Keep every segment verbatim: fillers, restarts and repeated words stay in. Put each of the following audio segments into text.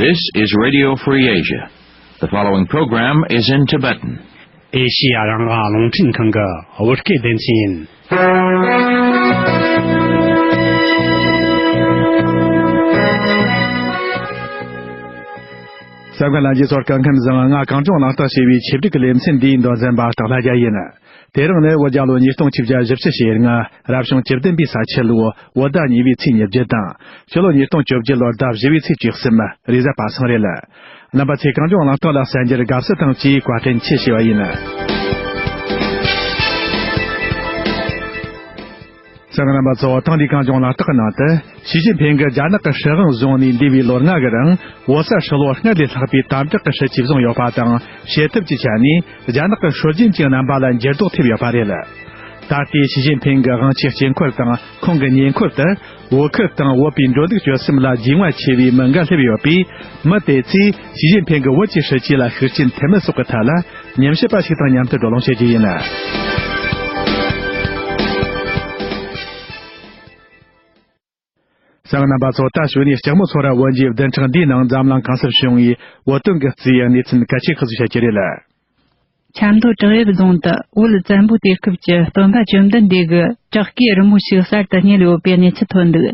This is Radio Free Asia. The following program is in Tibetan. ཨེ་ཤི་ཡ་རང་དབང་རླུང་འཕྲིན་ཁང་གི་བོད་སྐད་སྡེ་ཚན་ཡིན། གསན་མཁན་ལྷན་རྒྱས་ཚོར་སྐུ་ཁམས་བཟང་། ང་གངས་ལྗོངས་གླེང་སྟེགས་ཞེས་པའི་ཆེད་སྒྲིག་གི་ལེ་ཚན་འདིའི་མདོ་འཛིན་པ་སྟག་ལྷ་རྒྱལ་ཡིན། དེ་རིང་ནི་བོད་རྒྱལ་ལོ་ཉིས་སྟོང་ཆིག་བརྒྱ་བཞི་བཅུ་ཞེ་ལྔ། རབ་བྱུང་བཅུ་བདུན་པའི་ས་ཁྱི་ལོའི་བོད་ཟླ་གཉིས་པའི་ཚེས་ཉེར་བརྒྱད་དང་། ཕྱི་ལོ་ཉིས་སྟོང་བཅོ་བརྒྱད་ལོའི་ཟླ་བཞི་པའི་ཚེས་བཅུ་གསུམ། རེས་གཟའ་པ་སངས་རེད། རྣམ་པ་ཚོས་གངས་ལྗོངས་གླེང་སྟེགས་ལ་གསན་རྒྱུར་དགའ་བསུ་དང་བཅས་བཀའ་དྲིན་ཆེ་ཞུ་བ་ཡིན། གསན་མཁན་རྣམ་པ་ཚོ། ཐེངས་འདིའི་གངས་ལྗོངས་གླེང་སྟེགས་ཀྱི་ནང་དུ། ཞི་ཅིན་ཕིང་གིས་རྒྱ་ནག་གི་སྲིད་དབང་བཟུང་ནས་འདས་པའི་ལོ་ལྔ་གི་རིང་བོད་ས་ཧྲིལ་བོར་སྔར་ལས་ལྷག་པའི་དམ་དྲག་གི་སྲིད་ཇུས་བཟུང་ཡོད་པ་དང་། བྱེད་ཐབས་ཀྱི་ཆ་ནས་རྒྱ་ནག་གི་སྲོལ་རྒྱུན་གྱི་རྣམ་པ་ལ་འགྱུར་ལྡོག་ཐེབས་ཡོད་པ་རེད། ད་ལྟའི་ཞི་ཅིན་ཕིང་གི་དབང་ཆའི་དཀྱིལ་འཁོར་དང་ཁོང་གི་ཉེ་འཁོར་དུ། བོད་ཁུལ་དང་བོད་པའི་འགྲོ་འདུག་སྤྱོད་གསུམ་ལ་རྒྱུས་མངའ་ཆེ་བའི་མི་འགའ་སླེབས་ཡོད་པས། མི་དེ་ཚོས་ཞི་ཅིན་ཕིང་གི་བོད་ཀྱི་སྲིད་ཇུས་ལ་ཤུགས་རྐྱེན་ཐེབས་མིན་སོགས་ཀྱི་ཐད་ལ་ཉམས་ཞིབ་པ་ཞིག་དང་མཉམ་དུ་བགྲོ་གླེང་བྱེད་རྒྱུ་ཡིན། གསན་མཁན་རྣམ་པ་ཚོ། ད་གཞུག་ནས་ལྕགས་མོ་ཚོ་ར་བོན་གྱི་བདུན་ཕྲག་འདིའི་ནང་འཛམ་གླིང་གང་སར་བྱུང་བའི་བོད་དོན་གྱི་རྩིས་གནས་ཚུལ་གལ་ཆེ་ཁག་ཅིག་བཤད་རྒྱུ་རེད། ཆབ་མདོ་བྲག་གཡབ་རྫོང་དུ་བོད་བཙན་པོའི་དུས་སྐབས་ཀྱི་སྟོན་པ་བཅོམ་ལྡན་འདས་ཀྱི་བྲག་བརྐོས་རི་མོ་ཞིག་གསར་དུ་རྙེད་ཡོད་པའི་གནས་ཚུལ་ཐོན་འདུག་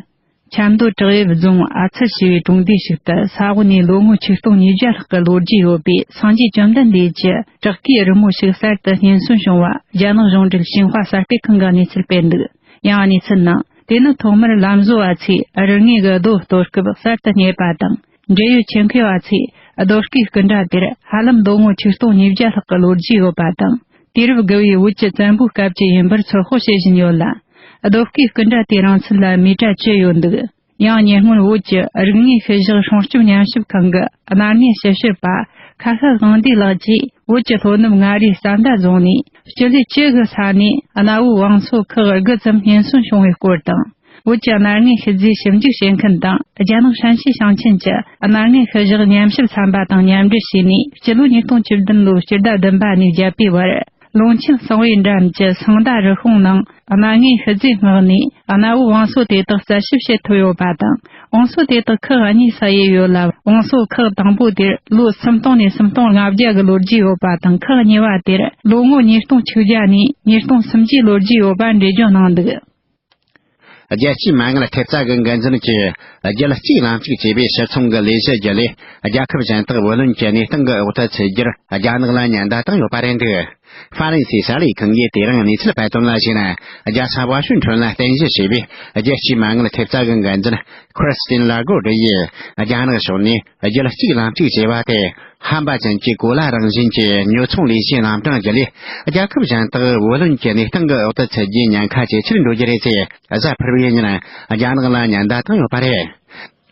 ཆབ་མདོ་བྲག་གཡབ་རྫོང་ཨ་ཚར་ཞེས་པའི་གྲོང་སྡེ་ཞིག་ཏུ་ས་འོག་ནས་ལོ་ངོ་ཆིག་སྟོང་ཉིས་བརྒྱ་ལྷག་གི་ལོ་རྒྱུས་ཡོད་པའི་སངས་རྒྱས་བཅོམ་ལྡན་འདས་ཀྱི་བྲག་བརྐོས་རི་མོ་ཞིག་གསར་དུ་རྙེད་སོན་བྱུང་བ་རྒྱ་ནག་གཞུང་འབྲེལ་ཤིན་ཧྭ་གསར་སྤེལ་ཁང་གིས་གནས་ཚུལ་སྤེལ་འདུག་ཡང་གནས་ཚུལ་ནང་། དེ་ནི་ཐོག་མར་ལམ་བཟོ་བ་ཚོས་རི་ངོས་ཀྱི་རྡོ་གཏོར་སྐབས་གསར་དུ་རྙེད་པ་དང་། འབྲེལ་ཡོད་ཆེད་མཁས་པ་ཚོས་རྡོ་བརྐོས་སྐུ་འདྲ་དེར་ཧ་ལམ་ལོ་ངོ་ཆིག་སྟོང་ཉིས་བརྒྱ་ལྷག་གི་ལོ་རྒྱུས་ཡོད་པ་དང་། དུས་རབས་དགུ་བའི་བོད་ཀྱི་བཙན་པོའི་སྐབས་ཀྱི་ཡིན་པར་ཚོད་དཔག་བྱེད་བཞིན་ཡོད་ལ། རྡོ་བརྐོས་སྐུ་འདྲ་དེའི་རིང་ཚད་ལ་མི་ཊར་བཅུ་ཡོད་འདུག་ཡང་ཉེ་སྔོན་བོད་ཀྱི་རིག་གནས་ཤུལ་བཞག་སྲུང་སྐྱོབ་ཉམས་ཞིབ་ཁང་གི་རྣ་ལྔའི་ཞིབ་བཤེར་པ་ཁ་ཤ་དབང་འདུས་ལགས་ཀྱིས། བོད་ཀྱི་ལྷོ་ནུབ་མངའ་རིས་ས་མདའ་རྫོང་ནས་སྤྱི་ལེ་བཅུ་གི་ས་ནས་གནའ་བོའི་བང་སོ་ཁག་དགུ་ཙམ་རྙེད་སོན་བྱུང་བའི་སྐོར་དང་། བོད་ཀྱི་རྣ་ལྔའི་ཤུལ་རྫས་ཞིབ་འཇུག་བྱེད་མཁན་དང་རྒྱ་ནག་ཧྲན་ཤི་ཞིང་ཆེན་གྱི་རྣ་ལྔའི་ཤུལ་བཞག་ཉམས་ཞིབ་ཚན་པ་དང་མཉམ་འབྲེལ་བྱས་ནས། སྤྱི་ལོ་ཉིས་སྟོང་བཅུ་བདུན་ལོའི་སྤྱི་ཟླ་བདུན་པ་ནས་བརྒྱད་པའི་བར། ལུང་ཆེན་གསང་བའི་འགྲམ་གྱི་སང་མདའ་རི་ཁོངས་ནང་རྣ་ལྔའི་ཤུལ་རྫས་སྔགས་ནས་གནའ་བོའི་བང་སོ་དེ་དག་རྩད་ཞིབ་བྱེད་ཐུབ་ཡོད་པ་དང་། བང་སོ་དེ་དག་ཁག་གཉིས་སུ་དབྱེ་ཡོད་ལ། བང་སོ་ཁག་དང་པོ་དེར་ལོ་སུམ་སྟོང་ནས་སུམ་སྟོང་ལྔ་བརྒྱ་གི་ལོ་རྒྱུས་ཡོད་པ་དང་། ཁག་གཉིས་པ་དེར་ལོ་ངོ་ཉིས་སྟོང་ཆིག་བརྒྱ་ནས་ཉིས་སྟོང་སུམ་བརྒྱའི་ལོ་རྒྱུས་ཡོད་པ་འགྲེལ་བརྗོད་གནང་འདུག་རྒྱལ་སྤྱིའི་མ་དངུལ་ཐེབས་རྩ་གི་འགན་འཛིན་གྱིས་རྒྱལ་གཅེས་ལམ་གཅིག་ཅེས་པའི་ཕྱིར་ཚོང་གི་ལས་གཞི་བརྒྱུད་ལས། རྒྱལ་ཁབ་གཞན་དག་བུ་ལོན་གྱི་གནས་སྟངས་ཀྱི་འོག་ཏུ་ཚུད་རྒྱུར་རྒྱ་ནག་ལ་ཉེན་བརྡ་བཏང་ཡོད་པ་རེད་འདུག་ཧྥ་རན་སིའི་གསར་ལས་ཁང་གིས་དེ་རིང་གནས་ཚུལ་སྤེལ་དོན་ལ་གཞིགས་ན། རྒྱལ་ས་ཝ་ཤིང་ཊོན་ལ་རྟེན་གཞི་བྱས་པའི་རྒྱལ་སྤྱིའི་མ་དངུལ་ཐེབས་རྩ་གི་འགན་འཛིན་Christine Lagarde ཡིས་རྒྱ་ནག་ཕྱོགས་ནས་རྒྱལ་གཅེས་ལམ་གཅིག་ཅེས་པ་དེ། ཧམ་པ་ཅན་གྱི་གོ་ལ་རང་བཞིན་གྱི་ཉོ་ཚོང་ལས་གཞིའི་རྣམ་གྲངས་བརྒྱུད་ལས། རྒྱལ་ཁབ་གཞན་དག་བུ་ལོན་གྱི་གནས་སྟངས་ཀྱི་འོག་ཏུ་ཚུད་རྒྱུའི་ཉེན་ཁ་ཇེ་ཆེར་འགྲོ་རྒྱུ་རེད་ཅེས་གཟའ་ཕུར་བུའི་ཉིན་རྒྱ་ནག་ལ་ཉེན་བརྡ་བཏང་ཡོད་པ་རེད།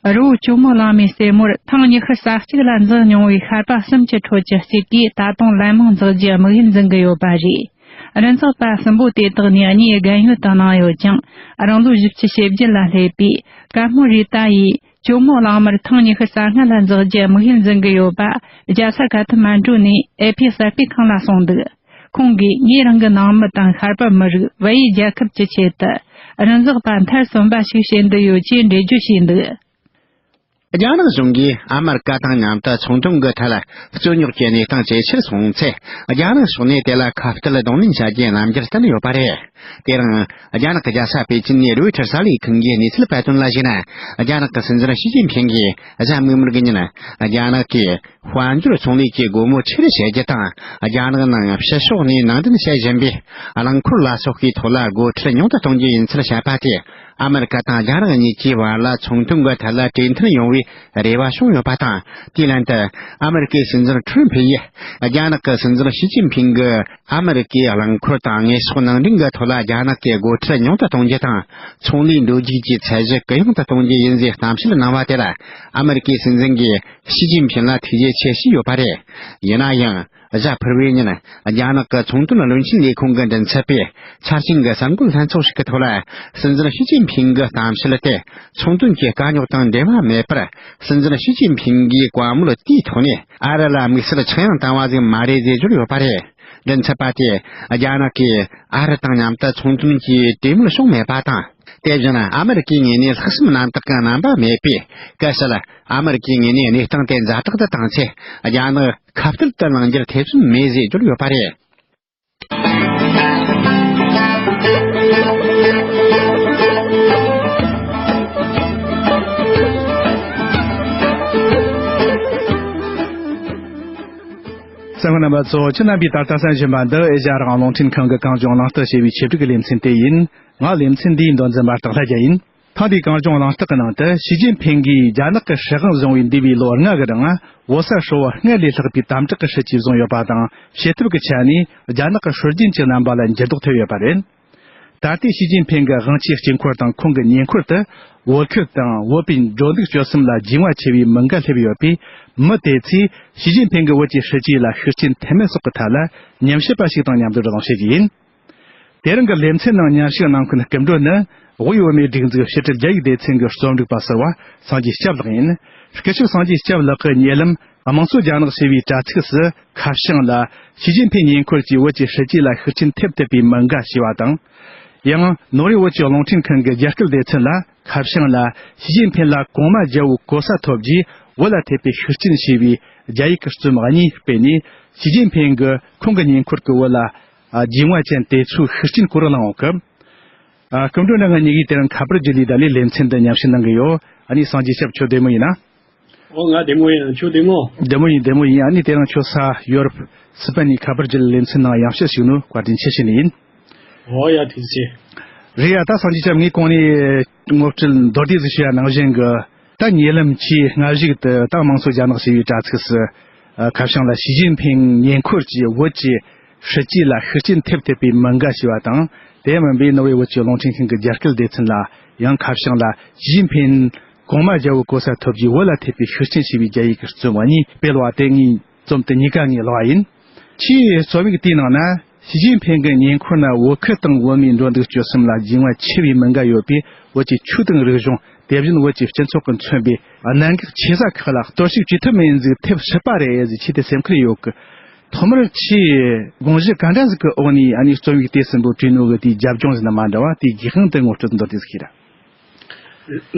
རི་བོ་ཇོ་མོ་གླང་མའི་རྩེ་མོར་ཐེངས་ཉི་ཤུ་རྩ་གཅིག་ལ་འཛེགས་མྱོང་བའི་ཤར་པ་གསུམ་གྱི་ཁྲོད་ཀྱི་གཅིག་གིས་ད་དུང་ལན་མང་འཛེགས་རྒྱུའི་དམིགས་ཡུལ་འཛིན་གྱི་ཡོད་པ་རེད། རི་འཛེག་པ་གསུམ་པོ་དེ་དག་ནི་གཉིས་རྒན་ཡོལ་དུ་གནང་ཡོད་ཀྱང་། རང་ལོ་བཞི་བཅུ་ཞེ་བརྒྱད་ལ་སླེབས་པའི་ཀ་མོ་རི་ཏཱ་ཡིས་ཇོ་མོ་གླང་མར་ཐེངས་ཉི་ཤུ་རྩ་ལྔ་ལ་འཛེགས་རྒྱུའི་དམིགས་ཡུལ་འཛིན་གྱི་ཡོད་པ་རྒྱལ་ས་ཀ་ཐ་མན་གྲུ་ནས་ཨེ་ཕི་གསར་སྤེལ་ཁང་ལ་གསུངས་འདུག་ཁོང་གིས་ངས་རང་གི་ནང་མི་དང་ཤར་པ་མི་རིགས་བལ་ཡུལ་རྒྱལ་ཁབ་ཀྱི་ཆེད་དུ་རི་འཛེག་པ་མཐར་སོན་པ་ཞིག་བྱེད་འདོད་ཡོད་ཅེས་འགྲེལ་བརྗོད་བྱས་འདུག་རྒྱ་ནག་གཞུང་གིས་ཨ་མེ་རི་ཀ་དང་མཉམ་དུ་ཚོང་དོན་གྱི་ཐད་རྩོད་རྙོག་གི་གནས་སྟངས་ཇེ་ཆེར་སོང་ཚེ། རྒྱ་ནག་ཕྱོགས་ནས་དེ་ལ་ཁ་གཏད་གདོང་ལེན་བྱ་རྒྱུའི་རྣམ་འགྱུར་བསྟན་ཡོད་པ་རེད། དེ་རིང་རྒྱ་ནག་གི་རྒྱལ་ས་པེ་ཅིན་ནས་རོའི་ཊར་གསར་ལས་ཁང་གིས་གནས་ཚུལ་སྤེལ་དོན་ལ་གཞིགས་ན། རྒྱ་ནག་གི་སྲིད་འཛིན་ཞི་ཅིན་ཕིང་གིས་གཟའ་མིག་དམར་གྱི་ཉིན་རྒྱ་ནག་གིས་དཔལ་འབྱོར་ཚོང་ལས་ཀྱི་སྒོ་མོ་ཆེ་རུ་བྱེད་རྒྱུ་དང་། རྒྱ་ནག་ནང་ཕྱི་ཕྱོགས་ནས་ནང་འདྲེན་བྱེད་བཞིན་པའི་རླངས་འཁོར་ལ་སོགས་ཀྱི་ཐོག་ལ་སྒོ་ཁྲལ་ཉུང་དུ་གཏོང་རྒྱུ་ཡིན་ཚུལ་བཤད་པ་དེས། ཨ་མེ་རི་ཀ་དང་རྒྱ་ནག་གཉིས་ཀྱི་བར་ལ་ཚོང་དོན་གྱི་ཐད་ལ་གྲོས་མཐུན་ཡོང་བའི་རེ་བ་བྱུང་ཡོད་པ་དང་། དེའི་ལན་དུ་ཨ་མེ་རི་ཀའི་སྲིད་འཛིན་ཁྲོམ་ཕུ་ཡིས་རྒྱ་ནག་གི་སྲིད་འཛིན་ཞི་ཅིན་ཕིང་གིས་ཨ་མེ་རི་ཀའི་རླངས་འཁོར་དང་དངོས་ཟོག་ནང་འདྲེན་གྱི་ཐོག་ལ་རྒྱ་ནག་གི་སྒོ་ཁྲལ་ཉུང་དུ་གཏོང་རྒྱུ་དང་། ཚོང་ལས་འགྲོ་རྒྱུག་གི་ཚད་གཞི་གུ་ཡངས་དུ་གཏོང་རྒྱུ་ཡིན་ཞེས་གཏམ་བཤད་གནང་བ་དེ་ལ། ཨ་མེ་རི་ཀའི་སྲིད་འཛིན་གྱིས་ཞི་ཅིན་ཕིང་ལ་ཐུགས་རྗེ་ཆེ་ཞུས་ཡོད་པ་རེད། ཡིན་ན་ཡང་། གཟའ་ཕུར་བུའི་ཉིན། རྒྱ་ནག་གི་ཚོང་དོན་བློན་ཆེན་ལས་ཁུངས་ཀྱི་མགྲིན་ཚབ་པས་ཚར་ཅན་གྱི་གསར་འགོད་ལྷན་ཚོགས་ཤིག་གི་ཐོག་ལ། སྲིད་འཛིན་ཞི་ཅིན་ཕིང་གི་གཏམ་བཤད་དེ་ཚོང་དོན་གྱི་དཀའ་རྙོག་དང་འབྲེལ་བ་མེད་པར། སྲིད་འཛིན་ཞི་ཅིན་ཕིང་གིས་བཀའ་མོལ་དེའི་ཐོག་ནས་ཨ་རི་ལ་དམིགས་བསལ་ཆག་ཡང་བཏང་བ་ཟིག་མ་རེད་ཅེས་བརྗོད་ཡོད་པ་རེད། མགྲིན་ཚབ་པ་དེས་རྒྱ་ནག་གིས་ཨ་རི་དང་མཉམ་དུ་ཚོང་དོན་གྱི་གྲོས་མོལ་བྱུང་མེད་པ་དང་། དེ་བཞིན་ཨ་མེ་རི་ཀའི་ངོས་ནས་ལྷག་བསམ་རྣམ་དག་གི་རྣམ་པ་མེད་པས། གལ་སྲིད་ཨ་མེ་རི་ཀའི་ངོས་ནས་གནས་སྟངས་དེ་ཛ་དྲག་ཏུ་བཏང་ཚེ། རྒྱ་ནག་ཁ་གཏད་དུ་ལངས་རྒྱུར་ཐེ་ཚོམ་མེད་ཅེས་བརྗོད་ཡོད་པ་རེད། གསན་མཁན་རྣམ་པ་ཚོ། ཁྱེད་རྣམ་པས་ད་ལྟ་གསན་བཞིན་པ་འདི་ཨེ་ཤ་ཡ་རང་དབང་རླུང་འཕྲིན་ཁང་གི་གངས་ལྗོངས་གླེང་སྟེགས་ཞེས་པའི་ཆེད་སྒྲིག་གི་ལེ་ཚན་དེ་ཡིན། ང་ལེ་ཚན་འདིའི་མདོ་འཛིན་པ་སྟག་ལྷ་རྒྱལ་ཡིན། ཐེངས་འདིའི་གངས་ལྗོངས་གླེང་སྟེགས་ཀྱི་ནང་དུ། ཞི་ཅིན་ཕིང་གིས་རྒྱ་ནག་གི་སྲིད་དབང་བཟུང་བའི་འདས་པའི་ལོ་ལྔ་གི་རིང་། བོད་ས་ཧྲིལ་བོར་སྔར་ལས་ལྷག་པའི་དམ་དྲག་གི་སྲིད་ཇུས་བཟུང་ཡོད་པ་དང་། བྱེད་ཐབས་ཀྱི་ཆ་ནས་རྒྱ་ནག་གི་སྲོལ་རྒྱུན་གྱི་རྣམ་པ་ལ་འགྱུར་ལྡོག་ཐེབས་ཡོད་པ་རེད། ད་ལྟའི་ཞི་ཅིན་ཕིང་གི་དབང་ཆའི་དཀྱིལ་འཁོར་དང་ཁོང་གི་ཉེ་འཁོར་དུ། བོད་ཁུལ་དང་བོད་པའི་འགྲོ་འདུག་སྤྱོད་གསུམ་ལ་འགྱུར་བ་ཆེ་བའི་མི་འགའ་སླེབས་ཡོད་པས། མི་དེ་ཚོས་ཞི་ཅིན་ཕིང་གི་བོད་ཀྱི་སྲིད་ཇུས་ལ་ཤུགས་རྐྱེན་ཐེབས་མིན་སོགས་ཀྱི་ཐད་ལ་ཉམས་ཞིབ་པ་ཞིག་དང་མཉམ་དུ་བགྲོ་གླེང་བྱེད་རྒྱུ་ཡིན། དེ་རིང་གི་ལེ་ཚན་ནང་མཉམ་ཞུགས་གནང་མཁན་སྐུ་མགྲོན་ནི། དབུས་བོད་མིའི་སྒྲིག་འཛུགས་ཕྱི་དྲིལ་རྒྱ་ཡིག་སྡེ་ཚན་གྱི་རྩོམ་སྒྲིག་པ་ཟུར་པ་སངས་རྒྱས་སྐྱབས་ལགས་ཡིན། སྐུ་ཞབས་སངས་རྒྱས་སྐྱབས་ལགས་ཀྱིས་ཉེ་ལམ་དམངས་གཙོ་རྒྱ་ནག་ཞེས་པའི་དྲ་ཚིགས་སུ། ཁ་བྱང་ལ། ཞི་ཅིན་ཕིང་ཉེ་འཁོར་གྱིས་བོད་ཀྱི་སྲིད་ཇུས་ལ་ཤུགས་རྐྱེན་ཐེབས་ཐུབ་པའི་མི་འགའ་ཞེས་པ་དང་། ཡང་ནོར་ཝེ་བོད་ཀྱི་རླུང་འཕྲིན་ཁང་གི་རྒྱ་སྐད་སྡེ་ཚན་ལ། ཁ་བྱང་ལ། ཞི་ཅིན་ཕིང་ལ་གོང་མ་རྒྱལ་པོའི་གོ་ས་ཐོབ་རྗེས་བོད་ལ་ཐེབས་པའི་ཤུགས་རྐྱེན་ཞེས་པའི་རྒྱ་ཡིག་གི་རྩོམ་གཉིས་སྤེལ་ནས། ཞི་ཅིན་ཕིང་གིས་ཁོང་གི་ཉེ་འཁོར་གྱི་བོད་ལ། ཨ། རྒྱུས་མངའ་ཅན་དེ་ཚོའི་ཤུགས་རྐྱེན་སྐོར་གླེང་ཡོད་གི། ཨ། སྐུ་མགྲོན་རྣམ་ལྔ་གཉིས་ཀྱིས་དེ་རིང་ཁ་པར་བརྒྱུད་ལས་ད་ལས་ལེ་ཚན་འདི་མཉམ་ཞུགས་གནང་གི་ཡོད། ཨ་ནི་སངས་རྒྱས་སྐྱབས་ཁྱོད་བདེ་མོ་ཡིན་ན། ཨོ། ང་བདེ་མོ་ཡིན། ཁྱོད་བདེ་མོ། བདེ་མོ་ཡིན། བདེ་མོ་ཡིན། ཨ་ནི་དེ་རིང་ཁྱོད་ས་ཡོ་རོབ་སི་པན་ནས་ཁ་པར་བརྒྱུད་ལེ་ཚན་ནང་མཉམ་ཞུགས་ཞུས་ནོ་བཀའ་དྲིན་ཆེ་ཞུ་ནི་ཡིན། ཨོ་ཡ། ཐུགས་རྗེ་ཆེ། རེད་ཡ། ད་སངས་རྒྱས་སྐྱབས་ངས་གོང་ནས་ངོ་སྤྲོད་མདོར་བསྡུས་ཟིག་ཞུ་ཡ་ནང་བཞིན་གི། ད་ཉེ་ལམ་ཆེས་སྔ་གཞུག་ཏུ་ད་དམངས་གཙོ་རྒྱ་ནག་ཞེས་པའི་དྲ་ཚིགས་སུ། ཨ། ཁ་བྱང་ལ་ཞི་ཅིན་ཕིང་ཉེ་འཁོར་གྱིས་བོད་ཀྱི་སྲིད་ཇུས་ལ་ཤུགས་རྐྱེན་ཐེབས་ཐུབ་པའི་མི་འགའ་ཞེས་པ་དང་། དེ་མིན་པའི་ནོར་ཝེ་བོད་ཀྱི་རླུང་འཕྲིན་ཁང་གི་རྒྱ་སྐད་སྡེ་ཚན་ལ་ཡང་ཁ་བྱང་ལ། ཞི་ཅིན་ཕིང་གོང་མ་རྒྱལ་པོའི་གོ་ས་ཐོབ་རྗེས་བོད་ལ་ཐེབས་པའི་ཤུགས་རྐྱེན་ཞེས་པའི་རྒྱ་ཡིག་གི་རྩོམ་གཉིས་སྤེལ་བ་དེ་ངས་རྩོམ་དེ་གཉིས་ཀ་ངས་ཀློག་པ་ཡིན། ཆེས་རྩོམ་ཡིག་དེའི་ནང་ན། ཞི་ཅིན་ཕིང་གི་ཉེ་འཁོར་ན་བོད་ཁུལ་དང་བོད་མིའི་འགྲོ་འདུག་སྤྱོད་གསུམ་ལ་འགྱུར་བ་ཆེ་བའི་མི་འགའ་ཡོད་པས། བོད་ཀྱི་ཆོས་དང་རིག་གཞུང་། དེ་བཞིན་བོད་ཀྱི་སྤྱི་ཚོགས་ཀྱིས་མཚོན་པའི་གནད་འགག་ཆེ་ས་ཁག་ལ་གཏོར་བཤིག་བྱེད་ཐུབ་མེད་ཟིག་ཐེབས་སྲིད་པ་རེད་ཟེར། ཆེད་དུ་སེམས་ཁུར་ཡོད་གི། ཐོག་མར་ཆེས་དགོངས་གཞི་ག་འདྲ་ཟིག་གི་འོག་ནས་ཨ་ནི་རྩོམ་ཡིག་དེ་གསུམ་པོ་བྲིས་ནོ་གི། དེའི་རྒྱབ་ལྗོངས་ཟིན་ན་མ་འདྲ་བ། དེའི་རྒྱུ་དབང་དེ་ངོ་སྤྲོད་མདོར་བསྡུས་ཟིག་ཤེས་ར།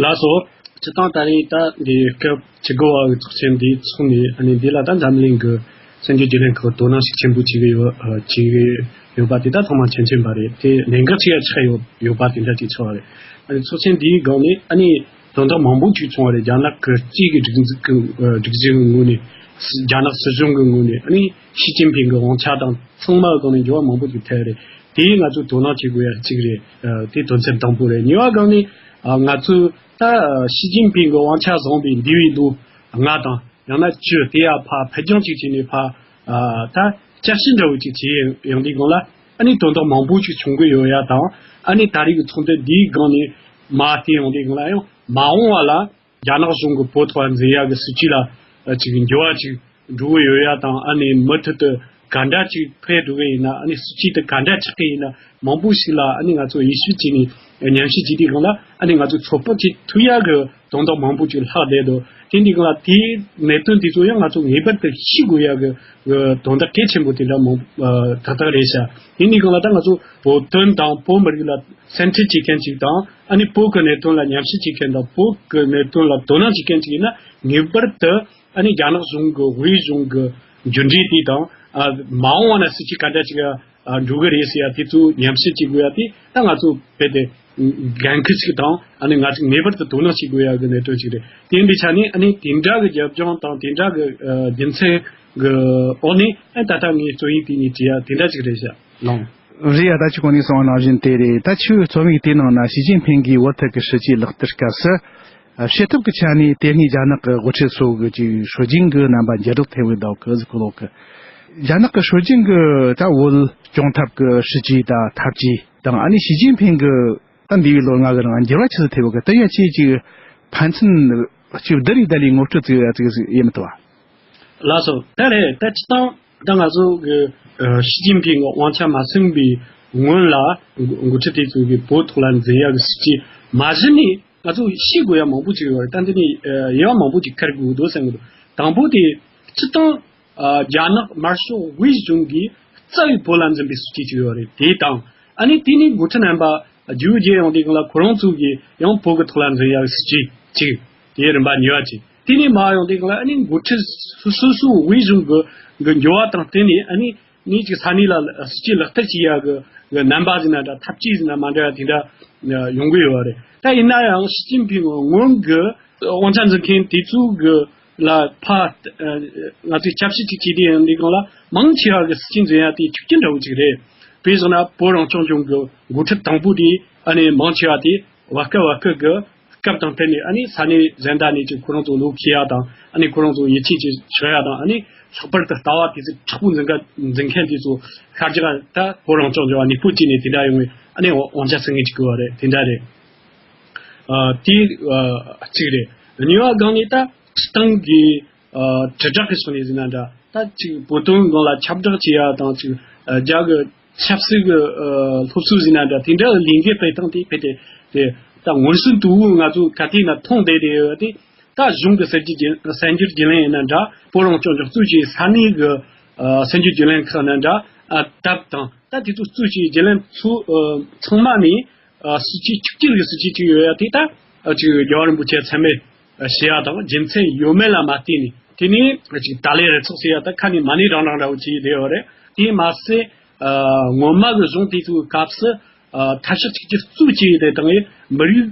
ལགས་སོ། སྤྱིར་བཏང་ད་རེས་ད་འདི་སྐབས་བཅུ་དགུ་བ་གི་ཚོགས་ཆེན་འདི་ཚོགས་ནས། ཨ་ནི་འདི་ལ་ད་འཛམ་གླིང་གི་གསར་འགྱུར་བརྒྱུད་ལམ་ཁག་དོ་སྣང་ཤུགས་ཆེན་པོ་བྱེད་ཀྱི་ཡོད། ཨ། བྱེད་ཀྱི་ཡོད་པ་དེ་ད་ཚང་མ་མཁྱེན་མཁྱེན་པ་རེད། དེ་གནད་འགག་ཅིག་ཡང་ཆགས་ཡོད་ཡོད་པ་དེ་འདྲ་ཅིག་ཆགས་པ་རེད། ཨ་ནི་ཚོགས་ཆེན་འདིའི་སྒང་ནས་ཨ་ནི་དོན་དག་མང་པོ་ཅིག་བྱུང་བ་རེད། རྒྱ་ནག་གི་རྩིས་ཀྱི་སྒྲིག་འཛུགས་ཀྱི་སྒྲིག་གཞི་གི་ངོས་ནས། རྒྱ་ནག་སྲིད་གཞུང་གི་ངོས་ནས། ཨ་ནི་ཞི་ཅིན་ཕིང་གི་དབང་ཆ་དང་ཚང་མ་གི་སྒང་ནས་འགྱུར་བ་མང་པོ་ཅིག་ཐེབས་རེད། དེ་ང་ཚོས་དོ་སྣང་བྱེད་དགོས་ཡ་གཅིག་རེད། ཨ། དེ་དོན་ཚན་དང་པོ་རེད། གཉིས་པ་སྒང་ནས། ཨ། ང་ཚོས་ད་ཞི་ཅིན་ཕིང་གི་དབང་ཆ་བཟུང་བའི་འདས་པའི་ལོ་ལྔ་དང་ཡང་ན་བཅུ་དེ་ཡ་ཕར་ཕུད་རྒྱང་ཅིག་བྱས་ནས། ཕར། ཨ། ད་བསྐྱར་ཞིབ་འདྲ་བོ་ཅིག་བྱས་ཡོང་དུས་སྒང་ལ། ཨ་ནི་དོན་དག་མང་པོ་ཅིག་བྱུང་གི་ཡོད་ཡ་དང་། ཨ་ནི་ད་རེས་ཀྱི་ཚོགས་འདུ་འདིའི་སྒང་ནས་མར་བལྟས་ཡོང་དུས་སྒང་ལ་ཡང་མ་འོངས་པ་ལ་རྒྱ་ནག་གཞུང་གིས་བོད་ཐོག་ལ་འཛིན་ཡ་གི་སྲིད་ཇུས་ལ་ཅིག་འགྱུར་བ་ཅིག་འགྲོ་གི་ཡོད་ཡ་དང་། ཨ་ནི་མུ་མཐུད་དུ་ག་འདྲ་ཅིག་འཕེལ་འགྲོ་གི་ཡིན་ན། ཨ་ནི་སྲིད་ཇུས་དེ་ག་འདྲ་ཆགས་ཀྱི་ཡིན་ན། མང་པོ་ཞིག་ལ་ཨ་ནི་ང་ཚོ་དབྱེ་ཞིབ་བྱས་ནས་ཉམས་ཞིབ་བྱེད་དུས་སྒང་ལ། ཨ་ནི་ང་ཚོ་ཚོད་དཔག་བྱེད་ཐུབ་ཡ་གི་དོན་དག་མང་པོ་ཅིག་ལྷག་བསྡད་འདུག་དེ་འདི་སྒང་ལ་དེའི་གནད་དོན་དེ་ཚོ་ཡང་ང་ཚོ་ངེས་པར་དུ་ཤེས་དགོས་ཡ་གི་དོན་དག་གལ་ཆེན་པོ་དེ་འདྲ་མང་ཨ་ཏག་ཏག་རེད་ཤག་དེ་འདི་སྒང་ལ་ད་ང་ཚོ་བོད་དོན་དང་བོད་མི་རིགས་ལ་སེམས་ཁྲལ་བྱེད་མཁན་ཅིག་དང་། ཨ་ནི་བོད་ཀྱི་གནད་དོན་ལ་ཉམས་ཞིབ་བྱེད་མཁན་དང་། བོད་ཀྱི་གནད་དོན་ལ་དོ་སྣང་བྱེད་མཁན་ཅིག་ཡིན་ན། ངེས་པར་དུ་ཨ་ནི་རྒྱ་ནག་གཞུང་གི་དབུས་གཞུང་གི་འགྱུར་འགྲོས་དེ་དང་། ཨ། མ་འོངས་པ་ན་སྲིད་ཇུས་ག་འདྲ་ཅིག་ཨ་འགྲོ་གི་རེད་ཟེར་ཡ་དེ་ཚོ་ཉམས་ཞིབ་བྱེད་དགོས་ཡ་དེ་ད་ང་ཚོ་རྦད་དེ་འགན་འཁུར་ཞིག་དང་། ཨ་ནི་ང་ཚོ་ངེས་པར་དུ་དོ་སྣང་བྱེད་དགོས་ཡ་གི་གནད་དོན་ཞིག་རེད། དེ་ཡིན་པའི་ཆ་ནས་ཨ་ནི་དེ་འདྲ་གི་རྒྱབ་ལྗོངས་དང་དེ་འདྲ་གི་ཨ་རྒྱུ་མཚན་གི་འོག་ནས། ཨ། ད་ལྟ་ངས་རྩོམ་ཡིག་དེ་གཉིས་བྲིས་ཡ་དེ་འདྲ་ཅིག་རེད་ཤག་ལགས། རེད་ཡ། ད་ཁྱོད་གོང་ནས་གསུངས་པ་ནང་བཞིན་དེ་རེད། ད་ཁྱོད་རྩོམ་ཡིག་དེའི་ནང་ན་ཞི་ཅིན་ཕིང་གིས་བོད་ཐོག་གི་སྲིད་ཇུས་ལག་བསྟར་སྐབས་སུ། ཨ། བྱེད་ཐབས་ཀྱི་ཆ་ནས་དེ་སྔའི་རྒྱ་ནག་གི་དབུ་ཁྲིད་ཚོ་གི་ཅིག་སྲོལ་རྒྱུན་གྱི་རྣམ་པ་འགྱུར་ལྡོག་ཐེབས་ཡོད་འདུག་གི་ཟེར་གོ་ལོག་གི། རྒྱ་ནག་གི་སྲོལ་རྒྱུན་གྱི་ད་བོད་སྐྱོང་ཐབས་ཀྱི་སྲིད་ཇུས་དང་ཐབས་ཇུས་དང་། ཨ་ནི་ཞི་ཅིན་ཕིང་གི་ད་འདས་པའི་ལོ་ལྔ་གི་རིང་འགྱུར་བ་ཆེ་ཙམ་ཐེབས་ཡོད་གི། དེ་ཡང་ཅིག་ཅིག་ཕན་ཚུན་ཅིག་བསྡུར་ཡི་ད་ལས་ངོ་སྤྲོད་ཅིག་ཡོད་ཡ་ཅིག་ཡིན་མི་ཐུབ་བ། ལགས་སོ། ད་རེད། ད་སྤྱིར་བཏང་ད་ང་ཚོ་གི་ཨ་ཞི་ཅིན་ཕིང་གི་དབང་ཆ་མ་ཟིན་པའི་སྔོན་ལ་འགོ་འགོ་ཁྲིད་དེ་ཚོ་གིས་བོད་ཐོག་ལ་འཛིན་ཡག་གི་སྲིད་ཇུས་མ་གཞི་ནས་ང་ཚོ་ཤེས་དགོས་ཡ་མང་པོ་ཅིག་ཡོད་རེད། ད་འདི་ནས་ཨ་དབྱེ་བ་མང་པོ་ཅིག་འཁར་དགོས་འདུག་བསམ་གི་འདུག་དང་པོ་དེ་སྤྱིར་བཏང་ཨ་རྒྱ་ནག་དམར་ཤོག་དབུས་གཞུང་གིས་རྩ་བའི་བོད་ལ་འཛིན་པའི་སྲིད་ཇུས་ཅིག་ཡོད་རེད། དེ་དང་། ཨ་ནི་དེ་ནས་འགོ་ཁྲིད་རྣམ་པ་ རྒྱུ་རྒྱས་ཡོང་དུས་སྒང་ལ་ཁོ་རང་ཚོ་གིས་ཡང་བོད་ཀྱི་ཐོག་ལ་འཛིན་ཡག་སྲིད་ཇུས་གཅིག་དེའི་རིམ་པ་གཉིས་པ་གཅིག་དེ་ནས་མར་ཡོང་དུས་སྒང་ལ་ཨ་ནི་འགོ་ཁྲིད་སོ་སོ་སོའི་དབུས་གཞུང་གི་གི་འགྱུར་བ་དང་བསྟུན་ནས་ཨ་ནི་ནས་ཅིག་ས་གནས་ལ་སྲིད་ཇུས་ལག་བསྟར་བྱེད་ཡག་གི་གི་རྣམ་པ་ཟེར་ན་འདྲ། ཐབས་ཇུས་ཟེར་ན་མ་འདྲ་བ་དེ་འདྲ་ཡོང་གི་ཡོད་རེད། ད་ཡིན་ན་ཡང་ཞི་ཅིན་ཕིང་སྔོན་གི་དབང་ཆ་འཛིན་མཁན་དེ་ཚོ་གི་ལ་ཕ་ང་ཚོས་ཆབ་སྲིད་ཅིག་བྱས་དུས་ཡང་འདི་སྒང་ལ་མང་ཆེ་བ་གི་སྲིད་ཇུས་འཛིན་ཡ་དེ་ཆོས་སྐྱིད་འདྲ་བོ་ཅིག་རེད། དཔེ་བཞག་ན་བོད་རང་སྐྱོང་ལྗོངས་ཀྱི་འགོ་ཁྲིད་དང་པོ་དེ་ཨ་ནི་མང་ཆེ་བ་དེ་བར་སྐབས་བར་སྐབས་ཀྱི་སྐབས་དང་བསྟུན་ནས་ཨ་ནི་ས་གནས་གཞན་དག་ནས་ཀྱི་ཁོ་རང་ཚོ་བློ་འཁེལ་ཡ་དང་ཨ་ནི་ཁོ་རང་ཚོ་ཡིད་ཆེས་ཀྱི་ཆགས་ཡ་དང་ཨ་ནི་ལྷག་པར་དུ་ལྟ་བ་དེ་ཚོ་མཁྲེགས་པོ་འཛིན་མཁན་འཛིན་མཁན་དེ་ཚོ་ཤར་རྒྱག་ད་བོད་རང་སྐྱོང་ལྗོངས་ནས་སྤོ་བྱས་ནས་དེ་འདྲ་ཡོང་བའི་ཨ་ནི་དབང་ཆ་ཟིན་མཁན་ཅིག་གི་བ་རེད། དེ་འདྲ་རེད། ཨ་དེ་ཨ་གཅིག་རེད། གཉིས་པ་སྒང་ནས་ད་སྤྱི་བཏང་གི་ཨ་དྲིལ་བསྒྲགས་ཀྱི་ཕྱོགས་ནས་ཟེར་ན་འདྲ། ད་ཅིག་བོད་དོན་སྒང་ལ་ཁྱབ་བསྒྲགས་བྱེད་ཡ་དང་ཅིག་ཨ་རྒྱ་གི་ཆབ་སྲིད་ཀྱི་ཨ་སློབ་གསོ་ཟེར་ན་འདྲ། དེ་འདྲ་ལས་འགུལ་སྤེལ་སྟངས་དེ་དཔེ་དེ་དེ་ད་མངོན་སུམ་དུ་ང་ཚོ་ག་དུས་ན་མཐོང་བསྡད་དེ་ཡོད་དེ། ད་གཞུང་གི་གསར་འགྱུར་བརྒྱུད་གསར་འགྱུར་བརྒྱུད་ལམ་ཡིན་ན་འདྲ། བོད་རང་སྐྱོང་ལྗོངས་གཙོས་ཀྱི་ས་གནས་ཀྱི་ཨ་གསར་འགྱུར་བརྒྱུད་ལམ་ཁག་ན་འདྲ། ཨ་དེབ་དང་ད་དེ་ཚོ་གཙོས་ཀྱི་བརྒྱུད་ལམ་ཚོ་ཨ་ཚང་མ་ནས་ཨ་སྲིད་ཇུས་ཆིག་སྒྲིལ་གྱི་སྲིད་ཇུས་ཅིག་ཡོད་ཡ་དེ་ད་ཨ་ཅིག་རྒྱལ་བ་རིན་པོ་ཆེ་མཚན་སྨད་ཨ་བྱེད་ཡ་དང་རྒྱུ་མཚན་ཡོད་མེད་ལ་མ་བལྟས་ནས། དེ་ནས་ཨ་ཅིག་ད་ལའི་རུ་ཚོགས་ཟེར་ཡ་ད་ཁ་ནས་མ་ཎི་རང་རང་འདྲ་བོ་ཅིག་བསྡད་ཡོད་རེད། དེ་མ་ཟད་ཨ་སྔོན་མ་གི་གཞུང་དེ་ཚོའི་སྐབས་སུ་ཨ་ཐབས་ཤེས་གཅིག་གྱུར་གཙོས་བྱས་ཏེ་དང་མི་རིགས་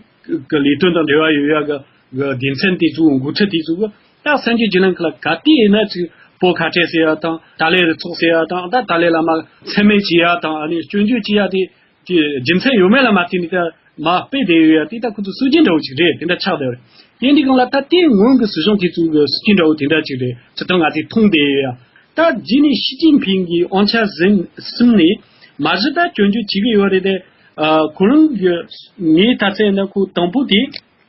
ཀྱི་ལས་དོན་དང་འབྲེལ་བ་ཡོད་ཡ་གི་གི་སྡེ་ཚན་དེ་ཚོའི་འགོ་ཁྲིད་དེ་ཚོ་གི་ད་གསར་འགྱུར་བརྒྱུད་ལམ་ཁག་ལ་ག་དུས་ཡིན་ན་ཅིག་བོད་ཁ་བྲལ་ཟེར་ཡ་དང་ད་ལའི་རུ་ཚོགས་ཟེར་ཡ་དང་ད་ད་ལའི་བླ་མ་མཚན་སྨད་བྱེད་ཡ་དང་ཨ་ནི་སྐྱོན་བརྗོད་བྱེད་ཡ་དེ་དེ་རྒྱུ་མཚན་ཡོད་མེད་ལ་མ་བལྟས་ནས་ད་མ་སྤེལ་བསྡད་ཡོད་ཡ་དེ་ད་ཁོ་ཚོ་སྲོལ་རྒྱུན་འདྲ་བོ་ཅིག་རེད། དེ་འདྲ་ཆགས་བསྡད་རེད། དེ་འདི་སྒང་ལ་ད་དེ་སྔོན་གྱི་སྲིད་གཞུང་དེ་ཚོ་གི་སྲིད་ཇུས་འདྲ་བོ་དེ་འདྲ་ཅིག་རེད། སྤྱིར་བཏང་ང་ཚོས་མཐོང་བསྡད་ཡོད་ཡ། ད་རྗེས་ནས་ཞི་ཅིན་ཕིང་གིས་དབང་ཆ་ཟིན་ཟིན་ནས་མ་གཞི་ད་སྐྱོན་བརྗོད་བྱེད་ཀྱི་ཡོད་རེད་དེ། ཨ་ཁོ་རང་གི་ངའི་ལྟ་ཚུལ་ཡིན་ན་ཁོ་དང་པོ་དེ་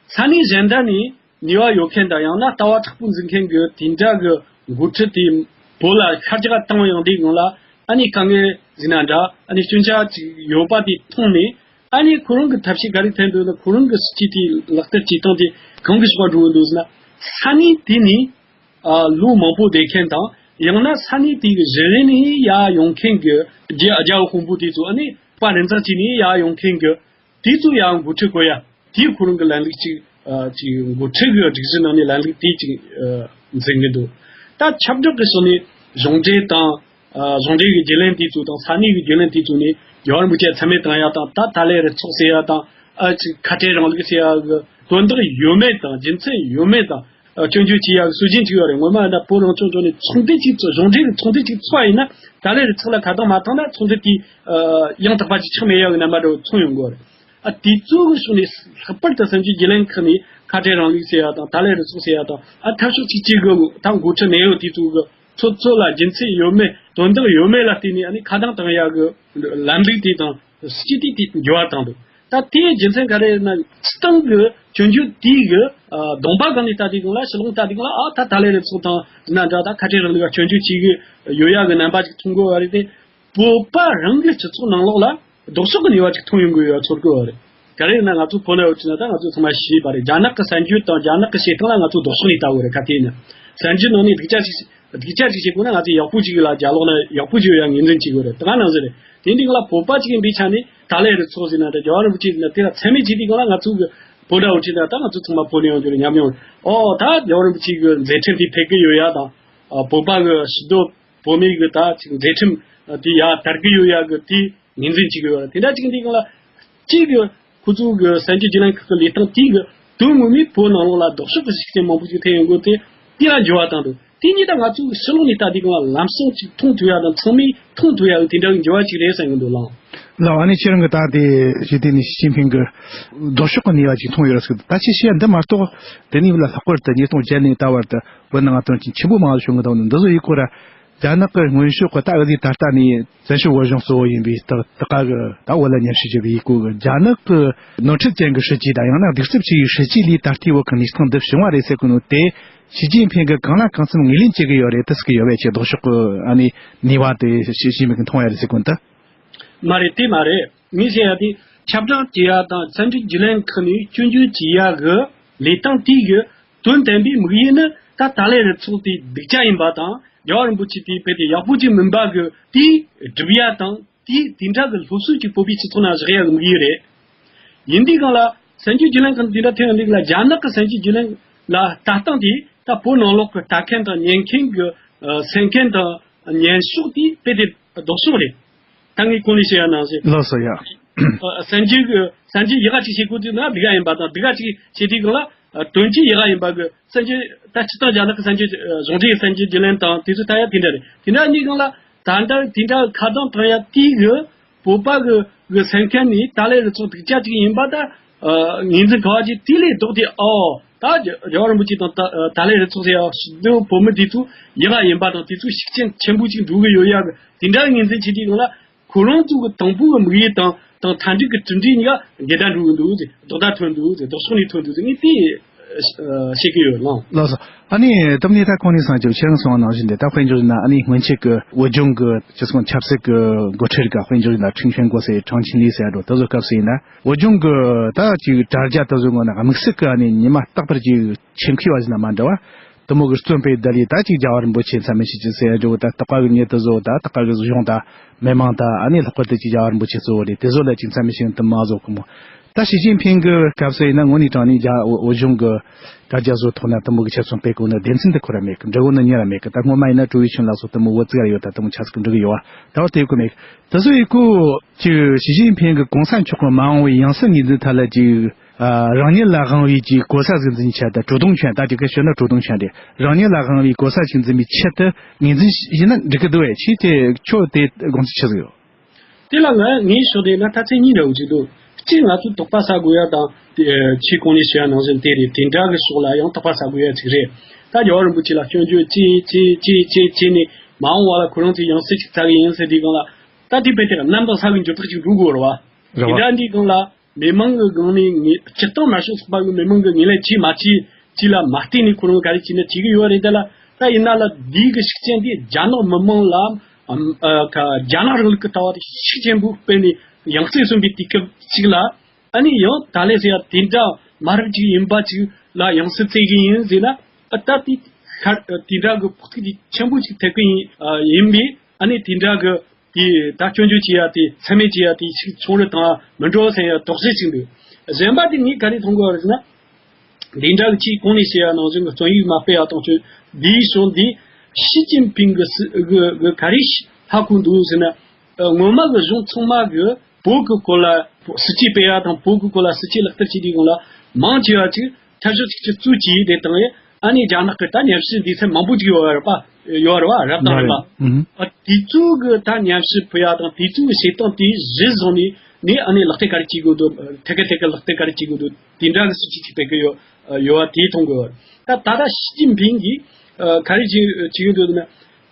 ས་གནས་གཞན་དག་ནས་ནུས་པ་ཡོད་མཁན་དང་ཡང་ན་ལྟ་བ་མཁྲེགས་པོ་འཛིན་མཁན་གྱི་དེ་འདྲ་གི་འགོ་ཁྲིད་དེ་བོད་ལ་ཤར་རྒྱག་བཏང་ཡོང་དུས་སྒང་ལ་ཨ་ནི་དཀའ་ངལ་ཟེར་ན་འདྲ། ཨ་ནི་སྐྱོན་ཆ་ཅིག་ཡོད་པ་དེ་མཐོང་ནས་ཨ་ནི་ཁོ་རང་གི་ཐབས་ཤེས་ག་རེ་འཐེན་འདུག་ན། ཁོ་རང་གི་སྲིད་ཇུས་དེ་ལག་བསྟར་བྱེད་སྟངས་དེ་གང་གི་ཕྱོགས་འགྲོ་གི་འདུག་ཟེར་ན། ས་གནས་དེ་ནས་ཨ་ལོ་མང་པོ་བསྡད་མཁན་དང་ཡང་ན་ས་གནས་དེ་གི་གཞི་རིམ་ནས་ཡར་ཡོང་མཁན་གྱི་རྒྱ་རྒྱ་དཔོན་པོ་དེ་ཚོ་ཨ་ནི་པར་རིན་ཚང་བྱས་ནས་ཡར་ཡོང་མཁན་གྱི་དེ་ཚོ་ཡང་འགོ་ཁྲིད་དགོས་ཡ། དེའི་ཁོ་རང་གི་ལམ་ལུགས་ཅིག་ཨ་ཅིག་འགོ་ཁྲིད་ཀྱི་སྒྲིག་གཞི་ནང་ནས་ལམ་ལུགས་དེ་ཅིག་ཨ་འཛིན་གྱི་འདུག་ད་ཁྱབ་བསྒྲགས་ཀྱི་ཕྱོགས་ནས་གཞུང་འབྲེལ་དང་ཨ་གཞུང་འབྲེལ་གྱི་བརྒྱུད་ལམ་དེ་ཚོ་དང་ས་གནས་ཀྱི་བརྒྱུད་ལམ་དེ་ཚོ་ནས་རྒྱལ་བ་རིན་པོ་ཆེ་མཚན་སྨད་བཏང་ཡ་དང་ད་ད་ལའི་རུ་ཚོགས་ཟེར་ཡ་དང་ཨ་ཅིག་ཁ་བྲལ་རིང་ལུགས་ཟེར་ཡ་གི་དོན་དག་ཡོད་མེད་དང་རྒྱུ་མཚན་ཡོད་མེད་དང་ཨ་སྐྱོན་བརྗོད་བྱེད་ཡ་གི་སྲོལ་རྒྱུན་ཅིག་ཡོད་རེད། སྔོན་མ་ཡིན་ན་བོད་རང་སྐྱོང་ལྗོངས་ནས་ཚོགས་འདུ་ཅིག་ཚོགས་གཞུང་འབྲེལ་གྱི་ཚོགས་འདུ་ཅིག་ཚོགས་པ་ཡིན་ན་ད་ལའི་རུ་ཚོགས་ལ་ཁ་གཏོང་མ་བཏང་ན་ཚོགས་འདུ་དེ་ཨ་ཡང་དག་པ་ཅིག་ཆགས་མེད་ཡ་གི་རྣམ་པ་འདྲ་བོ་མཚོན་ཡོང་གི་ཡོད་རེད། ཨ་དེ་ཚོ་གི་ཕྱོགས་ནས་ལྷག་པར་དུ་གསར་འགྱུར་བརྒྱུད་ལམ་ཁག་ནས་ཁ་བྲལ་རིང་ལུགས་ཟེར་ཡ་དང་ད་ལའི་རུ་ཚོགས་ཟེར་ཡ་དང་ཨ་ཐབས་ཤོག་གཅིག་གཅིག་གི་ད་འགོ་ཁྲིད་གནད་ཡོད་དེ་ཚོ་གི་ཚོ་ཚོ་ལ་རྒྱུ་མཚན་ཡོད་མེད་དོན་དག་ཡོད་མེད་ལ་བལྟས་ནས་ཨ་ནི་ཁ་གཏོང་བཏང་ཡ་གི་ལམ་ལུགས་དེ་དང་སྲིད་ཇུས་དེ་འགྱུར་བ་བཏང་འདུག་ད་དེའི་རྒྱུ་མཚན་ག་རེ་ཡིན་ན་སྤྱིར་བཏང་གི་སྐྱོན་བརྗོད་དེའི་གི་ཨ་གདོང་པ་སྒང་ནས་ལྟ་དུས་སྒང་ལ་ཕྱི་ལོགས་ལྟ་དུས་སྒང་ལ་ཨ་ད་ད་ལའི་རུ་ཚོགས་དང་ཡིན་ན་འདྲ་ད་ཁ་བྲལ་རིང་ལུགས་ལ་སྐྱོན་བརྗོད་བྱེད་གི་ཡོད་ཡ་གི་རྣམ་པ་ཅིག་མཐོང་གི་ཡོད་རེད་དེ། བོད་པ་རང་གི་སྤྱི་ཚོགས་ནང་ལོགས་ལ་ལྡོག་ཕྱོགས་ཀྱི་ནུས་པ་ཅིག་ཐོན་ཡོང་གི་ཡོད་ཚོར་གི་ཡོད་རེད། ག་རེ་ཡིན་ན་ང་ཚོ་བོད་ནང་ཡོད་ཅིག་ན་ད་ང་ཚོ་ཚང་མ་ཤེས་པ་རེད། རྒྱ་ནག་གི་གསར་འགྱུར་དང་རྒྱ་ནག་གི་བཤད་སྟངས་ལ་ང་ཚོ་ལྡོག་ཕྱོགས་ནས་ལྟ་དགོས་རེད། ག་དེ་ཡིན་ན་གསར་འགྱུར་ནང་ནས་སྡུག་ཅག་ཅིག་སྡུག་ཅག་ཅིག་བཤད་དགོས་ན་ང་ཚོས་ཡག་པོ་ཅིག་ལ་རྒྱབ་ལོགས་ན་ཡག་པོ་ཅིག་ཡོད་ཡ་ངོས་འཛིན་བྱེད་དགོས་རེད། དེ་ག་ནང་བཞིན་རེད། དེ་འདི་ག་ལ་བོད་པ་ཅིག་ཡིན་པའི་ཆ་ནས་ད་ལའི་རུ་ཚོགས་ཟེར་ན་འདྲ་རྒྱལ་བ་རིན་པོ་ཆེ་ཟེར་ན་དེ་ལ་མཚན་སྨད་བྱེད་དུས་ག་ལ་ང་ཚོ་གི་བོད་འདྲ་བོ་ཁྲིད་ན་ད་ང་ཚོ་ཚང་མ་བོད་ནས་ཡོང་རྒྱུ་རེད་སྙམ་ཡོང་། ཨོ་ད་རྒྱལ་བ་རིན་པོ་ཆེ་གི་མཛད་འཕྲིན་དེ་ཕེབས་ཀྱི་ཡོད་ཡ་དང་། ཨ་བོད་པ་གི་ཕྱི་སྡོད་བོད་མི་གི་ད་ཅིག་མཛད་འཕྲིན་དེ་ཡར་དར་གི་ཡོད་ཡ་གི་དེ་ངོས་འཛིན་བྱེད་གི་ཡོད་རེད། དེ་འདྲ་ཅིག་འདི་གང་ལ་གཅིག་གི་ཁོ་ཚོ་གི་གསར་འགྱུར་བརྒྱུད་ལམ་ཁག་གི་ལས་སྟངས་དེ་གི་དོན་ངོ་མའི་བོད་ནང་ལོགས་ལ་ལྡོག་ཕྱོགས་ཀྱི་ཤུགས་རྐྱེན་མང་པོ་ཞིག་ཐེབས་ཡོང་གི་དེ་དེ་ལ་འགྱུར་བ་བཏང་འདུག་དེ་གཉིས་ད་ང་ཚོ་གི་ཕྱི་ལོགས་ནས་ལྟ་དུས་གང་ལ་ལམ་སང་ཅིག་མཐོང་ཐུབ་ཡ་དང་ཚང་མས་མཐོང་ཐུབ་ཡ་གི་དེ་འདྲ་གི་འགྱུར་བ་ཅིག་རེད་བསམ་གི་འདུག་ལགས། ལགས། ཨ་ནི་ཁྱེད་རང་གི་ད་དེ་ཞི་བདེ་ནས་ཞི་ཅིན་ཕིང་གི་ལྡོག་ཕྱོགས་ཀྱི་ནུས་པ་ཅིག་མཐོང་ཡོད་རེད་ཟེར་གི་འདུག་ད་ཁྱེད་བཤད་ཡ་འདི་མ་གཏོགས་དེ་ནས་ལ་ལྷག་པར་དུ་ཉིས་སྟོང་བརྒྱད་ནས་ད་བར་དུ་བོད་ནང་དོན་རྐྱེན་ཆེན་པོ་མང་བ་བྱུང་གི་འདུག་འདི་ཚོ་ཡིན་སྐོར་ར། རྒྱ་ནག་གི་སྔོན་ཕྱོགས་ཀྱི་ད་འུ་ལི་ད་ལྟ་ནས་བཙན་བྱོལ་བོད་གཞུང་གཙོ་བོ་ཡིན་པའི་ད་ད་ག་གི་ད་བོད་ལ་མཉམ་ཞུགས་བྱེད་པའི་ཡུལ་སྐོར་གི་རྒྱ་ནག་གི་ནོར་འཁྲུལ་ཅན་གྱི་སྲིད་ཇུས་དང་ཡང་ན་གདུག་རྩུབ་ཆེ་བའི་སྲིད་ཇུས་ལས་ད་ལྟའི་བོད་ཀྱི་གནས་སྟངས་འདི་བྱུང་བ་རེད་ཟེར་གི་ནོ་དེ། ཞི་ཅིན་ཕིང་གིས་གང་ལ་གང་འཚམ་ངོས་ལེན་བྱེད་ཀྱི་ཡོད་རེད། དེ་ཟེར་གི་ཡོད་པས་ཀྱི་ལྡོག་ཕྱོགས་ཀྱི་ཨ་ནི་ནུས་པ་དེ་ཞི་ཞི་ཅིན་ཕིང་གིས་མཐོང་ཡ་རེད་ཟེར་གོ་ནི་ད། མ་རེད། དེ་མ་རེད། ངས་བཤད་ཡ་དེ་ཁྱབ་བསྒྲགས་བྱེད་ཡ་དང་གསར་འགྱུར་བརྒྱུད་ལམ་ཁག་ནས་སྐྱོན་བརྗོད་བྱེད་ཡ་གི་ལས་སྟངས་དེ་གི་དོན་དམ་པའི་དམིགས་ཡུལ་ནི་ད་ད་ལའི་རུ་ཚོགས་དེ་སྡུག་ཅག་ཡིན་པ་དང་རྒྱལ་བ་རིན་པོ་ཆེ་དེ་དཔེ་དེ་ཡག་པོ་ཅིག་མིན་པ་གི་དེ་སྒྲུབ་ཡ་དང་དེ་དེ་འདྲ་གི་སློབ་གསོ་ཅིག་བོད་པའི་སྤྱི་ཚོགས་ནང་བཞག་ཡ་གི་དམིགས་ཡུལ་རེད། ཡིན་དུས་སྒང་ལ་གསར་འགྱུར་བརྒྱུད་ལམ་གང་དེ་འདྲ་ཐོན་ཡོང་དུས་ལ་རྒྱ་ནག་གི་གསར་འགྱུར་བརྒྱུད་ལམ་ལ་ལྟ་སྟངས་དེ་ད་བོད་ནང་ལོགས་ཀྱི་ལྟ་མཁན་དང་ཉན་མཁན་གྱི་ཨ་གསན་མཁན་དང་ཉན་ཕྱོགས་དེ་དཔེ་དེ་ལྡོག་ཕྱོགས་རེད། ད་ངས་གོང་ནས་བཤད་ཡ་ནང་བཞིན། ལགས་སོ་ཡ། ཨ་གསར་འགྱུར་གྱི་གསར་འགྱུར་ཡག་ག་ཅིག་བྱེད་དགོས་དུས་ན་སྡུག་ག་ཡིན་པ་དང་སྡུག་ག་ཅིག་བྱེད་དུས་སྒང་ལ་ཨ་དོན་གྱིས་ཡག་ག་ཡིན་པ་གི་གསར་འགྱུར་ད་སྤྱིར་བཏང་རྒྱ་ནག་གི་གསར་འགྱུར་ཨ་གཞུང་འབྲེལ་གསར་འགྱུར་བརྒྱུད་ལམ་དང་དེ་ཚོ་ལྟ་ཡ་དེ་འདྲ་རེད། དེ་འདྲ་གཉིས་སྒང་ལ་ད་ལྟ་དེ་འདྲ་ཁ་གྲངས་བཏང་ཡ་དེའི་གི་བོད་པ་གི་གི་སེམས་ཁམས་ནི་ཏཱ་ལའི་རུ་ཚོགས་སྡུག་ཅག་ཅིག་ཡིན་པ་ད་ཨ་ངོས་འཛིན་ག་བ་ཅིག་དེ་ལས་ལྡོག་སྟེ། ཨོ་ད་རྒྱལ་བ་རིན་པོ་ཆེ་དང་ཏཱ་ཏཱ་ལའི་རུ་ཚོགས་ཟེར་ཡ་སྡོད་བོད་མི་དེ་ཚོ་ཡག་ག་ཡིན་པ་དང་དེ་ཚོ་ཤུགས་རྐྱེན་ཆེན་པོ་ཅིག་འགྲོ་གི་ཡོད་ཡ་གི་དེ་འདྲ་ངོས་འཛིན་བྱེད་དུས་སྒང་ལ། ཁོ་རང་ཚོ་གི་དང་པོ་གི་དམིགས་ཡུལ་དང་དང་མཐའ་འབྲས་ཀྱི་གྲུབ་འབྲས་གཉིས་ཀ་འགལ་ཟླ་འགྲོ་གི་འདུག་ཟེར། ལྡོག་ཟླ་ཐོན་འདུག་ཟེར། ལྡོག་ཕྱོགས་ནས་ཐོན་འདུག་ཟེར། ངས་དེ་ཨ་བཤད་ཀྱི་ཡོད་ལགས། ལགས་སོ། ཨ་ནི་དེ་ནས་ད་གོང་ནས་སང་ཅིག་ཁྱེད་རང་གསུངས་པ་ནང་བཞིན་དེ་ད་དཔེ་འཇོག་བྱས་ན་ཨ་ནི་སྔོན་ཆད་ཀྱི་བོད་ལྗོངས་ཀྱི་སྤྱི་ཚོགས་ཆབ་སྲིད་ཀྱི་འགོ་ཁྲིད་རིགས་དཔེ་འཇོག་བྱས་ན་ཁྲེང་ཆོན་གོ་ཟེར་ཁྲང་ཆིན་ལི་ཟེར་ཡ་འགྲོ་དེ་ཚོ་སྐབས་སུ་ཡིན་ན་བོད་ལྗོངས་ཀྱི་ད་ཅིག་དྲ་རྒྱ་དེ་ཚོའི་ངོས་ནས་དམིགས་བསལ་གྱི་ཨ་ནི་ཉི་མ་རྟག་པར་ཅིག་ཆེད་མཁས་པ་ཞིག་ལ་མ་འདྲ་བ། དེ་མོ་གི་རྩོམ་པའི་བརྡ་ལས་ད་ཅིག་རྒྱལ་བ་རིན་པོ་ཆེ་མཚན་སྨད་བྱེད་ཀྱི་ཟེར་ཡ་འགྲོ་ད་ལྟ་གི་མྱི་དེ་ཚོ་ད་ལྟ་གི་གཞུང་ད་མི་མང་ད་ཨ་ནི་ལྷག་པར་དུ་ཅིག་རྒྱལ་བ་རིན་པོ་ཆེ་གཙོ་བོ་རེད། དེ་ཚོ་ལ་ཅིག་མཚན་སྨད་བྱེད་ཡོང་དུ་མ་བཟོ་གི་མོ། ད་ཞི་ཅིན་ཕིང་གི་སྐབས་སུ་ཡིན་ན་དངོས་གནས་དྲང་གནས་རྒྱ་བོད་གཞུང་གི་དྲ་རྒྱ་བཟོ་ཐོག་ན་དེ་མོ་གི་ཆེད་རྩོམ་སྤེལ་དགོས་ན་སྡེ་ཚན་དེ་ཁོ་ར་མེད་གི། འབྲི་གོ་ནི་ཉེ་ར་མེད་གི། ད་སྔོན་མ་ཡིན་ན་ཀྲུའུ་ཝེ་ཆུན་ལགས་སོགས་དེ་མོ་བོད་ཙིག་ར་ཡོད། ད་དེ་མོ་ཆ་ཚིག་འབྲི་གི་ཡོད་བ། ད་བར་དེ་གོ་མེད་གི། དེ་ཚོ་ཡི་གོ་ཅིག་ཞི་ཅིན་ཕིང་གི་གོང་ས་མཆོག་གི་མ་འོངས་པའི་ཡང་སྲིད་ངོས་འཛིན་ཐད་ལ་ཅིག་ཨ། རང་ཉིད་ལ་དབང་བའི་ཅིག་གོ་ས་ཟིག་འཛིན་ཆེད་དུ་主动权ད་དེ་ག་ཤོད་ན་主动权རེད། རང་ཉིད་ལ་དབང་བའི་གོ་ས་ཞིག་འཛིན་པའི་ཆེད་དུ་ངོས་འཛིན་ཞུས་ན་འགྲིག་གི་འདུག་བས། ཁྱེད་ཀྱི་ཁྱོད་དེ་དགོངས་ཚུལ་ཆི་ཟིག་ཡོད། དེ་ལ་ང་ངའི་ཕྱོགས་ནས་ན་ད་ཚིག་གཉིས་འདྲ་བོ་ཅིག་འདུག་གཅིག་ང་ཚོས་དོགས་པ་ཟ་དགོས་ཡ་དང་དེ་ཆེས་གོང་ནས་ཞུ་ཡ་ནང་བཞིན་དེ་རེད། དེ་འདྲ་གི་ཕྱོགས་ལ་ཡང་དོགས་པ་ཟ་དགོས་ཡ་ཅིག་རེད། ད་རྒྱལ་བ་རིན་པོ་ཆེ་ལ་སྐྱོན་བརྗོད་ཅི་ཅི་ཅི་ཅི་བྱས་ནས་མ་འོངས་པ་ལ་ཁོ་རང་ཚོས་ཡང་སྲིད་ཅིག་བཙལ་གི་ཡིན་ཟེར་དུས་སྒང་ལ་ད་དེ་དཔེ་དེ་གནམ་དང་ས་གི་འགྱུར་ལྡོག་ཅིག་འགྲོ་དགོས་རེད་བ། རེད་བ། དེ་འདྲ་འདི་སྒང་ལ། མི་མང་གི་སྒང་ནས་ངས་སྤྱིར་བཏང་མ་ཤོག་ཚོགས་པ་གི་མི་མང་གི་ངོས་ལ་ཅི་མ་ཅི་ཅི་ལ་མ་བལྟས་ནས་ཁོ་རང་ག་རེ་བྱས་ན་བྱེད་གི་ཡོད་རེད། དེ་ལ་ད་ཡིན་ན་ལ་འདི་གི་ཤུགས་རྐྱེན་དེ་རྒྱ་ནག་མི་མང་ལ་ཨམ་ཨ་ཁ་རྒྱ་ནག་རིང་ལུགས་ཀྱི་ལྟ་བ་དེ་ཤུགས་ཆེན་པོ་སྤེལ་ནས་ཡང་སྲིད་གསོན་པའི་དུས་སྐབས་ཅིག་ལ་ཨ་ནི་ཡང་ད་ལས་ཟེར་ཡ་དེ་འདྲ་མ་རབས་ཅིག་ཡིན་པ་ཅིག་ལ་ཡང་སྲིད་བཙལ་གི་ཡིན་ཟེར་ན་ཨ་ད་དེ་ཤར་དེ་འདྲ་གི་ཕོག་ཐུག་དེ་ཆེན་པོ་ཅིག་ཐེབས་གི་ཡིན་ཨ་ཡིན་པས་ཨ་ནི་དེ་འདྲ་གི་དེ་ད་སྐྱོན་བརྗོད་བྱེད་ཡ་དེ་མཚན་སྨད་བྱེད་ཡ་དེ་ཞིག་ཚོང་ར་དང་མི་འགྲོ་ཟེར་ཡ་དོགས་གཞི་ཞིག་འདུག་གཞན་པ་དེ་ངས་ག་རེ་མཐོང་གི་ཡོད་རེད་ཟེར་ན། འདི་འདྲ་གི་ཅིག་གོང་ནས་བཤད་ཡ་ནང་བཞིན་གྱི་རྩོམ་ཡིག་མ་སྤེལ་ཡ་དང་ཚུན་འདིའི་ཕྱོགས་འདི་ཞི་ཅིན་ཕིང་གི་སི་གི་གི་ག་རེ་ཧ་གོ་འདུག་ཟེར་ན། ཨ་སྔོན་མ་གི་གཞུང་ཚང་མ་གི་བོད་ཀྱི་སྐོར་ལ་སྲིད་ཇུས་སྤེལ་ཡ་དང་བོད་ཀྱི་སྐོར་ལ་སྲིད་ཇུས་ལག་བསྟར་བྱེད་དུས་སྒང་ལ་མང་ཆེ་བ་ཅིག་འཐབ་ཕྱོགས་གཅིག་གྱུར་གཙོ་བྱས་དེ་དང་ཨ་ནི་རྒྱ་ནག་གི་ད་ཉམས་ཞིབ་འདི་ཚད་མང་པོ་ཅིག་ཡོད་རེད་པ། ཡོད་རེད་བ། རབ་དང་རིམ་པ། ཨ་དེ་ཚོ་གི་ད་ཉམས་ཞིབ་ཕུལ་ཡ་དང་དེ་ཚོ་གི་བྱེད་སྟངས་དེ་གཞི་བཟུང་ནས་ནི་ཨ་ནི་ལག་བསྟར་ག་རེ་བྱེད་དགོས་འདུག་ཐད་ཀར་ཐད་ཀར་ལག་བསྟར་ག་རེ་བྱེད་དགོས་འདུག་དེ་འདྲ་གི་སྲིད་ཇུས་ཅིག་སྤེལ་གི་ཡོད་ཡོད་བ་དེ་མཐོང་གི་ཡོད། ད་ད་ལྟ་ཞི་ཅིན་ཕིང་གིས་ག་རེ་བྱེད་བྱེད་ཀྱི་འདུག་ཟེར་ན།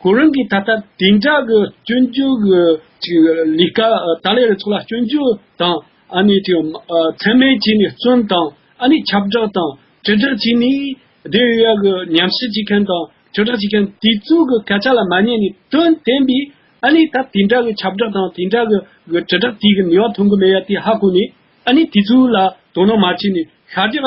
ཁོ་རང་གིས་ད་ལྟ་དེ་འདྲ་གི་སྐྱོན་བརྗོད་གི་ཅིག་ལས་ཀ་ཏཱ་ལའི་རུ་ཚོགས་ལ་སྐྱོན་བརྗོད་དང་ཨ་ནི་ཅིག་མཚན་སྨད་བྱས་ནས་རྩོམ་དང་ཨ་ནི་ཁྱབ་བསྒྲགས་དང་དྲིལ་བསྒྲགས་བྱས་ནས་བསྡད་ཡོད་ཡ་གི་ཉམས་ཞིབ་བྱེད་མཁན་དང་དྲིལ་བསྒྲགས་བྱེད་མཁན་དེ་ཚོ་གི་སྐད་ཆ་ལ་མ་ཉན་ནས་དོན་བདེན་པའི་ཨ་ནི་ད་དེ་འདྲ་གི་ཁྱབ་བསྒྲགས་དང་དེ་འདྲ་གི་གི་དྲིལ་བསྒྲགས་དེ་གི་ནུས་པ་ཐོན་གི་མེད་ཡ་དེ་ཧ་གོ་ནས་ཨ་ནི་དེ་ཚོ་ལ་དོ་སྣང་མ་བྱས་ནས་ཤར་རྒྱག་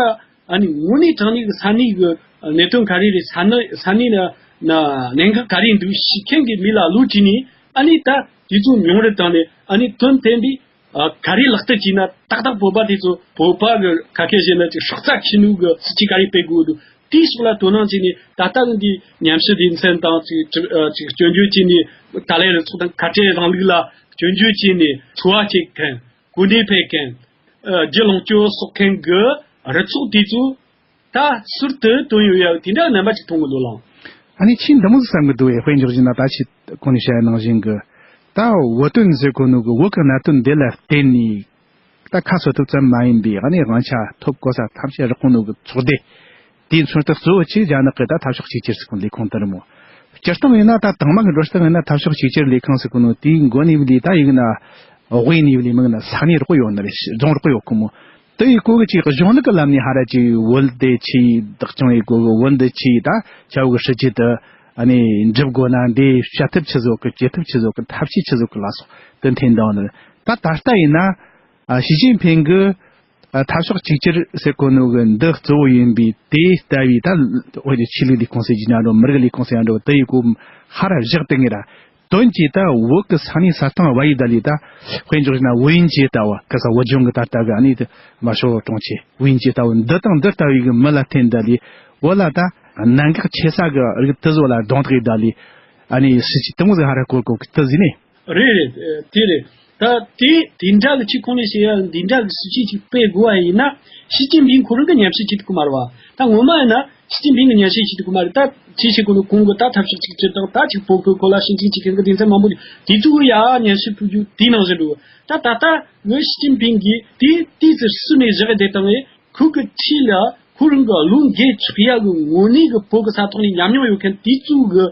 ཨ་ནི་དངོས་གནས་དྲང་གནས་ཀྱི་ས་གནས་ཀྱི་གནད་དོན་ག་རེ་རེད། ས་གནས་ས་གནས་ན་ན་གནད་འགག་ག་རེ་འདུག་ཤེས་མཁན་གྱི་མི་ལ་བློ་དྲིས་ནས་ཨ་ནི་ད་དུས་ཚོད་ཉུང་རུ་བཏང་ནས་ཨ་ནི་དོན་བདེན་པའི་ཨ་ག་རེ་ལག་བསྟར་བྱས་ན་ཏག་ཏག་བོད་པ་དེ་ཚོ་བོད་པ་གི་ཁ་སྐད་བཤད་ན་ཅིག་སྲོག་རྩ་ཁྱེར་ནུས་གི་སྲིད་ཇུས་ག་རེ་སྤེལ་དགོས་འདུག་དེའི་ཕྱོགས་ལ་དོ་སྣང་བྱས་ནས་ད་ལྟ་གི་འདི་ཉམས་ཞིབ་སྡེ་ཚན་དང་ཅིག་ཅིག་སྐྱོན་བརྗོད་བྱས་ནས་ཏཱ་ལའི་རུ་ཚོགས་དང་ཁ་བྲལ་རིང་ལུགས་ལ་སྐྱོན་བརྗོད་བྱས་ནས་འཚོ་བ་སྐྱེལ་མཁན་གོ་གནས་འཕེར་མཁན། ཨ་རྒྱུ་ལོངས་སྤྱོད་གསོག་མཁན་གྱི་རུ་ཚོགས་དེ་ཚོ་ད་ཟུར་དུ་བཏོན་ཡོད་ཡ་དེ་འདྲ་རྣམ་པ་ཅིག་མཐོང་གི་འདུག་ལགས། ཨ་ནི་ཁྱེད་འདི་མོ་ཟིག་བསམ་གི་འདུག་བས། དཔེ་འཇོག་བཞིན་ན་ད་ཁྱེད་གོང་ནས་བཤད་ཡ་ནང་བཞིན་གི་ད་བོད་དོན་ཟེར་གོ་ནོ་གི་བོད་ཀྱི་གནད་དོན་འདི་ལ་བརྟེན་ནས་ད་ཁ་གསོ་ཐུབ་ཙམ་མ་ཡིན་པའི་ཨ་ནི་དབང་ཆ་ཐོབ་གོ་ས་ཐམས་ཅད་རག་གོ་ནོ་གི་ཚོགས་སྡེ་དེའི་མཚོན་རྟགས་གཙོ་བོ་ཅིག་རྒྱ་ནག་གི་ད་འཐབ་ཕྱོགས་གཅིག་གྱུར་ཟེར་གོ་ལས་ཁུངས་དེ་རེད་མོ། སྤྱིར་བཏང་ཡིན་ན་ད་དང་མ་གི་འགྲོ་སྟངས་ཡིན་ན་འཐབ་ཕྱོགས་གཅིག་གྱུར་ལས་ཁུངས་ཟེར་གོ་ནོ་དེའི་མགོ་ནས་བླས་ད་ཡིན་ན་དབུས་ནས་བླས་མིན་ན་ས་གནས་རོགས་ཡོད་ནི་རེད། རྫོང་རོགས་ཡོད་ཁོ་མོ། དེ་ཡི་སྐོར་གི་ཅིག་གཞུང་ལུགས་ཀྱི་ལམ་ནས་ཧ་ར་ཅིག་བོད་དེ་ཆི་བདག་སྐྱོང་ཡི་སྐོར་གི་བོད་འདི་ཆི་ད་ཆ་བོ་གི་སྲིད་ཇུས་དེ་ཨ་ནི་འགྲུབ་དགོས་ན་འདི་བྱ་ཐབས་ཆི་བཟོ་གི་བྱེད་ཐབས་ཆི་བཟོ་གི་ཐབས་ཤེས་ཆི་བཟོ་གི་ལ་སོགས་དེ་འཐེན་དང་ནི་ད་ད་ལྟ་ཡིན་ན་ཨ་ཞི་ཅིན་ཕིང་གི་ཨ་འཐབ་ཕྱོགས་གཅིག་གྱུར་ཟེར་གོ་ནོ་གི་འདི་གཙོ་བོ་ཡིན་པའི་དེ་ལྟ་བུའི་ད་འོ་ཆོས་ལུགས་ལས་ཁུངས་ཟེར་གྱི་ན་འགྲོ་མི་རིགས་ལས་ཁུངས་ཟེར་ཡ་འགྲོ་དེ་ཡི་སྐོར་ཧ་ར་བཞག་དེ་ངེས་ར། དོན་གྱིས་ད་བོད་ཀྱི་ས་གནས་ས་སྟེང་བལ་ཡུལ་ད་ལས་ད་དཔེ་འཇོག་བྱས་ན་ཝུ་ཡིན་ཅེ་ལྟ་བུ་ག་ས་བོད་ལྗོངས་ཀྱི་ད་ལྟ་གི་ཨ་ནི་དམར་ཤོག་གྲོང་ཁྱེར་ཝུ་ཡིན་ཅེ་ལྟ་བུ་འདི་དང་འདི་ལྟ་བུའི་གི་མི་ལ་བརྟེན་ད་ལས་བོད་ལ་ད་གནད་འགག་ཆེ་ས་གི་རིགས་དེ་ཚོ་ལ་གདོང་ཐག་ཡིན་ད་ལས་ཨ་ནི་སྲིད་ཇུས་དེ་མོ་ཟིག་ཧ་ར་གོ་གོ་གི་དེ་ཟིན་ནས། རེད་རེད། ཨ། དེ་རེད། ད་དེ་དེ་འདྲ་གི་ཆེད་ཁོང་ནས་བཤད་ཡ་འདི་འདྲ་གི་སྲིད་ཇུས་ཅིག་སྤེལ་དགོས་པ་ཡིན་ན། ཞི་ཅིན་ཕིང་ཁོ་རང་གི་ཉམས་ཞིབ་བྱེད་ཐུབ་ཀྱི་མ་རེད་བ། ད་ངོ་མ་ཡིན་ན་ཞི་ཅིན་ཕིང་གི་ཉམས་ཞིབ་བྱེད་ཐུབ་ཀྱི་མ་རེད། ད་ཅི་ཞིག་གོ་ནོ་ཁོང་གི་ད་ཐབས་ཤེས་ཅིག་བྱེད་སྟངས་ད་ཅིག་བོད་ཁུལ་ཁོ་ལ་ཞིང་ཆེན་གྱི་ཁེ་ཕན་མང་པོ་དེ་ཚོ་གི་ཡ་ཉམས་ཞིབ་ཕུལ་རྒྱུ་དེའི་ནང་བཞིན་འགྲོ། ད་ད་ལྟ་ངས་ཞི་ཅིན་ཕིང་གིས་དེ་དུས་ཚོད་སུ་ནས་བཞག་བསྡད་བཏང་བས། ཁོ་གི་འཁྲིས་ལ་ཁོ་རང་གི་བློ་འགེལ་ཆོག་ཡ་གི་ངོ་ནས་གི་བོད་གི་ས་ཐོག་ནས་ཉམས་མྱོང་ཡོད་མཁན་དེ་ཚོ་གི་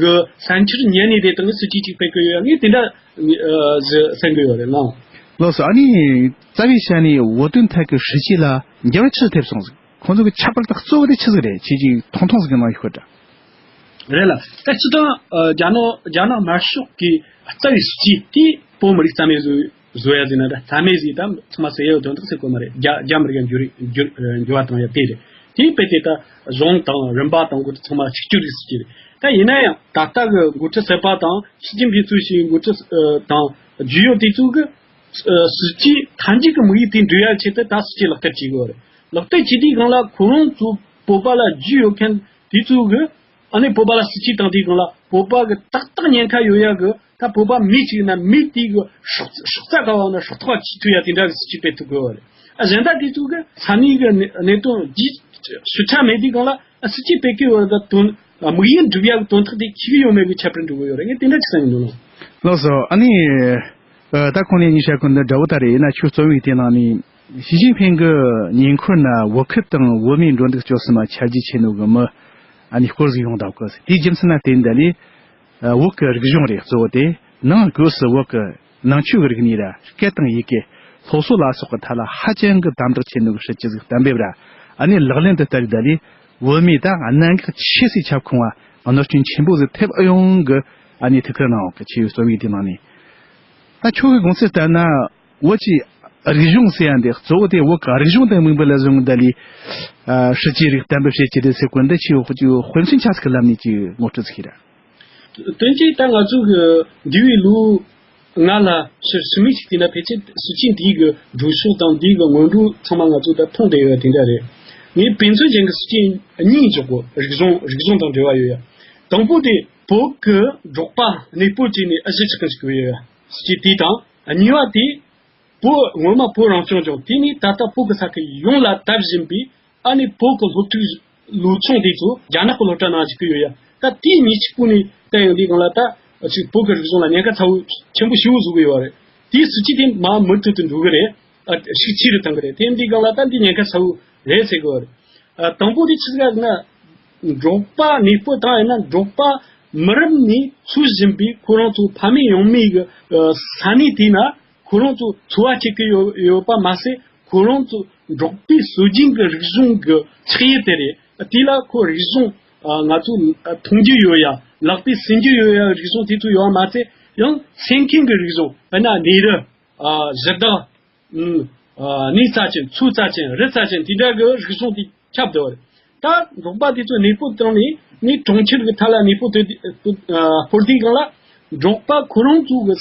གི་ས་འཁྱུར་ཉན་ནས་དེ་དང་སྲིད་ཇུས་གཅིག་སྤེལ་གི་ཡོད་ཡ། ངས་དེ་འདྲ་ཨ་ཟི་སེམས་གི་ཡོད་རེད་ལགས། ལགས་སོ། ཨ་ནི་རྩ་བའི་ཆ་ནས་བོད་དོན་ཐད་ཀྱི་སྲིད་ཇུས་ལ་འགྱུར་བ་ཆི་ཐེབས་སོང་ཟིག་ཁོང་ཚོ་གི་ཁྱད་པར་དག་གཙོ་བོ་དེ་ཆི་ཟིག་རེད། ཁྱེད་ཀྱིས་ཐུང་ཐུང་ཟིག་གི་ནང་ཡོད་ཤོད་དྲ། རེད་ལ། ད་སྤྱི་དང་ཨ་རྒྱ་ནག་རྒྱ་ནག་དམར་ཤོག་གི་རྩ་བའི་སྲིད་ཇུས་དེ་བོད་མི་རིགས་རྩ་མེད་བཟོ་བཟོ་ཡ་ཟེར་ན་འདྲ། རྩ་མེད་ཟེར་ད་ཚང་མ་ཟེར་ཡ་དོན་དག་ཟེར་གོ་མ་རེད། རྒྱ་རྒྱ་མི་རིགས་འགྱུར་འགྱུར་འགྱུར་བ་བཏང་ཡ་དེ་རེད། དེ་དཔེ་དེ་ད་གཞུང་དང་རིམ་པ་དང་འགོ་ཁྲིད་ཚང་མ་གཅིག་གྱུར་རེད་ཟེར་གྱི་རེད། ད་ཡིན་ན་ཡང་ད་ལྟ་གི་འགོ་ཁྲིད་གསར་པ་དང་ཞི་ཅིན་ཕིང་གཙོས་བྱས་འགོ་ཁྲིད་ཨ་དང་རྒྱུས་ཡོད་དེ་ཚོ་གི་ཨ་སྲིད་ཇུས་མཐའ་མཇུག་གི་དམིགས་ཡུལ་དེ་འགྲུབ་ཡ་ཆེད་དུ་ད་སྲིད་ཇུས་ལག་བསྟར་བྱེད་དགོས་རེད། ལག་བསྟར་བྱེད་དུས་སྒང་ལ་ཁོ་རང་ཚོ་བོད་པ་ལ་རྒྱུས་ཡོད་མཁན་དེ་ཚོ་གི་ཨ་ནི་བོད་པ་ལ་སྲིད་ཇུས་བཏང་དུས་སྒང་ལ་བོད་པ་གི་ཏག་ཏག་ཉེན་ཁ་ཡོད་ཡ་གི་ད་བོད་པ་མི་གཅིག་ཡིན་ན་མི་དེ་གི་སྲོག་སྲོག་རྩ་ག་བ་ན་སྲོག་ཐོག་བཅད་ཐུབ་ཡ་དེ་འདྲ་གི་སྲིད་ཇུས་སྤེལ་ཐུབ་དགོས་པ་རེད། ཨ་གཞན་དག་དེ་ཚོ་གི་ས་གནས་གི་གནད་གནད་དོན་རྒྱུས་ཞིབ་ཕྲ་མེད་དུས་སྒང་ལ་ཨ་སྲིད་ཇུས་སྤེལ་གི་ཡོད་ད་དོན་དམིགས་ཡུལ་འགྲུབ་ཡ་གི་དོན་དག་དེ་ཤེས་གི་ཡོད་མེད་གི་ཁྱད་པར་འགྲོ་གི་ཡོད་རེད། ངས་དེ་འདྲ་ཅིག་བསམ་གི་འདུག་ལགས། ལགས་སོ། ཨ་ནི་ཨ་ད་ཁོང་ནས་ཉིན་ཤས་ཀུན་ཏུ་འདྲ་བོ་ད་རེད། ཡིན་ན་ཁྱོད་རྩོམ་ཡིག་དེ་ནང་ནས་ཞི་ཅིན་ཕིང་གི་ཉེ་འཁོར་ན་བོད་ཁུལ་དང་བོད་མིའི་འགྲོ་འདུག་སྤྱོད་གསུམ་ལ་ཆ་རྒྱུས་ཆེ་ནོ་གི་མི་ཨ་ནི་སྐོར་ཟིག་ཡོང་བསྡད་གི། དེའི་རྒྱུ་མཚན་ན་བརྟེན་ད་ལས་ཨ་བོད་ཀྱི་རིག་གཞུང་རེད། གཙོ་བོ་དེ་ནང་སྒོས་སུ་བོད་ཀྱི་ནང་ཆོས་ཀྱི་རིག་གནས་ར་སྐད་དང་ཡི་གེ་སློབ་གསོ་ལ་སོགས་ཀྱི་ཐད་ལ་ཧ་ཅང་གི་དམ་དྲག་ཆེ་ནོ་གི་སྲིད་ཇུས་ཟིག་གཏན་འབེབས་ར་ཨ་ནི་ལག་ལེན་དུ་བསྟར་ད་ལས་བོད་མིའི་ད་གནད་འགག་ཆེ་སའི་ཁྱབ་ཁོངས་བ་གནོད་སྐྱོན་ཆེན་པོ་ཟིག་ཐེབས་ཨེ་ཡོང་གི་ཨ་ནི་ཐུགས་ཁུར་གནང་འོག་གི་ཆེ་བའི་རྩོམ་ཡིག་དེ་ནང་ནས། ད་ཁྱོད་ཀྱི་དགོངས་ཚུལ་ལྟར་ན་བོད་ཀྱི་རིག་གཞུང་ཟེར་ཡ་འདི་གཙོ་བོ་དེ་བོད་ཀྱི་རིག་གཞུང་དང་མིང་པོ་ལ་བཟུང་ད་ལས་ཨ་སྲིད་ཇུས་རིགས་གཏན་འབེབས་བྱེད་ཀྱི་རེད་ཟེར་གོ་འདི་ཆེ་བའི་དཔེ་མཚོན་ཆ་ཟིག་གི་ལམ་ནས་ཀྱི་ངོ་སྤྲོད་ཟིག་ཡིན་ར། དོན་གཅིག་ད་ང་ཚོ་གི་འདས་པའི་ལོ་ལྔ་ལ་ཕྱིར་ཕྱི་མིག་ཅིག་བལྟས་ན་ཕལ་ཆེར་སྲིད་ཇུས་འདིའི་གི་འགྲོ་ཕྱོགས་དང་འདིའི་གི་སྔོན་འགྲོ་ཚང་མ་ང་ཚོ་ད་མཐོང་བསྡད་ཡོད་དེ་འདྲ་རེད། ངས་དཔེ་མཚོན་ཅན་གྱི་སྲིད་ཇུས་གཉིས་འཇོག་གོ། རིག་གཞུང་རིག་གཞུང་དང་འབྲེལ་བ་ཡོད་ཡ། དང་པོ་དེ་བོད་ཀྱི་འབྲོག་པ་གནས་སྤོ་བྱས་ནས་ཨ་གཞི་ཆགས་མཁན་ཞིག་ཡོད་ཡ། སྲིད་ཇུས་དེ་དང་གཉིས་པ་དེ་བོད་སྔོན་མ་བོད་རང་སྐྱོང་ལྗོངས་དེ་ནས་ད་ལྟ་བོད་ཀྱི་ས་ཁུལ་ཡོངས་ལ་བསྡབས་བཞིན་པའི་ཨ་ནི་བོད་ཀྱི་སློབ་ཕྲུག་ལོ་ཆུང་དེ་ཚོ་རྒྱ་ནག་གི་སློབ་གྲྭ་ནང་ཞུགས་ཀྱི་ཡོད་ཡ། ད་དེའི་གཉིས་གཅིག་པུ་ནས་བལྟས་ཡོང་དུས་སྒང་ལ་ད་ཅིག་བོད་ཀྱི་རིག་གཞུང་ལ་ཉེན་ཁ་ཚ་བོ་ཆེན་པོ་ཞེ་པོ་བཟོ་གི་ཡོད་རེད། དེའི་སྲིད་ཇུས་དེ་མ་མུ་མཐུད་དུ་འགྲོ་གི་རེད། ཨ་ཤུགས་ཆེ་རུ་བཏང་གི་རེད། དེ་ཡིན་དུས་སྒང་ལ་ད་འདི་ཉེན་ཁ་ཚ་བོ་རེད་ཟེར་གི་ཡོད་རེད། ཨ་དང་པོ་དེ་ཆི་ཟིག་ན་འབྲོག་པ་གནས་སྤོ་བཏང་ཡིན་ན་འབྲོག་པ་མི་རབས་ནས་འཚོ་བཞིན་པའི་ཁོ་རང་ཚོ་ཕ་མེས་ཡང་མེས་ཀྱི་ཨ་ས་གནས་དེ་ན་ཁོ་རང་ཚོ་འཚོ་བ་སྐྱེལ་གི་ཡོད་ཡོད་པ་མ་ཟད། ཁོ་རང་ཚོ་འབྲོག་པའི་སྲོལ་རྒྱུན་གྱི་རིག་གཞུང་གི་ཆགས་ཡུལ་དེ་རེད། དེ་ལ་ཁོ་རིག་གཞུང་ཨ་ང་ཚོ་ཨ་མཐོང་རྒྱུ་ཡོད་ཡ། ལག་པས་ཟིན་རྒྱུ་ཡོད་ཡ། རིག་གཞུང་དེ་ཚོ་ཡོད་པ་མ་ཟད། ཡང་སེམས་ཁམས་ཀྱི་རིག་གཞུང་དཔེར་ན་གནས་རི་ཨ་གཞི་བདག་ཨ་གནས་རྩ་ཅན། མཚོ་རྩ་ཅན། རི་རྩ་ཅན། དེ་འདྲ་གི་རིག་གཞུང་དེ་ཁྱབ་བསྡད་པ་རེད། ད་འབྲོག་པ་དེ་ཚོ་གནས་སྤོ་བཏང་ནས་ནས་གྲོང་ཁྱེར་གྱི་མཐའ་ལ་གནས་སྤོ་ཐོན་ཨ་སྤོར་དུས་སྒང་ལ་འབྲོག་པ་ཁོ་རང་ཚོ་གི་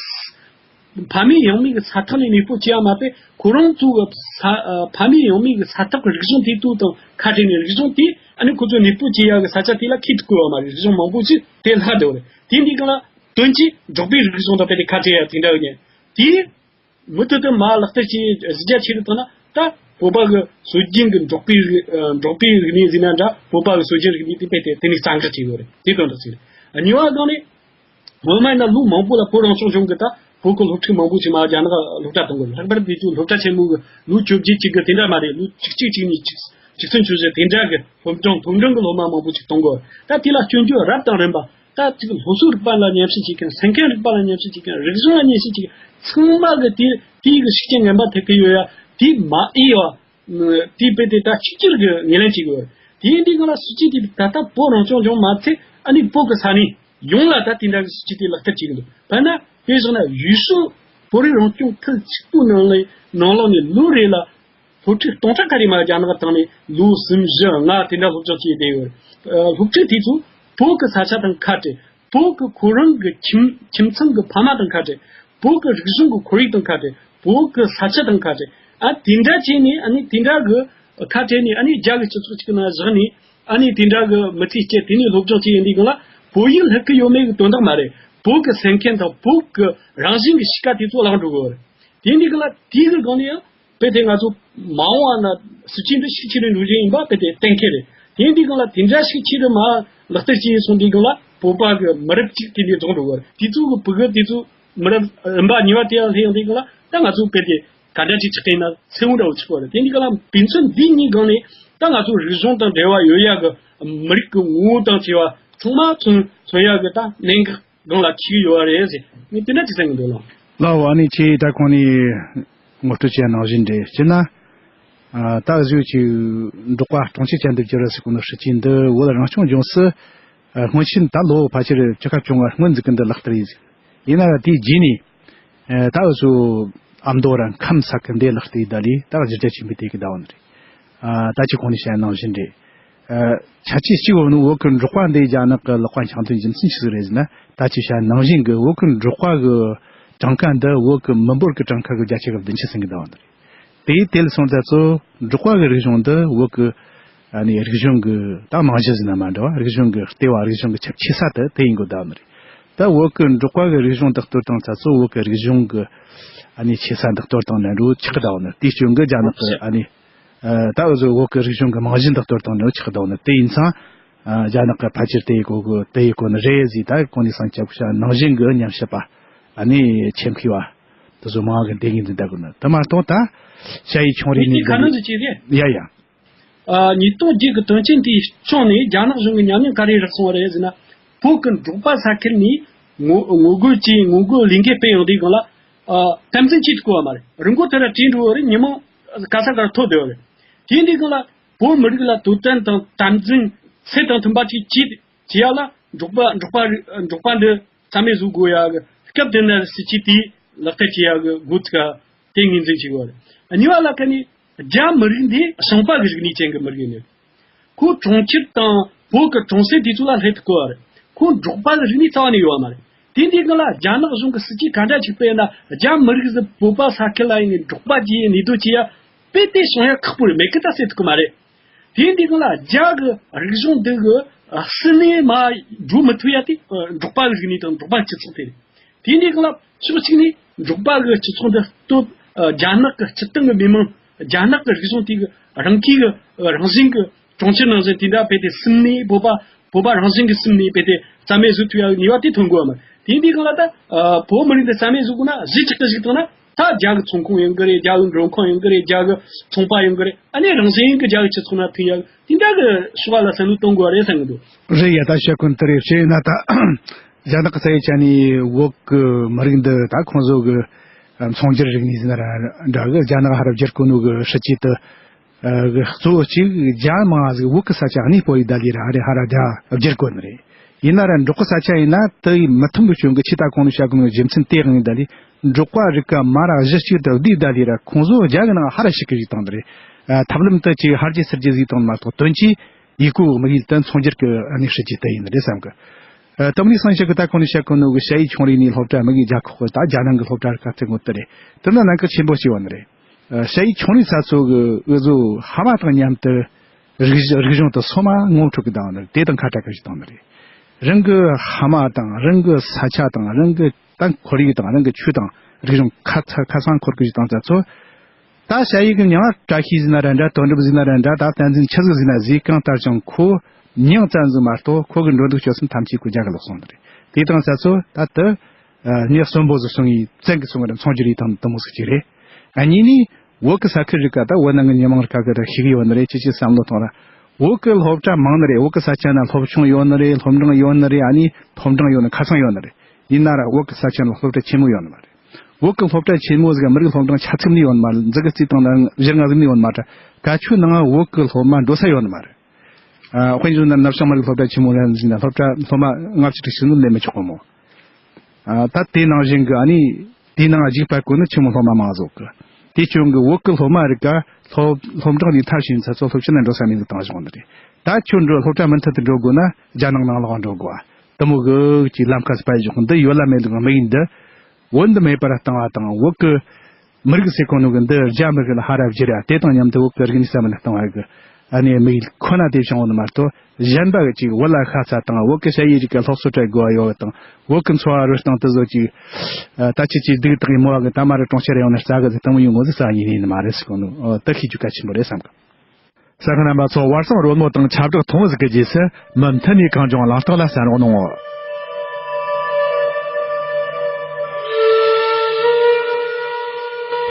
ཕ་མེས་ཡང་མེས་ཀྱི་ས་ཐོག་ནས་གནས་སྤོ་བྱས་པ་མ་ཟད། ཁོ་རང་ཚོ་གི་ས་ཨ་ཕ་མེས་ཡང་མེས་ཀྱི་ས་ཐོག་གི་རིག་གཞུང་དེ་ཚོ་དང་ཁ་བྲལ་ནས། རིག་གཞུང་དེ་ཨ་ནི་ཁོ་ཚོ་གནས་སྤོ་བྱེད་ཡག་གི་ས་ཆ་དེ་ལ་ཁྱད་དུ་འཕགས་པ་མ་རེད། རིག་གཞུང་མང་པོ་ཞིག་དེ་ལྷག་བསྡད་པ་རེད། དེ་འདི་སྒང་ལ་དོན་གྱིས་འབྲོག་པའི་རིག་གཞུང་དང་རྦད་དེ་ཁ་བྲལ་ཡ་དེ་འདྲ་ཡོད་མཁན་དེ། མུ་མཐུད་དུ་མ་ལག་བསྟར་བྱས་གཞི་རྒྱ་ཆེ་རུ་བཏང་ན། ད་བོད་པ་གི་སྲོལ་རྒྱུན་གྱི་འབྲོག་པའི་རིག་ཨ་འབྲོག་པའི་རིག་གནས་ཟེར་ན་འདྲ། བོད་པ་གི་སྲོལ་རྒྱུན་རིག་གནས་དེ་རྦད་དེ་དེ་ནས་རྩ་འགག་བྱེད་དགོས་རེད། དེ་དོན་དག་ཅིག་རེད། གཉིས་པ་སྒང་ནས་སྔོན་མ་ཡིན་ན་ལོ་མང་པོ་ལ་བོད་རང་སྐྱོང་ལྗོངས་ཀྱི་ད་བོད་ཀྱི་སློབ་ཕྲུག་མང་པོ་ཞིག་མར་རྒྱ་ནག་སློབ་གྲྭ་གཏོང་གི་རེད། ལྷག་པར་དུ་དེ་ཚོ་སློབ་གྲྭ་ཆེན་མོ་གི་ལོ་བཅོ་བརྒྱད་ཅིག་གི་དེ་འདྲ་མ་རེད། ལོ་བཅུ་གཅིག་ཅིག་ནས་བཅུ་གསུམ་བཅུ་བཞི་དེ་འདྲ་གི་སློབ་སྦྱོང་སློབ་འབྲིང་གི་སློབ་མ་མང་པོ་ཞིག་གཏོང་གི་རེད། ད་དེ་ལ་སྐྱོན་བརྗོད་རབ་དང་རིམ་པ། ད་ཅིག་སློབ་གསོའི་རིག་པ་ལ་ཉམས་ཞིབ་བྱེད་མཁན། སེམས་ཁམས་རིག་པ་ལ་ཉམས་ཞིབ་བྱེད་མཁན། རིག་གཞུང་ལ་ཉམས་ཞིབ་བྱེད་མཁན་ཚང་མ་གི་དེ་དེའི་གི་ཤུགས་རྐྱེན་ངན་པ་ཐེབས་ཀྱི་ཡོད་ཡ། དེ་མ་འོས་པ་དེ་རྦད་དེ་ད་གཅིག་གྱུར་གི་ངོས་ལེན་བྱེད་དགོས། དེ་ཡིན་དུས་སྒང་ལ་སྲིད་ཇུས་དེ་ད་ལྟ་བོད་རང་སྐྱོང་ལྗོངས་མ་ཚད་ཨ་ནི་བོད་ཀྱི་ས་གནས་ཡོངས་ལ་ད་དེ་འདྲ་གི་སྲིད་ཇུས་དེ་ལག་བསྟར་བྱེད་ཀྱི་འདུག་དཔེར་ན་དཔེ་བཞག་ན་ཡུལ་ཤུལ་བོད་རིགས་རང་སྐྱོང་ཁུལ་གཅིག་པུའི་ནང་ལ་ནང་ལོགས་ནས་ལོ་རེ་ལ་སློབ་ཕྲུག་སྟོང་ཕྲག་ཁ་རེ་མར་རྒྱ་ནག་བཏང་ནས་ལོ་གསུམ་བཞི་ལྔ་དེ་འདྲ་སློབ་སྦྱོང་བྱས་བསྡད་ཡོད། ཨ་སློབ་ཕྲུག་དེ་ཚོ་བོད་ཀྱི་ས་ཆ་དང་ཁ་བྲལ། བོད་ཀྱི་ཁོ་རང་གི་ཁྱིམ་ཁྱིམ་ཚང་གི་ཕ་མ་དང་ཁ་བྲལ། བོད་ཀྱི་རིག་གཞུང་གི་ཁོར་ཡུག་དང་ཁ་བྲལ། བོད་ཀྱི་ས་ཆ་དང་ཁ་བྲལ། ཨ་དེ་འདྲ་བྱས་ནས་ཨ་ནི་དེ་འདྲ་གི་ཁ་བྲལ་ནས་ཨ་ནི་རྒྱ་གི་སྤྱི་ཚོགས་གཅིག་ནང་བཞག་ནས། ཨ་ནི་དེ་འདྲ་གི་མི་ཚེ་སྐྱེལ། དེ་ནས་སློབ་སྦྱོང་བྱས་ཡིན་དུས་སྒང་ལ་བོད་ཡིག་སླེབས་ཀྱི་ཡོད་མེད་ཀྱི་དོན་དག་མ་རེད། བོད་ཀྱི་སེམས་ཁམས་དང་བོད་ཀྱི་རང་བཞིན་གྱི་གཤིས་ཀ་དེ་ཚོ་བརླག་འགྲོ་གི་ཡོད་རེད། དེ་ཡིན་དུས་སྒང་ལ་དེའི་གི་སྒང་ནས་ཡང་དཔེ་དེ་ང་ཚོ་མ་འོངས་པ་ན་སྲིད་ཇུས་འདི་ཤུགས་ཆེ་རུ་འགྲོ་རྒྱུ་ཡིན་པ་དཔེ་དེ་གཏན་འཁེལ་རེད། དེ་ཡིན་དུས་སྒང་ལ་དེ་འདྲ་ཤུགས་ཆེ་རུ་མ་ལག་བསྟར་བྱས་སོང་དུས་སྒང་ལ་བོད་པ་གི་མི་རབས་གཅིག་དེ་འདྲའི་རྫོགས་འགྲོ་གི་རེད། དེ་ཚོ་གི་བུ་གུ་དེ་ཚོ་མི་རབས་རིམ་པ་གཉིས་པ་དེ་ཡང་སླེབས་ཡོང་དུས་སྒང་ལ་ད་ང་ཚོ་དཔེ་དེ་ག་འདྲ་ཅིག་ཆགས་ཀྱི་ཡིན་ན་ཚེ་དབང་འདྲ་བོ་ཆགས་པ་རེད། དེ་འདི་ག་ལ་དུས་ཚོད་འདི་གཉིས་སྒང་ནས་ད་ང་ཚོ་རིག་གཞུང་དང་འབྲེལ་བ་ཡོད་ཡ་གི་མི་རིགས་ཀྱི་ངོ་བོ་དང་བཅས་པ་ཚང་མ་མཚོན་མཚོན་ཡ་གི་ད་གནད་འགག་སྒང་ལ་ཆགས་ཀྱི་ཡོད་རེད་ཟེར། ངས་དེ་འདྲ་ཅིག་བསམ་གྱི་འདུག་ལགས། ལགས་འོ། ཨ་ནི་ཁྱེད་ད་གོང་ནས་ངོ་སྤྲོད་བྱས་ནང་བཞིན་རེད། སྤྱིར་ན་ཨ་ད་གཟོད་ཀྱི་འབྲོག་པ་གྲོང་ཁྱེར་ཅན་དུ་བསྒྱུར་བ་ཟེར་གོ་ནོ་སྲིད་ཇུས་འདི་བོད་རང་སྐྱོང་ལྗོངས་སུ་ཨ་སྔོན་ཆད་ད་ལོ་ཕལ་ཆེར་བཅུ་ཁ་བཅོ་ལྔ་སྔོན་འཛུགས་ཀྱི་འདི་ལག་བསྟར་ཡིན་ཟེར། ཡིན་ན་ཡང་དེའི་རྗེས་ནས་ཨ་ད་གཟོད་ཨ་མདོ་ར་ཁམས་ས་ཁུལ་འདི་ལག་བསྟར་ཡིན་ད་ལས་ད་གཞི་རྒྱ་ཆེན་པོའི་དེ་གི་ཟླ་བ་ནི་རེད། ཨ་ད་ཅི་གོང་ནས་བཤད་ནང་བཞིན་རེད། ཨ་ཆ་རྐྱེན་གཅིག་བོ་ནི་བོད་ཀྱི་འབྲོག་པ་འདི་རྒྱ་ནག་གི་ལག་པ་འཆང་དོན་རྒྱུ་མཚན་ཆི་ཟིག་རེད་ཟེར་ན། ད་ཅི་བཤད་ནང་བཞིན་གྱི་བོད་ཀྱི་འབྲོག་པ་གི་གྲངས་ཀ་འདི་བོད་ཀྱི་མི་འབོར་གྱི་གྲངས་ཀ་གི་བརྒྱ་ཆ་གི་བདུན་ཅུ་ཟིན་གྱི་ཟླ་བ་འདི་རེད། དེའི་དེ་ལ་སོང་ཙང་ཚོ་འབྲོག་པ་གི་རིག་གཞུང་འདི་བོད་ཀྱི་ཨ་ནི་རིག་གཞུང་གི་ད་རྨང་གཞི་ཟིན་ན་མ་འགྲོ་བ། རིག་གཞུང་གི་ལྟེ་བ། རིག་གཞུང་གི་ཆ་ཆེ་ས་དེ་དེ་ཡིན་དགོས་ཟླ་བ་འདི་རེད། ད་བོད་ཀྱི་འབྲོག་པ་གི་རིག་གཞུང་འདི་གཏོར་བཏང་ཙང་ཚོ་བོད་ཀྱི་རིག་གཞུང་གི་ཨ་ནི་ཆེ་ས་འདི་གཏོར་བཏང་ན་འགྲོ་ཆགས་གི་ཟླ་བ་འདི་རེད། དེའི་རྐྱེན་གྱིས་རྒྱ་ནག་གི་ཨ་ནི། ཨ་ད་འུ་ཚོ་བོད་ཀྱི་རིག་གཞུང་གི་རྨང་གཞི་འདི་གཏོར་བཏང་ནས་ཆགས་བསྡད་ནི་དེ་ཡིན་ཙང་། ཨ་རྒྱ་ནག་གི་ཕལ་ཆེར་དེ་ཡི་གོ་གི་དེ་ཡི་གོ་ནི་རེད་ཟེར། ད་གོང་ནས་སང་སྐྱབས་ཤ་ནང་བཞིན་གྱི་ཉམས་ཞིབ་པ་ཨ་ནི་ཆེད་མཁས་པ་དེ་ཚོ་མང་གི་འདེད་ངེས་འདུག་ད་གོ་ནི་དེ་མ་གཏོགས་ད་ཞ་ཡི་ཆུང་རིག་ནི་ཁ་ནང་དུ་ཅི་རེད། ཡ་ཡ། ཨ་ཉིས་སྟོང་བརྒྱད་ཀྱི་དོན་རྐྱེན་དེའི་ཕྱོགས་ནས་རྒྱ་ནག་གཞུང་གི་ཉམས་མྱོང་ག་རེ་རག་སོང་བ་རེད་ཟེར་ན། བོད་ཀྱི་འབྲོག་པ་ས་ཁུལ་ནས་ངོ་ངོ་རྒོལ་གྱིས་ངོ་རྒོལ་ལས་འགུལ་སྤེལ་ཡོང་དུས་སྒང་ལ། ཨ་དམ་འཛིན་བྱེད་དགོས་བ་མ་རེད། རི་མགོ་དེ་ར་བྲོས་འགྲོ་བ་རེད། ཉིན་མོ་ག་ས་གར་ཐོན་བསྡད་པ་རེད། དེ་འདི་སྒང་ལ་བོད་མི་རིགས་ལ་དོ་དམ་དང་དམ་འཛིན་ཚད་དང་མཐུན་པ་ཅིག་བྱེད་བྱེད་ཡ་ལ་འབྲོག་པ་འབྲོག་པ་རིགས་འབྲོག་པ་འདི་རྩ་མེད་བཟོ་དགོས་ཡ་གི་སྐབས་དེ་ནས་སྲིད་ཇུས་དེ་ལག་བསྟར་བྱེད་ཡ་གི་འགོ་ཚུགས་དེ་ངོས་འཛིན་བྱེད་དགོས་པ་རེད། གཉིས་པ་ལ་ཁ་ནས་རྒྱ་མི་རིགས་འདི་ཞིང་པ་གི་རིག་གནས་ཅན་གི་མི་རིགས་ཡིན། ཁོ་གྲོང་ཁྱེར་དང་བོད་ཀྱི་གྲོང་གསེབ་དེ་ཚོ་ལ་སླེབས་ཐུབ་ཀྱི་རེད། ཁོ་འབྲོག་པ་གི་རིག་གནས་རྩ་བ་ནས་ཡོད་པ་མ་རེད། དེ་འདི་སྒང་ལ་རྒྱ་ནག་གཞུང་གི་སྲིད་ཇུས་ག་འདྲ་ཅིག་སྤེལ་ན་རྒྱ་མི་རིགས་ཟིག་བོད་པ་ས་ཁུལ་ལ་ཡིན་ནས་འབྲོག་པ་བྱས་གནས་སྡོད་བྱས་ཡ་དཔེ་དེ་བྱུང་ཡ་ཁག་པོ་རེད། མེད་གི་ད་ཟེར་ཐུབ་ཀྱི་མ་རེད། དེ་འདི་སྒང་ལ་རྒྱ་གི་རིག་གཞུང་འདི་གི་ཟིན་ནས་མར་འགྲོ་མི་ཐུབ་ཡ་དེ་འབྲོག་པ་གི་རིག་གནས་དང་འབྲོག་པ་སྤྱི་ཚོགས་དེ་རེད། དེ་འདི་སྒང་ལ་ཕྱོགས་གཅིག་ནས་འབྲོག་པ་གི་སྤྱི་ཚོགས་འདི་སྟོབས་ཨ་རྒྱ་ནག་གི་སྤྱིར་བཏང་གི་མི་མང་རྒྱ་ནག་གི་རིག་གཞུང་དེ་གི་རང་གི་གི་རང་བཞིན་གི་གྲོང་ཁྱེར་ནང་བཞིན་དེ་འདྲ་བས་ཏེ་སིམ་ནས་བོད་པ་བོད་པ་རང་བཞིན་གི་སིམ་ནས་བས་ཏེ་རྩ་མེད་བཟོ་ཐུབ་ཡ་གི་ནུས་པ་དེ་ཐོན་དགོས་བ་མ་རེད། དེ་འདི་སྒང་ལ་ད་ཨ་བོད་མི་རིགས་འདི་རྩ་མེད་བཟོ་དགོས་ན་གཞི་ཆགས་ཀྱི་ཞིག་བཏང་ན་ད་རྒྱ་གི་ཚོང་ཁང་ཡོང་གི་རེད། རྒྱ་གི་མགྲོན་ཁང་ཡོང་གི་རེད། རྒྱ་གི་ཚོང་པ་ཡོང་གི་རེད། ཨ་ནི་རང་བཞིན་གི་རྒྱ་གི་སྤྱི་ཚོགས་ནང་ཐོན་ཡ་གི་དེ་འདྲ་གི་ཕྱོགས་ལ་བསམ་བློ་གཏོང་དགོས་བ་རེད་བསམ་གི་འདུག་རེད་ཡ། ད་བཤད་ཁོ་དེ་རེད། བྱས་ན་ད་རྒྱ་ནག་གི་ས་ཡི་ཆ་ནས་བོད་གི་མི་རིགས་འདི་ད་ཁོང་ཚོ་གི་ཨ་ཚོང་སྒྱུར་རིག་གནས་ཟེར་ན་ར་འདྲ་གི་རྒྱ་ནག་ཧ་ར་བསྒྱུར་གོ་ནོ་གི་སྲིད་ཇུས་དེ་ཨ་གི་གཙོ་བོ་གཅིག་རྒྱ་མང་ཟིག་བོད་གི་ས་ཆ་གནས་སྤོ་ཡི་ད་ལི་ར་ཨ་རེ་ཧ་ར་རྒྱ་བསྒྱུར་གོ་ནི་རེད། ཡིན་ན་ར་འབྲོག་གི་ས་ཆ་ཡིན་ན་དེ་ཡི་མི་མཐུན་པའི་རྐྱེན་གི་ཆེ་ད་གོང་ནས་བཤད་གོ་ནོ་རྒྱུ་མཚན་དེ་ཡང་ཡིན་ད་ལི་འབྲོག་པ་རིགས་ཀ་མ་ར་གཞི་གཅིག་ཏུ་བསྡུས་ད་ལི་ར་ཁོང་ཚོ་རྒྱ་གི་ནང་ཧ་ར་ཞིག་གི་ཞིག་བཏང་ནི་རེད། ཨ་ཐབས་ལམ་དེ་ཅིག་ཧར་རྒྱས་ཚུར་རྒྱས་ཟིག་བཏང་མ་གཏོགས་དོན་གྱིས་ཡི་གུ་དམིགས་ཡུལ་དོན་ཚོང་སྒྱུར་གྱི་ཨ་ནི་སྲིད་ཇུས་དེ་ཡིན་རེད་བསམ་གི། ཨ་དེ་མིན་སང་ཞིག་གི་ད་གོང་ནས་བཤད་གོ་ནོ་གི་ཞ་ཡི་ཆུང་རིགས་ནས་སློབ་གྲྭ་དམིགས་ཡུལ་རྒྱལ་ཁོག་གི་ད་རྒྱ་ནང་གི་སློབ་གྲྭ་རིགས་ཀ་ཚེ་ངོ་དེ་རེད། དེ་ན་ནང་གི་ཆེན་པོ་ཞིག་བ་ནི་རེད། ཨ་ཞ་ཡི་ཆུང་རིགས་ས་ཚོ་གི་འུ་ཚོ་ཕ་མ་དང་མཉམ་དུ་རིག་རིག་གཞུང་དུ་སོ་མ་ངོ་འཕྲོད་གི་བཏང་ནི་རེད། དེ་དང་ཁ་བྲལ་གི་ཞིག་བཏང་ནི་རེད། རང་གི་ཕ་མ་དང་རང་གི་ས་ཆ་དང་རང་གི་ད་ཁོར་ཡུག་དང་རང་གི་ཆོས་དང་རིག་གཞུང་ཁ་ཚ་ཁ་སང་འཁོར་གི་ཞིག་བཏང་ས་ཚོ། ད་ཞ་ཡི་གི་མྱིང་ང་བཀྲ་ཤིས་ཟེར་ན་ར་འདྲ། དོན་གྲུབ་ཟེར་ན་ར་འདྲ། ད་བསྟན་འཛིན་ཆི་ཟིག་ཟེར་ན་ཟིག་གང་ལྟར་ཀྱང་ཁོ་མྱིང་ཙམ་ཟིག་མ་གཏོགས་ཁོ་གི་འགྲོ་འདུག་སྤྱོད་གསུམ་ཐམས་ཅད་ཁོ་རྒྱ་གི་ལོག་སོང་ནི་རེད། དེ་དང་ས་ཚོ་ད་དུ་ཨ་མྱི་གསོན་པོ་ཟིག་སོང་ཡི་བཙན་གི་སོང་གི་རེད། ཚོང་སྒྱུར་ཡི་དང་དུ་མོ་ཟིག་ཅིག་རེད། ཨ་གཉིས་ནི་བོད་གི་ས་ཁུལ་རིགས་ཀ་ད་བོད་ནང་གི་མྱི་མང་རིགས་ཀ་གི་ར་ཤེས་གི་ཡོད་ནི་རེད། ཅི་ཅི་བསམ་བློ་གཏོང་ར་བོད་གི་སློབ་གྲྭ་མང་ནི་རེད། བོད་གི་ས་ཆ་ན་སློབ་ཆུང་ཡོད་ནི་རེད། སློབ་འབྲིང་ཡོད་ནི་རེད། ཨ་ནི་སློབ་འབྲིང་ཡོད་ནི་ཁ་ཚང་ཡོད་ནི་རེད། ཡིན་ན་ར་བོད་གི་ས་ཆ་ན་སློབ་གྲྭ་ཆེན་མོ་ཡོད་ནི་མ་རེད། བོད་གི་སློབ་གྲྭ་ཆེན་མོ་ཟིག་མི་རིགས་སློབ་འབྲིང་ཆ་ཚང་ནི་ཡོད་མ་རེད། འཛི་གི་རྩིས་བཏང་ན་བཞི་ལྔ་ཟིག་ནི་ཡོད་མ་རེད། ག་ཆོད་ནང་བོད་གི་སློབ་མ་འགྲོ་ས་ཡོད་ནི་མ་རེད། ཨ་དཔེ་བཞག་ན་ནུབ་བྱང་མི་རིགས་སློབ་གྲྭ་ཆེན་མོ་རེད་ཟིན་ན་སློབ་གྲྭ་སློབ་མ་ལྔ་བཅུ་དྲུག་ཅུ་ནི་ལས་མི་ཆོག་གི་མོ། ཨ་ད་དེ་ནང་བཞིན་གི་ཨ་ནི་དེ་ནང་རྒྱུགས་པ་གོ་ནི་ཆེན་མོ་སློབ་མ་མང་ཟོག་གི། དེ་རྐྱེན་གི་བོད་གི་སློབ་མ་རིགས་ཀ་སློབ་སློབ་འབྲིང་ནས་མཐར་ཕྱིན་ས་ཚོ་སློབ་ཆེན་ན་འགྲོ་ས་མེད་གི་བཏང་བཞག་ནི་རེད། ད་ཁྱོད་འགྲོ་སློབ་གྲྭ་མུ་མཐུད་དུ་འགྲོ་དགོས་ན་རྒྱ་ནག་ནང་ལོགས་འགྲོ་དགོས། དེ་མོ་གི་ཅིག་ལམ་ཁ་སྤར་བཞག་འདི་ཡོད་ལ་མེད་ལ་དམིགས་ཡུལ་འདི་བོད་འདི་མེད་པར་བཏང་བ་དང་བོད་གི་མི་རིགས་ཟེར་གོ་ནོ་གི་འདི་རྒྱ་མི་རིགས་ལ་ཧ་ར་བསྒྱུར་ཡ་དེ་དང་མཉམ་དུ་བོད་གི་རིག་གནས་གསར་མ་ལ་གཏོང་བ་གི་ཨ་ནི་དམིགས་ཡུལ་ཁོ་ན་དེ་བྱུང་བ་ནི་མ་གཏོགས། གཞན་པ་གི་ཅིག་བོད་ལ་ཤ་ཚ་དང་བོད་གི་ཞ་ཡི་རིགས་ཀྱི་སློབ་གསོ་སྤྲད་དགོས་པ་ཡོད་པ་དང་བོད་གི་འཚོ་བ་རོལ་སྟངས་དེ་ཚོ་ཅིག་ད་ཅི་ཅིག་སྡུག་དང་ཡི་མོ་བ་གི་ད་མ་རུ་གྲོང་ཁྱེར་ཡོང་ནས་རྩ་གི་ཟིག་དང་མོ་ཡོང་ངོ་ཟིག་རྩ་ཡིན་ནི་མ་རེད་ཟེར་གོ་ནོ་ད་ཤེས་རྒྱུ་གལ་ཆེན་པོ་རེད་བསམ་གི། གསན་མཁན་རྣམ་པ་ཚོ་བར་སང་རོལ་མོ་དང་ཁྱབ་བསྒྲགས་ཐོང་ཟིག་གི་རྗེས་སུ་མུ་མཐུད་ནས་གངས་ལྗོངས་གླེང་སྟེགས་ལ་གསན་རོགས་གནང་ངོ་།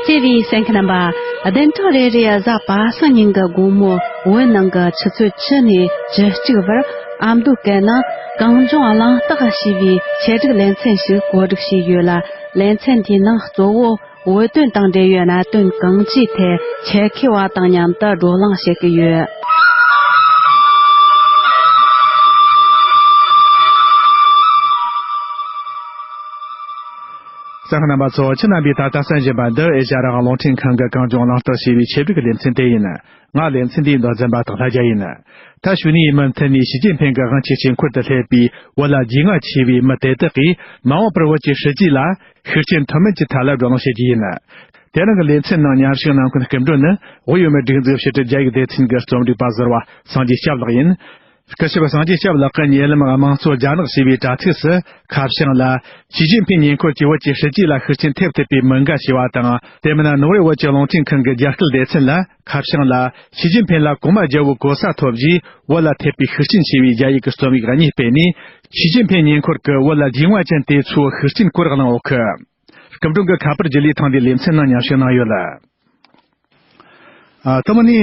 བརྩེ་བའི་གསན་མཁན་རྣམ་པ། བདུན་ཕྲག་རེ་རེའི་གཟའ་པ་སངས་ཉིན་གྱི་དགོང་མོ་བོད་ནང་གི་ཆུ་ཚོད་བཅུ་ནས་བཅུ་གཅིག་བར་ཨ་མདོའི་སྐད་ནང་གངས་ལྗོངས་གླེང་སྟེགས་ཞེས་པའི་ཆེད་སྒྲིག་ལེ་ཚན་ཞིག་གོ་སྒྲིག་བྱས་ཡོད་ལ། ལེ་ཚན་དེའི་ནང་གཙོ་བོ་བོད་དོན་དང་འབྲེལ་བའི་གནད་དོན་གང་ཅིའི་ཐད་ཆེད་མཁས་པ་དང་མཉམ་དུ་བགྲོ་གླེང་བྱེད་ཀྱི་ཡོད། གསན་མཁན་རྣམ་པ་ཚོ། ཁྱེད་རྣམ་པས་ད་ལྟ་གསན་བཞིན་པ་འདི་ཨེ་ཤ་ཡ་རང་དབང་རླུང་འཕྲིན་ཁང་གི་གངས་ལྗོངས་གླེང་སྟེགས་ཞེས་པའི་ཆེད་སྒྲིག་གི་ལེ་ཚན་དེ་ཡིན། ང་ལེ་ཚན་འདིའི་མདོ་འཛིན་པ་དང་ལྷ་རྒྱལ་ཡིན། ད་ཞུ་ནས་མུ་མཐུད་ནས་ཞི་ཅིན་ཕིང་གི་དབང་ཆའི་དཀྱིལ་འཁོར་དུ་སླེབས་པའི་བོད་ལ་རྒྱུས་མངའ་ཆེ་བའི་མི་དེ་དག་གིས་མ་འོངས་པར་བོད་ཀྱི་སྲིད་ཇུས་ལ་ཤུགས་རྐྱེན་ཐོན་མིན་གྱི་ཐད་ལ་བགྲོ་གླེང་བྱེད་རྒྱུ་ཡིན། དེ་རིང་གི་ལེ་ཚན་ནང་མཉམ་ཞུགས་གནང་མཁན་སྐུ་མགྲོན་ནི་དབུས་བོད་མིའི་སྒྲིག་འཛུགས་ཕྱི་དྲིལ་རྒྱ་ཡིག་སྡེ་ཚན་གྱི་རྩོམ་སྒྲིག་པ་ཟུར་པ་སངས་རྒྱས་སྐྱབས་ལགས་ཡིན། སྐུ་ཞབས་སངས་རྒྱས་སྐྱབས་ལགས་ཀྱིས་ཉེ་ལམ་དམངས་གཙོ་རྒྱ་ནག་ཞེས་པའི་དྲ་ཚིགས་སུ་ཁ་བྱང་ལ། ཞི་ཅིན་ཕིང་ཉེ་འཁོར་གྱིས་བོད་ཀྱི་སྲིད་ཇུས་ལ་ཤུགས་རྐྱེན་ཐེབས་ཐུབ་པའི་མི་འགའ་ཞེས་པ་དང་། དེ་མིན་ནོར་ཝེ་བོད་ཀྱི་རླུང་འཕྲིན་ཁང་གི་རྒྱ་སྐད་སྡེ་ཚན་ལ་ཁ་བྱང་ལ། ཞི་ཅིན་ཕིང་ལ་གོང་མ་རྒྱལ་པོའི་གོ་ས་ཐོབ་རྗེས་བོད་ལ་ཐེབས་པའི་ཤུགས་རྐྱེན་ཞེས་པའི་རྒྱ་ཡིག་གི་རྩོམ་ཡིག་གཉིས་སྤེལ་ནས། ཞི་ཅིན་ཕིང་ཉེ་འཁོར་གྱི་བོད་ལ་རྒྱུས་མངའ་ཅན་དེ་ཚོའི་ཤུགས་རྐྱེན་སྐོར་གླེང་ཡོད་གི། སྐུ་མགྲོན་གྱིས་ཁ་པར་བརྒྱུད་ལས་ཐེངས་འདིའི་ལེ་ཚན་ནང་མཉམ་ཞུགས་གནང་ཡོད་ལ། ཨ། དེ་མིན་ནི་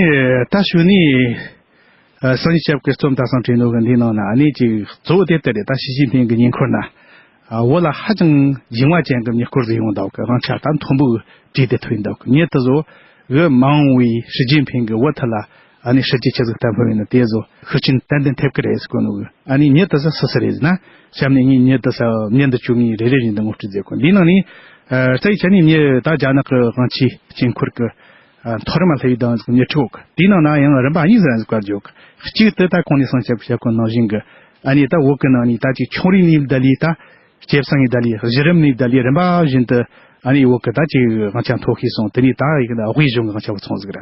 ད་ཞུ་ནི། ཨ། སངས་རྒྱས་སྐྱབས་ཀྱི་རྩོམ་དེ་སང་བྲིས་ནོ་གི་འདིའི་ནང་ན་ཨ་ནི་ཅིག་གཙོ་བོ་དེ་ལྟར་རེད། ད་ཞི་ཅིན་ཕིང་གི་ཉེ་འཁོར་ན། ཨ། བོད་ལ་ཧ་ཅང་རྒྱུས་མངའ་ཅན་གྱི་མྱུར་སྐོར་ཟིག་ཡོང་འདུག་གི། དབང་ཆ་ད་མཐོན་པོ་གི་བྲིས་ཏེ་ཐོན་འདུག་གི། མྱི་དེ་ཚོ་གི་མ་འོངས་པའི་ཞི་ཅིན་ཕིང་གི་བོད་ཐད་ལ་ཨ་ནི་སྲིད་ཇུས་ཆི་ཟིག་བརྟན་པོ་ཡིན་ན་དེ་ཚོ་ཤུགས་རྐྱེན་ཏན་ཏན་ཐེབས་ཀྱི་རེད་ཟེར་གོ་ནོ་གི། ཨ་ནི་མྱི་དེ་ཚོ་སུ་སུ་རེད་ཟེར་ན། གཤམ་ནས་ངས་མྱི་དེ་ཚོ་མྱི་འདི་བཅུ་ངས་རེ་རེ་བཞིན་དུ་ངོ་སྤྲོད་མཛད་གོ། འདིའི་ནང་ནས། ཨ། རྩ་བའི་ཆ་ནས་མྱི་ད་རྒྱ་ནག་གི་དབང་ཆའི་དཀྱིལ་འཁོར་གྱི། ཨ། མཐོ་རིམ་ལྷ་ཡུལ་དང་མྱི་ཕྲུག་དེའི་ནང་ན་ཡང་རིམ་པ་གཉིས་ཟེར་ཟིག་བཀར་འཇོག། གཅིག་དེ་ད་གོང་ནས་སང་ཞབས་ཞབས་གོ་ནང་བཞིན་གྱི། ཨ་ནི་ད་བོད་ཀྱི་ནང་ནས་ད་ཅིག་ཆུང་རིགས་ནས་བསྡད་ལས་ད། སྐྱེས་སང་ནས་བསྡད་ལས་གཞི་རིམ་ནས་བསྡད་ལས་རིམ་པ་བཞིན་དུ། ཨ་ནི་བོད་ཀྱི་ད་ཅིག་དབང་ཆ་མཐོ་ཤོས་སོང་། དེ་ནས་ད་ཡིག་ན་དབུས་གཞུང་གི་དབང་ཆ་བུད་སོང་ཟིག་ར།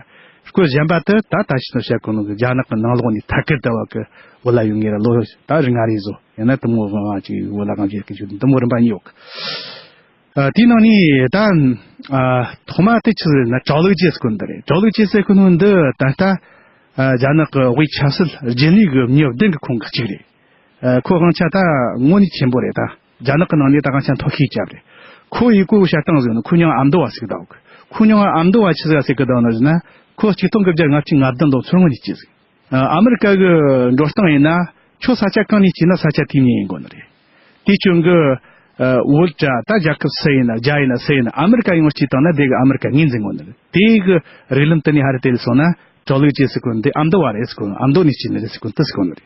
སྐོར་གཞན་པ་དེ་ད་ད་ཅི་ནས་བཤད་གོ་ནོ་གི་རྒྱ་ནག་གི་ནང་ལོགས་ནས་ཐད་ཀར་དུ་བ་གི་བོད་ལ་ཡོང་ངེས་ར་ལོ་ད་རིག་ང་རེ་བཟོ་ཡང་ན་དུ་མོ་དབང་ཅིག་བོད་ལ་དབང་ཅིག་གི་ཆུ་དུ་མོ་རིམ་པ་གཉིས་ཡོད། ཨ། དེའི་ནང་ནས་ད། ཨ། ཐོག་མ་དེ་ཆི་ཟེར་ན་ཀྲའོ་ལི་ཅེ་ཟེར་གོ་ནི་འདི་རེད། ཀྲའོ་ལི་ཅེ་ཟེར་གོ་ནི་འདི་ད་ལྟ། ཨ། རྒྱ་ནག་གི་དབུས་ཆབ་སྲིད་རྒྱུན་ལས་གི་མྱི་བདུན་གི་ཁོངས་གི་གཅིག་རེད། ཨ། ཁོ་དབང་ཆ་ད་དངོས་གནས་ཆེན་པོ་རེད་ད། རྒྱ་ནག་གི་ནང་ནས་ད་དབང་ཆ་མཐོ་ཤོས་ཅབ་རེད། ཁོ་ཡི་གོ་བཤད་སྟངས་ཟེར་ན་ཁོ་མྱིང་ཨ་མདོ་བ་ཟེར་གི་འདུག། ཁོ་མྱིང་ཨ་མདོ་བ་ཆི་ཟེར་ཟེར་གི་འདུག་ན་ཟེར་ན། ཁོ་ཆིག་སྟོང་དགུ་བརྒྱ་ལྔ་བཅུ་ང་བདུན་ལོ་ཚོར་སྔོན་ནས་སྐྱེས་ཟིག། ཨ། ཨ་མི་རི་ཀ་གི་འགྲོ་སྟངས་ཡིན་ན། ཁྱོད་ས་ཆ་གང་ནས་སྐྱེས་ན་ས་ཆ་དེའི་མྱི་ཡིན་དགོས་ནི་རེད། དེའི་རྐྱེན་གྱིས། ཨ། བོད་དྲ་ད་རྒྱལ་ཁབ་སུ་ཡིན་ན་རྒྱ་ཡིན་ན་སུ་ཡིན་ན་ཨ་མི་རི་ཀ་ཡོང་སྐྱེས་བཏང་ན་དེ་གི་ཨ་མི་རི་ཀ་ངོས་འཛིན་དགོས་ནི་རེད། དེ་གི་རིགས་ལམ་དེ་ནས་ཧ་རེ་དེ་ལ་སོང་ན་ཀྲོ་ལུག་ཅེས་ཟེར་གོ་ནི་དེ་ཨ་མདོ་བ་རེད་ཟེར་གོ་ནི། ཨ་མདོ་ནས་སྐྱེས་ནི་རེད་ཟེར་གོ་ནི་དེ་ཟེར་གོ་ནི་རེད།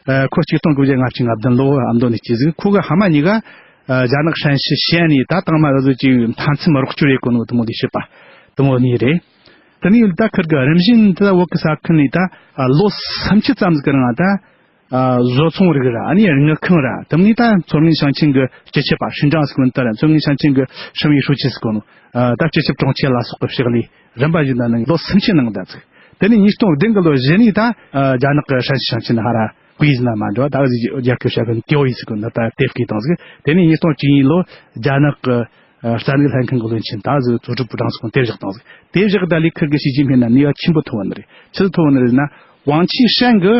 ཨ། ཁོ་ཆིག་སྟོང་དགུ་བརྒྱ་ལྔ་བཅུ་ང་བདུན་ལོ་ཨ་མདོ་ནས་སྐྱེས་ཟིག། ཁོ་གི་ཕ་མ་གཉིས་ཀ། ཨ། རྒྱ་ནག་ཧྲན་ཞི་ཞན་ནས་ད་དང་མ་འུ་ཚོ་ཅིག་མཐའ་མཚམས་རོགས་སྐྱོར་ཡེད་གོ་ནི་དེ་མོ་ལས་བྱེད་པ་དེ་མོ་གཉིས་རེད། དེ་ནས་ད་ཁིར་གི་རིམ་བཞིན་དུ་བོད་གི་ས་ཁུལ་ནས་ད་ལོ་སུམ་ཅུ་ཙམ་ཟིག་གི་རིང་ད་བཟོ་ཚོང་རིགས་ར་ཨ་ནི་དངུལ་ཁང་ར་དེ་མིན་ད་མཚོ་སྔོན་ཞིང་ཆེན་གི་སྤྱི་ཁྱབ་པ་ཧྲིན་ཀྲང་ཟེར་གོ་ནི་ད་ར་མཚོ་སྔོན་ཞིང་ཆེན་གི་ཧྲིན་ཡི་ཧྲུའུ་ཅི་ཟེར་གོ་ནོ། ད་སྤྱི་ཁྱབ་དྲུང་ཆེ་ལ་སོགས་གི་ཕྱག་ལས་རིམ་པ་བཞིན་ད་ནང་ལོ་སུམ་ཅུ་ནང་ད་ཚིག། དེ་ནས་ཉིས་སྟོང་བདུན་གི་ལོ་བཞི་ནས་ད་རྒྱ་ནག་གི་ཧྲན་ཞི་ཞིང་ཆེན་ཧ་ར་ཀུའི་ཟེར་ན་མ་འགྲོ་ད་གཟིགས་རྒྱ་སྐད་བཤད་གི་ཏེའོ་ཡི་ཟེར་གོ་ནོ་ད་དེབ་སྐྱེས་བཏང་ཟིག། དེ་ནས་ཉིས་སྟོང་བཅུ་གཉིས་ལོ་རྒྱ་ནག་གི། ཨ། རྩ་འཛུགས་ལྷན་ཁང་གི་བློན་ཆེན་ད་གཟོད་ཙུའུ་ཀྲུའུ་པུའུ་ཀྲང་ཟེར་གོ་ནོ་དེ་བཞག་བཏང་ཟིག། དེ་བཞག་ད་ལས་ཁིར་གི་ཞི་ཅིན་ཕིང་ན་ནུས་པ་ཆེན་པོ་ཐོན་བ་ནི་རེད། ཆི་ཟིག་ཐོན་བ་ནི་རེད་ན། ཝང་ཆི་ཧྲན་གི་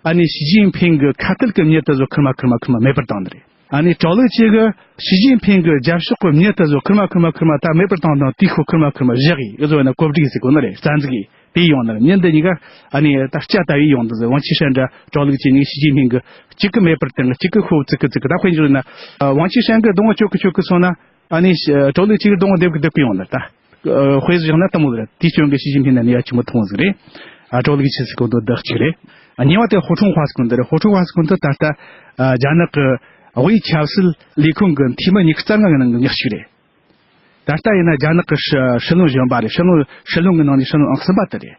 ཨ་ནི་ཞི་ཅིན་ཕིང་གི་ཁ་གཏད་ཀྱི་མྱི་དེ་ཚོ་ཁིར་མ་ཁིར་མ་ཁིར་མ་མེད་པར་བཏང་ནི་རེད། ཨ་ནི་ཀྲོ་ལུག་ཅེ་གི་ཞི་ཅིན་ཕིང་གི་རྒྱབ་ཕྱོགས་ཀྱི་མྱི་དེ་ཚོ་ཁིར་མ་ཁིར་མ་ཁིར་མ་ད་མེད་པར་བཏང་དང་དེའི་ཁོ་ཁིར་མ་ཁིར་མ་བཞག་གི་ཨེ་ཟོ་ན་གོ་སྒྲིག་ཟེར་གོ་ནི་རེད། རྩ་འཛུགས་གི་དེ་ཡོང་ནི་རེད། མྱི་འདི་གཉིས་ཀ་ཨ་ནི་ད་སྐྱ་ལྟ་བུའི་ཡོང་འདུག་ཟེར། ཝང་ཆི་ཧྲན་འདྲ་ཀྲོ་ལུག་ཅེ་གཉིས་ཞི་ཅིན་ཕིང་གི་གཅིག་གི་མེད་པར་བཏང་གཅིག་གི་ཁོ་བཙུགས་གི་བཙུགས་གི་ད་དཔེ་འཇོག་ན། ཝང་ཆི་ཧྲན་གི་གདོང་བ་ཆོག་གི་ཆོག་གི་སོང་ན། ཨ་ནི་ཀྲོ་ལུག་ཅེ་གི་གདོང་བ་རྡེབ་གི་རྡེབ་གི་ཡོང་ནི་རེད་ད། དཔེ་བཞག་ན་དེ་མོ་རེད། དེའི་རྐྱེན་གྱིས་ཞི་ཅིན་ཕིང་ན་ནུས་པ་ཆེན་པོ་ཐོན་ཟིག་རེད། ཨ། ཀྲོ་ལུག་ཅེ་ཟེར་གོ་ནོ་བདག་གཅིག་རེད། ཨ། གཉིས་པ་དེ་ཧོ་ཁྲུང་ཧྭ་ཟེར་གོ་ནོ་དེ་རེད། ཧོ་ཁྲུང་ཧྭ་ཟེར་གོ་ནོ་དེ་ད་ལྟ་ཨ་རྒྱ་ནག་གི་དབུས་ཆབ་སྲིད་ལས་ཁུངས་ཀྱི་འཐུས་མི་ཉི་ཤུ་རྩ་ལྔ་གི་ནང་གི་ཉི་ཤུ་གཅིག་རེད། ད་ལྟ་ཡིན་ན་རྒྱ་ནག་གི་སྲིད་སྲིད་བློན་གཞོན་པ་རེད། སྲིད་བློན་སྲིད་བློན་གི་ནང་ནས་སྲིད་བློན་ཨང་གསུམ་པ་དེ་རེད།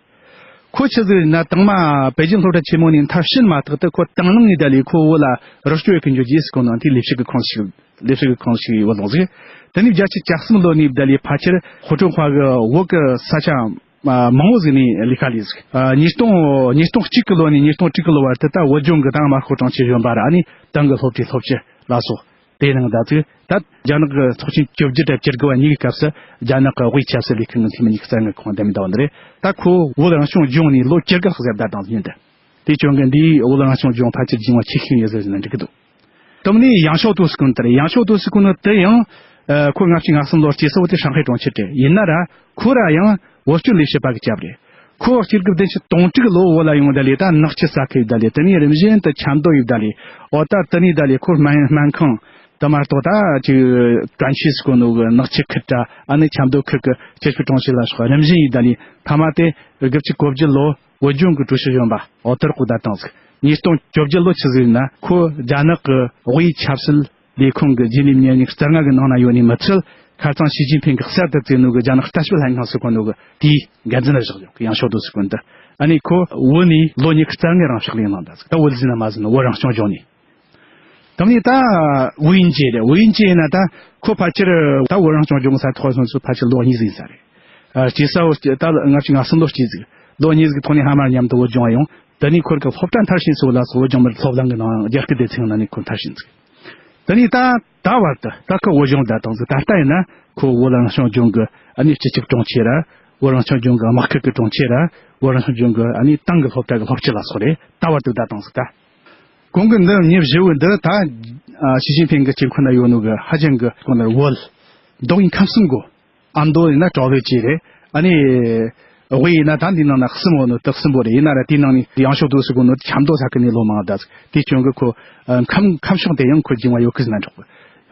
ཁོ་ཆི་ཟིག་ཡིན་ན་དང་མ་པེ་ཅིན་སློབ་གྲྭ་ཆེན་མོ་ནས་མཐར་ཕྱིན་མ་ཐག་ཏུ་ཁོ་དང་བླངས་ནས་ད་ལས་ཁོ་བོད་ལ་རོགས་སྐྱོར་ཡེད་གི་འགྱོ་རྒྱུ་ཟེར་གོ་ནོ་དེ་ལས་བྱེད་གི་ཁོངས་ཤིག་ལས་བྱེད་གི་ཁོངས་ཤིག་ཡོད་ལོང་ཟིག་དེ་ནས་བརྒྱད་ཅུ་གྱ་གསུམ་ལོ་ནས་ད་ལས་ཕལ་ཆེར་ཧོ་ཀྲུང་ཧྭ་གི་བོད་གི་ས་ཆ་མང་བོ་ཟིག་ནས་ལས་ཀ་ལས་ཟིག་ཉིས་སྟོང་ཉིས་སྟོང་གཅིག་གི་ལོ་ནས་ཉིས་སྟོང་དྲུག་གི་ལོ་བར་དུ་ད་བོད་ལྗོངས་གི་ད་དམར་ཤོག་དྲུང་ཆེ་གཞོན་པ་ར་ཨ་ནི་ཏང་གི་སློབ་གྲྭའི་སློབ་སྤྱི་ལ་སོགས། དེ་ནང་ད་ཚིག་ད་རྒྱ་ནག་གི་ཚོགས་ཆེན་བཅོ་བརྒྱད་དང་བཅུ་དགུ་བ་གཉིས་ཀྱི་སྐབས་སུ་རྒྱ་ནག་གི་དབུས་ཆབ་སྲིད་ལས་ཁུངས་ཀྱི་འཐུས་མི་གཉིས་ཀྱི་རྩ་ངོས་ཁོང་བདམས་མི་ད་བ་འདི་རེད། ད་ཁོ་བོད་རང་སྐྱོང་ལྗོངས་ནས་ལོ་བཅུ་དགུ་ལྷག་ཟེར་བསྡད་དང་ཡིན་ཏེ། དེ་བྱུང་གི་འདིའི་བོད་རང་སྐྱོང་ལྗོངས་ཕལ་ཆེར་རྒྱུན་བ་ཆེ་ཤོས་ཡོད་ཟེར་ན་འགྲིག་གི་འདུག་དེ་ནས་ཡང་ཞའོ་ཏུའུ་ཟེར་གོ་ནོ་དེ་རེད། ཡང་ཞའོ་ཏུའུ་ཟེར་གོ་ནོ་དེ་ཡང་ཁོ་ལྔ་བཅུ་ང་གསུམ་ལོར་སྐྱེས་སོ་དེ་ཧྲང་ཧའེ་གྲོང་ཁྱེར་དེ་ཡིན་ན་ར་ཁོ་ར་ཡང་བོད་སྐྱོད་ལས་བྱེད་པ་གི་སྐྱབས་རེད། ཁོ་སྤྱི་ལོ་བདུན་ཅུ་དོན་དྲུག་ལོ་བོད་ལ་ཡོང་ད་ལས་ད་ནག་ཆུ་ས་ཁུལ་ད་ལས་དེ་ནས་རིམ་བཞིན་དུ་ཆབ་མདོ་ཡིབ་ད་ལས་ཨོ་ད་དེ་ནས་ད་ལས་ཁོ་སྨན་སྨན་ཁང་དུ་མ་གཏོགས་ད་ཅིག་ཀྲན་ཆི་ཟེར་གོ་ནོ་གི་ནག་ཆུ་ཁུལ་ད་ཨ་ནི་ཆབ་མདོ་ཁུལ་གི་སྤྱི་སྤྱོད་གྲོང་ཁྱེར་ལ་སོགས་རིམ་བཞིན་ཡིབ་ད་ལས་མཐའ་མ་དེ་དགུ་བཅུ་གོ་བརྒྱད་ལོ་བོད་ལྗོངས་ཀྱི་ཀྲུའུ་ཞི་གཞོན་པ་འོ་དེར་བསྐོ་བསྡད་བཏང་ཟིག་ཉིས་སྟོང་བཅོ་བརྒྱད་ལོ་ཆི་ཟིག་ཡིན་ན་ཁོ་རྒྱ་ནག་གི་དབུས་ཆབ་སྲིད་ལས་ཁུངས་ཀྱི་རྗེས་ལས་མི་སྣ་ཉི་ཤུ་རྩ་ལྔ་གི་ནང་ན་ཡོད་ནི་མི་ཚད། ཁ་རྩང་ཞི་ཅིན་ཕིང་གིས་གསར་དུ་བཙུགས་ནོ་གི་རྒྱ་ནག་ལྟ་ཞིབ་ལྷན་ཁང་ཟེར་གོ་ནོ་གི་དེའི་འགན་འཛིན་ལ་བཞག་ཡོད་གི་ཡང་ཞའོ་ཏུའུ་ཟེར་གོ་ནོ་དེ། ཨ་ནི་ཁོ་བོད་ནས་ལོ་ཉི་ཤུ་རྩ་ལྔའི་རིང་ཕྱག་ལས་གནང་ད་ཟིག་ད་བོད་ཟིན་ན་མ་ཟིན་ན་བོད་རང་སྐྱོང་ལྗོངས་ནས། དེ་ནས་ད་ཝུའུ་དབྱིན་ཅེ་རེད། ཝུའུ་དབྱིན་ཅེ་ཡིན་ན་ད་ཁོ་ཕལ་ཆེར་ད་བོད་རང་སྐྱོང་ལྗོངས་ས་ཐོག་སོང་ཚུལ་ཕལ་ཆེར་ལོ་གཉིས་ཟིན་ས་རེད། ཨ། སྐྱེས་ས་བོ་ད་ལྔ་བཅུ་ང་གསུམ་ལོ་སྐྱེས་ཟིག་ལོ་གཉིས་ཟིག་གི་ཐོག་ནས་ཕ་མ་མཉམ་དུ་བོད་ལྗོངས་ཡོང་། དེ་ནས་ཁོར་གི་སློབ་གྲྭ་མཐར་ཕྱིན་སོགས་ལ་སོགས་བོད་ལྗོངས་མི་རིགས་སློབ་གླིང་གི་ནང་རྒྱ་སྐད་སྡེ་ཚན་ནང་ནས་ཁོ་མཐར་ཕྱིན་ཟིག་དེ་ནས་ད་ད་བར་དུ་ད་ཁོ་བོད་ལྗོངས་བསྡད་བཏང་ཟིག་ད་ལྟ་ཡིན་ན་ཁོ་བོད་རང་སྐྱོང་ལྗོངས་ཀྱི་ཨ་ནི་སྤྱི་ཁྱབ་དྲུང་ཆེ་ར། བོད་རང་སྐྱོང་ལྗོངས་ཀྱི་དམག་ཁུལ་གྱི་དྲུང་ཆེ་ར། བོད་རང་སྐྱོང་ལྗོངས་ཀྱི་ཨ་ནི་ཏང་གི་སློབ་གྲྭ་གི་སློབ་སྤྱི་ལ་སོགས་རེད། ད་བར་དུ་བསྡད་བཏང་ཟིག་ད། གོང་གི་འདི་མི་བཞི་བོ་འདི་ད་ཨ་ཞི་ཅིན་ཕིང་གི་སྐྱེ་ཁུངས་ན་ཡོད་ནོ་གི་ཧ་ཅང་གི་ཁོ་ན་བོད་མདོ་དབུས་ཁམས་གསུམ་གོ། ཨ་མདོ་ཡིན་ན་ཀྲོའུ་ཝེ་ཅི་རེད། ཨ་ནི་དབུས་ཡིན་ན་ད་འདི་ནང་ན་གསུམ་བོ་ནོ་དག་གསུམ་པོ་རེད། ཡིན་ན་ར་དེའི་ནང་ནས་ཡང་ཞའོ་ཏུའུ་ཟེར་གོ་ནོ་ཆབ་མདོ་ས་ཁུལ་ནས་ལོ་མང་ད་ཟིག་དེ་བྱུང་གི་ཁོ་ཨ་ཁམས་ཁམས་ཕྱོགས་དེ་ཡང་ཁོ་རྒྱུན་བ་ཡོད་གི་ཟེར་ན་འགྲིག་གི་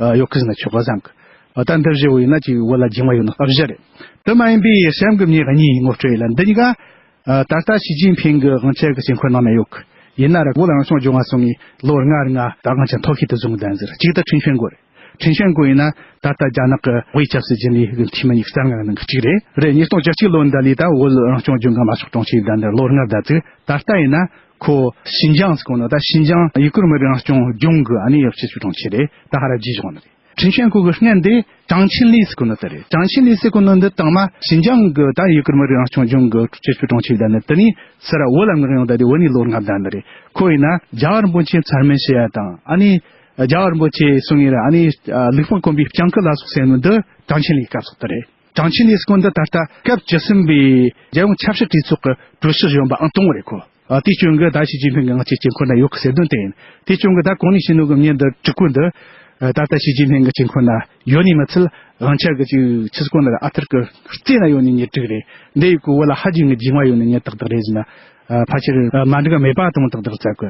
ཨ་ཡོད་གི་ཟེར་ན་ཆོག་གི་བསམ་གི་ཨ་ད་འདི་བཞི་བོ་ཡིན་ན་ཅིག་བོད་ལ་རྒྱུན་བ་ཡོད་ནོ་ཨ་བཞི་རེད། དེ་མ་ཡིན་པའི་གཤམ་གི་མྱི་གཉིས་ངོ་སྤྲོད་ཡིན་ལ་འདི་གཉིས་ཀ་ཨ། ད་ལྟ་ཞི་ཅིན་ཕིང་གི་དབང་ཆ་གི་སྐྱེ་ཁུངས་ནང་ན་ཡོད་གི་ཡིན་ན་ར་བོད་རང་སྐྱོང་ལྗོངས་ང་སོང་ངས་ལོ་ལྔ་རིང་ང་ད་དབང་ཆ་མཐོ་ཤོས་དུ་བཟུང་བསྡད་ཟེར། གཅིག་ད་ཁྲིན་ཆོན་གོ་རེད། ཁྲིན་ཆོན་གོ་ཡིན་ན་ད་ལྟ་རྒྱ་ནག་གི་དབུས་ཆབ་སྲིད་རྒྱུན་ལས་གི་འཐུས་མི་ཉི་ཤུ་རྩ་ལྔ་གི་ནང་གི་གཅིག་རེད། རེད། ཉིས་སྟོང་བཅུ་གཅིག་ལོ་འདི་ལས་ད་བོད་རང་སྐྱོང་ལྗོངས་ཀྱི་དམར་ཤོག་དྲུང་ཆེ་ཡིན་ད་འདིར་ལོ་ལྔ་ད་ཙིག་ད་ལྟ་ཡིན་ན་ཁོ་ཞིན་ཅང་ཟེར་གོ་ནོ་ད་ཞིན་ཅང་ཡུ་གུར་མི་རིགས་རང་སྐྱོང་ལྗོངས་གི་ཨ་ནི་ཡབ་སྤྱི་ཁྱབ་དྲུང་ཆེ་རེད། ད་ཧ་ར་ཇི་བཞུགས་ནི་རེད། ཁྲིན་ཆོན་གོ་གི་སྔོན་དེ་ཀྲང་ཆིན་ལི་ཟེར་གོ་ནོ་དེ་རེད། ཀྲང་ཆིན་ལི་ཟེར་གོ་ནོ་འདི་དང་མ་ཞིན་ཅང་གི་ད་ཡུ་གུར་མི་རིགས་རང་སྐྱོང་ལྗོངས་གི་སྤྱི་ཁྱབ་དྲུང་ཆེ་བསྡད་ནི་དེ་ནས་སི་ར་བོད་ལ་མངགས་ཡོང་ད་དེ་བོད་ནས་ལོ་ལྔ་བསྡད་ནི་རེད། ཁོ་ཡིན་ན་རྒྱལ་བ་རིན་པོ་ཆེ་མཚན་སྨད་བྱེད་ཡ་དང་ཨ་ནི་རྒྱལ་བ་རིན་པོ་ཆེ་གསུང་ངེ་ར་ཨ་ནི་ལུགས་སྤང་དཀོན་པའི་སྤྱང་ཀི་ལ་སོགས་ཟེར་ནོ་འདི་ཀྲང་ཆིན་ལིའི་སྐབས་སོགས་དེ་རེད། ཀྲང་ཆིན་ལི་ཟེར་གོ་འདི་ད་ལྟ་སྐབས་བཅུ་གསུམ་པའི་རྒྱལ་ཡོངས་ཆབ་སྲིད་གྲོས་ཚོགས་ཀྱི་ཀྲུའུ་ཞི་གཞོན་པ་ཨང་དང་པོ་རེད་ཁོ། ཨ། དེ་བྱུང་གི་ད་ཞི་ཅིན་ཕིང་གི་དབང་ཆའི་སྐྱེ་ཁུངས་ན་ཡོད་གི་ཟེར་དོན་དེ་ཡིན། དེ་བྱུང་གི་ད་གོང་ནས་བཤད་ནོ་གི་མྱི་འདི་དྲུག་པོ་འདི། ཨ། ད་ལྟ་ཞི་ཅིན་ཕིང་གི་སྐྱེ་ཁུངས་ན་ཡོད་ནི་མི་ཚད་དབང་ཆ་གི་ཅིག་ཆི་ཟེར་གོ་ན་ཨ་ཐུར་གི་རྩེ་ན་ཡོད་ནི་མྱི་དྲུག་རེད། འདི་ཡི་གི་བོད་ལ་ཧ་ཅང་གི་རྒྱུས་མངའ་ཡོད་ནི་མྱི་ཏག་ཏག་རེད་ཟེར་ན། ཨ། ཕལ་ཆེར་མ་འགྲིག་མེད་པ་དང་ཏག་ཏག་བཙལ་གི་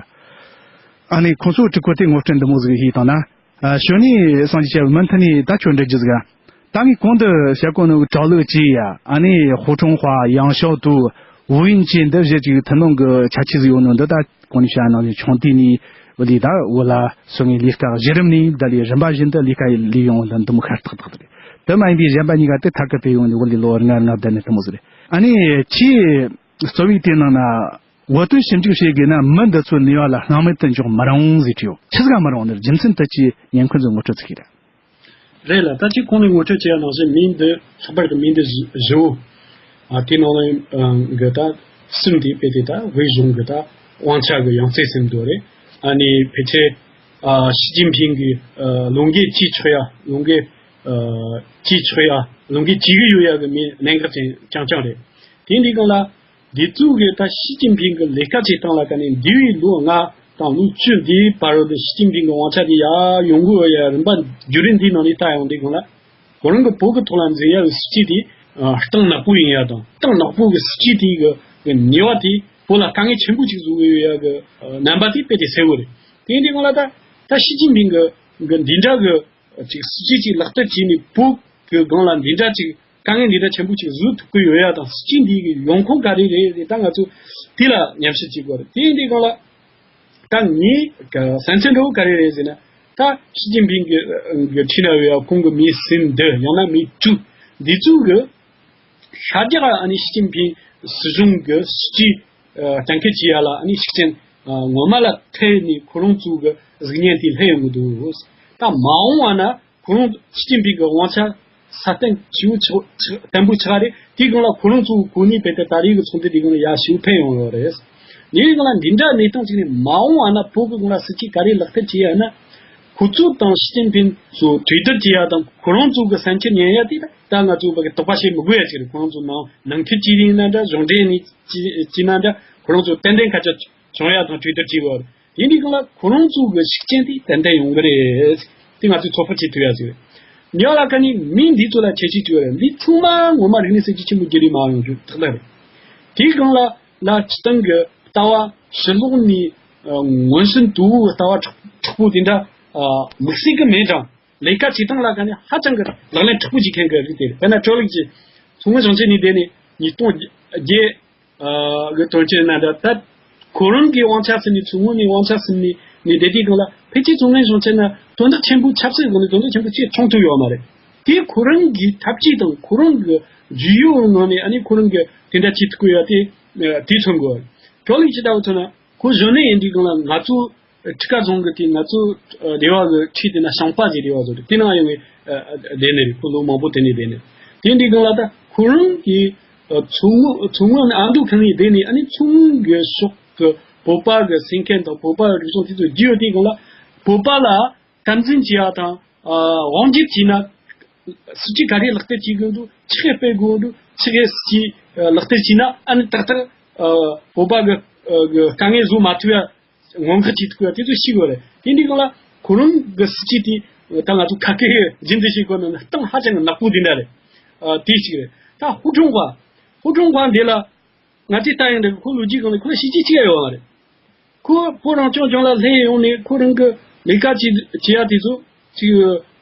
ཨ་ནི་ཁོང་ཚོ་དྲུག་པོ་དེ་ངོ་སྤྲོད་འདི་མོ་ཟིག་ཡིན་བཏང་ན། ཨ། ཞོ་ནི་སངས་རྒྱས་ཆེ་བ་མུ་མཐུད་ནས་ད་ཁྱོད་འདྲི་རྒྱུ་ཟིག་ད་ངས་གོང་དུ་བཤད་གོ་ནོ་ཀྲའོ་ལི་ཅི་ཡ། ཨ་ནི་ཧུ་ཁྲུང་ཧྭ། ཡང་ཞའོ་ཏུའུ། ཝུའུ་དབྱིན་ཅེ་འདི་བཞི་ཅིག་ཐུན་མོང་གི་ཁྱད་ཆོས་ཟིག་ཡོད་ནོ་འདི་ད་གོང་ནས་བཤད་ནང་བཞིན་ཆུང་དུས་ནས་བུ་ལི་ད་བོད་ལ་སོང་ངས་ལས་ཀ་གཞི་རིམ་ནས་ད་ལས་རིམ་པ་བཞིན་དུ་ལས་ཀ་ལས་ཡོང་ད་འདི་མོ་ཤ་སྟག་སྟག་རེད། དེ་མ་ཡིན་པའི་གཞན་པ་གཉིས་ཀ་དེ་ཐད་ཀར་དེ་ཡོང་ནས་བུ་ལི་ལོ་ལྔ་ལྔ་བསྡད་ནས་དེ་མོ་ཟིག་རེད། ཨ་ནི་ཁྱེད་རྩོམ་ཡིག་དེ་ནང་ན། བོད་དོན་ཞིབ་འཇུག་བྱེད་དགོས་ན་མི་འདི་ཚོ་ནུས་པ་ལ་སྣང་མེད་དུ་འཇོག་མི་རུང་ཟེར་བྲིས་ཡོད། ཆི་ཟིག་མི་རུང་ནི་རྒྱུ་མཚན་དེ་ཅི་ཉན་མཁན་ཚོ་ངོ་སྤྲོད་ཅིག་གིས་རེད། རེད་ལ་ད་ཅི་གོང་ནས་ངོ་སྤྲོད་བྱས་ནང་བཞིན་མི་འདི་ལྷག་པར་དུ་མི་འདི་བཞི་བོ། ཨ། དེ་ནང་ལ་གི་ད་གསུམ་དེ་དཔེ་དེ་ད་དབུས་གཞུང་གི་ད་དབང་ཆ་གི་ཡང་རྩེ་སེམས་འདུག་རེད། ཨ་ནི་ཕལ་ཆེར་ཨ་ཞི་ཅིན་ཕིང་གི་ཨ་ལོ་འགན་བཅས་ཆོག་ཡ་ལོ་འགན་ཨ་བཅས་ཆོག་ཡ་ལོ་འགན་བཅས་གི་ཡོད་ཡ་གི་མི་གནད་འགག་ཅན་རྐྱང་རྐྱང་རེད། དེ་འདི་གང་ལ། འདི་ཚོ་གི་ད་ཞི་ཅིན་ཕིང་གི་ལས་ཀ་བྱེད་སྟངས་ལ་ཀ་ནས་འདས་པའི་ལོ་ལྔ་དང་ལོ་བཅུ་འདིའི་བར་དུ་ཞི་ཅིན་ཕིང་གི་དབང་ཆ་དེ་ཡར་ཡོང་གི་ཡོད་ཡ་རིམ་པ་བརྒྱུད་རིམ་འདིའི་ནང་ནས་ལྟ་ཡོང་དུས་སྒང་ལ། ཁོ་རང་གི་བོད་ཀྱི་ཐོག་ལ་འཛིན་ཡ་གི་སྲིད་ཇུས་དེ་ཨ་གཏིང་ནག་པོ་ཡིན་ཡ་དང་། གཏིང་ནག་པོ་གི་སྲིད་ཇུས་དེ་གི་གི་ནུས་པ་དེ་བོད་ལ་དཀའ་ངལ་ཆེན་པོ་ཅིག་བཟོ་གི་ཡོད་ཡ་གི་ཨ་རྣམ་པ་དེ་དཔེ་དེ་གསལ་བོ་རེད། དེ་ཡིན་དུས་སྒང་ལ་ད་ད་ཞི་ཅིན་ཕིང་གི་གི་འདི་འདྲ་གི་ཅིག་སྲིད་ཇུས་ཅིག་ལག་བསྟར་བྱས་ནས་བོད་ཀྱི་སྒང་ལ་འདི་འདྲ་ཅིག་དཀའ་ངལ་འདི་འདྲ་ཆེན་པོ་ཅིག་བཟོ་ཐུབ་ཀྱི་ཡོད་ཡ་དང་། སྲིད་ཇུས་འདི་གི་ཡོང་ཁུངས་ག་རེ་རེད་རེད། ད་ང་ཚོ་དེ་ལ་ཉམས་ཞིབ་བྱེད་དགོས་རེད། དེ་ཡིན་དུས་སྒང་ལ་ད་ངའི་བསམ་ཚུལ་འདྲ་བོ་ག་རེ་རེད་ཟེར་ན། ད་ཞི་ཅིན་ཕིང་གི་གི་ཁྲིད་ན་ཡོད་ཡ་ཁོང་གི་མི་སེམས་འདི་ཡང་ན་མི་དྲུག་འདི་ཚོ་གི་ཤར་རྒྱག་ཨ་ནི་ཞི་ཅིན་ཕིང་ སྲིད་གཞུང་གི་སྲིད་ཇུས་ཨ་གཏན་འཁེལ་བྱེད་ཡ་ལ་ཨ་ནི་ཤུགས་རྐྱེན་ཨ་ངོ་མ་ལ་ཐེབས་ནས་ཁོ་རང་ཚོ་གི་གཟུགས་བརྙན་དེ་སླེབས་ཡོང་གི་འདུག་ད་མ་འོངས་པ་ན་ཁོ་རང་ཞི་ཅིན་ཕིང་གི་དབང་ཆ་སྲ་བརྟན་ཆེ་བོ་ཆགས་ཆགས་བརྟན་པོ་ཆགས་རེད། དེའི་སྒང་ལ་ཁོ་རང་ཚོ་གོ་གནས་སྤེལ་ཏེ་ད་རེས་ཀྱི་ཚོགས་འདུ་དེའི་སྒང་ལ་ཡར་ཞུ་ཕེབས་ཡོང་ཡོད་རེད། དེའི་སྒང་ལ་འདི་འདྲ་གནས་སྟངས་ཅིག་ནས་མ་འོངས་པ་ན་བོད་ཀྱི་སྒང་ལ་སྲིད་ཇུས་ག་རེ་ལག་བསྟར་བྱེད་ཡ་ན། ཁོ་ཚོ་དང་ཞི་ཅིན་ཕིང་ཚོ་གྲོས་བསྡུར་བྱེད་ཡ་དང་ཁོ་རང་ཚོ་གི་བསམ་འཆར་ཉན་ཡ་དེ་ད་ང་ཚོ་བོད་ཀྱི་དོགས་པ་བྱེད་མི་དགོས་ཡ་ཅིག་རེད། ཁོ་རང་ཚོ་ནང་ནང་ཁུལ་གཅིག་ཡིན་ན་འདྲ། གཞུང་འབྲེལ་ནས་ཅི་ཅི་ན་འདྲ། ཁོ་རང་ཚོ་ཏན་ཏན་སྐད་ཆ་བྱུང་ཡ་དང་གྲོས་བསྡུར་བྱེད་དགོས་རེད། དེ་འདྲའི་སྒང་ལ་ཁོ་རང་ཚོ་གི་ཤུགས་རྐྱེན་དེ་ཏན་ཏན་ཡོང་གི་རེད། དེ་ང་ཚོས་ཚོད་དཔག་བྱེད་ཐུབ་ཡ་ཟིག་རེད། ཉོ་ལ་ཁ་ནི་མི་འདི་ཚོ་ལ་ཁྱད་ཆོས་ཅིག་ཡོད་རེད། འདི་ཚང་མ་ངོ་མ་རིག་གནས་གསར་བརྗེ་ཆེན་པོ་བརྒྱུད་ནས་མ་ཡོང་རྒྱུ་ཐག་ལ་རེད། དེའི་སྒང་ལ་ལ་སྤྱི་བཏང་གི་ལྟ་བ་ཕྱི་ལོགས་ནས་ཨ་མངོན་སུམ་དུ་ལྟ་བ་མཁྲེགས་མཁྲེགས་པོ་དེ་འདྲ་ཨ་དམིགས་བསལ་གི་མེད་ཀྱང་། ལས་ཀ་བྱེད་སྟངས་ལ་ཁ་ནི་ཧ་ཅང་གི་ལག་ལེན་མཁྲེགས་པོ་བྱེད་མཁན་གི་རིགས་དེ་རེད། དཔེར་ན་ཀྲོ་ལིག་ཅིག་མཚོ་སྔོན་ཞིང་ཆེན་ནས་བསྡད་ནས་ཉིས་སྟོང་བརྒྱད་ཨ་གི་དོན་རྐྱེན་ན་འདྲ། ད་ཁོ་རང་གི་དབང་ཆ་ཟིན་ནས་མཚོ་སྔོན་ནས་དབང་ཆ་ཟིན་ནས་ནས་བསྡད་དུས་སྒང་ལ་ཕལ་ཆེར་མཚོ་སྔོན་ཞིང་ཆེན་ན་དོན་དག་ཆེན་པོ་ཆབ་སྲིད་སྒང་ནས་དོན་དག་ཆེན་པོ་གཅིག་མཐོང་ཐུབ་ཡོད་མ་རེད། དེ་ཁོ་རང་གི་ཐབས་ཇུས་དང་ཁོ་རང་གི་ཇུས་གཡོག་ངང་ནས་ཨ་ནི་ཁོ་རང་གི་དེ་འདྲ་བྱེད་ཐུབ་ཀྱི་ཡོད་དེ་དེ་མཚོན་དགོས། ཀྲོ་ལིག་ཅིག་ལྟ་བུ་མཚོན་ན་ཁོ་གཞོན་ནུ་ཡིན་དུས་སྒང་ལ་ང་ཚོ་ཁྲི་ཀ་རྫོང་གི་དེ་ང་ཚོ་ཨ་སྡེ་བ་གི་ཁྲི་དེ་ན་ཞིང་པ་ཟེར་སྡེ་བ་ཟེར་དེ་ནང་ཡོང་བའི་ཨ་ཨ་བསྡད་ནི་རེད། ཁོ་ལོ་མང་པོ་དེ་ནས་བསྡད་ནི། དེ་འདི་སྒང་ལ་ད་ཁོ་རང་གི་ཨ་མཚོ་སྔོན་མཚོ་སྔོན་ཨ་མདོ་ཁ་ནས་བསྡད་ནི། ཨ་ནི་མཚོ་སྔོན་གི་ཕྱོགས་གི་བོད་པ་གི་སེམས་ཁམས་དང་བོད་པ་གི་རིག་གཞུང་དེ་ཚོ་བརྗེ་ཡོད་དེ་སྒང་ལ་བོད་པ་ལ་དམ་འཛིན་བྱེད་ཡ་དང་ཨ་དབང་སྒྱུར་བྱེད་ན་སྲིད་ཇུས་ག་རེ་ལག་བསྟར་བྱེད་དགོས་འདུག་ཆི་གེ་སྤེལ་དགོས་འདུག་ཆི་གེ་སྲིད་ཇུས་ལག་བསྟར་བྱས་ན་ཨ་ནི་ཏག་ཏག་ཨ་བོད་པ་གི་ཨ་གི་དཀའ་ངལ་བཟོ་མ་ཐུབ་ཡ། སྔོན་དཔག་བྱེད་ཐུབ་ཡ་དེ་ཚོ་ཤེས་དགོས་རེད། དེ་འདྲའི་སྒང་ལ་ཁོ་རང་གི་སྲིད་ཇུས་དེ་ད་ང་ཚོ་ཁ་སྐད་རྒྱུན་དུ་བཤད་དགོས་ན་གཏིང་ཧ་ཅང་གི་ནག་པོ་དེ་འདྲ་རེད། ཨ་དེ་གཅིག་རེད། ད་ཧུའུ་ཀྲུང་ཧྭ། ཧུའུ་ཀྲུང་ཧྭ་འདི་ལ་ང་ཚོས་ལྟ་ཡོང་དུས་ཁོ་ལོ་རྒྱུས་སྒང་ལ་ཁོ་ལ་བྱས་རྗེས་གཅིག་ཡང་ཡོད་མ་རེད། ཁོ་བོད་རང་སྐྱོང་ལྗོངས་ལ་སླེབས་ཡོང་ནས་ཁོ་རང་གི་ལས་ཀ་བྱེད་བྱེད་ཡ་དེ་ཚོ་ཅིག་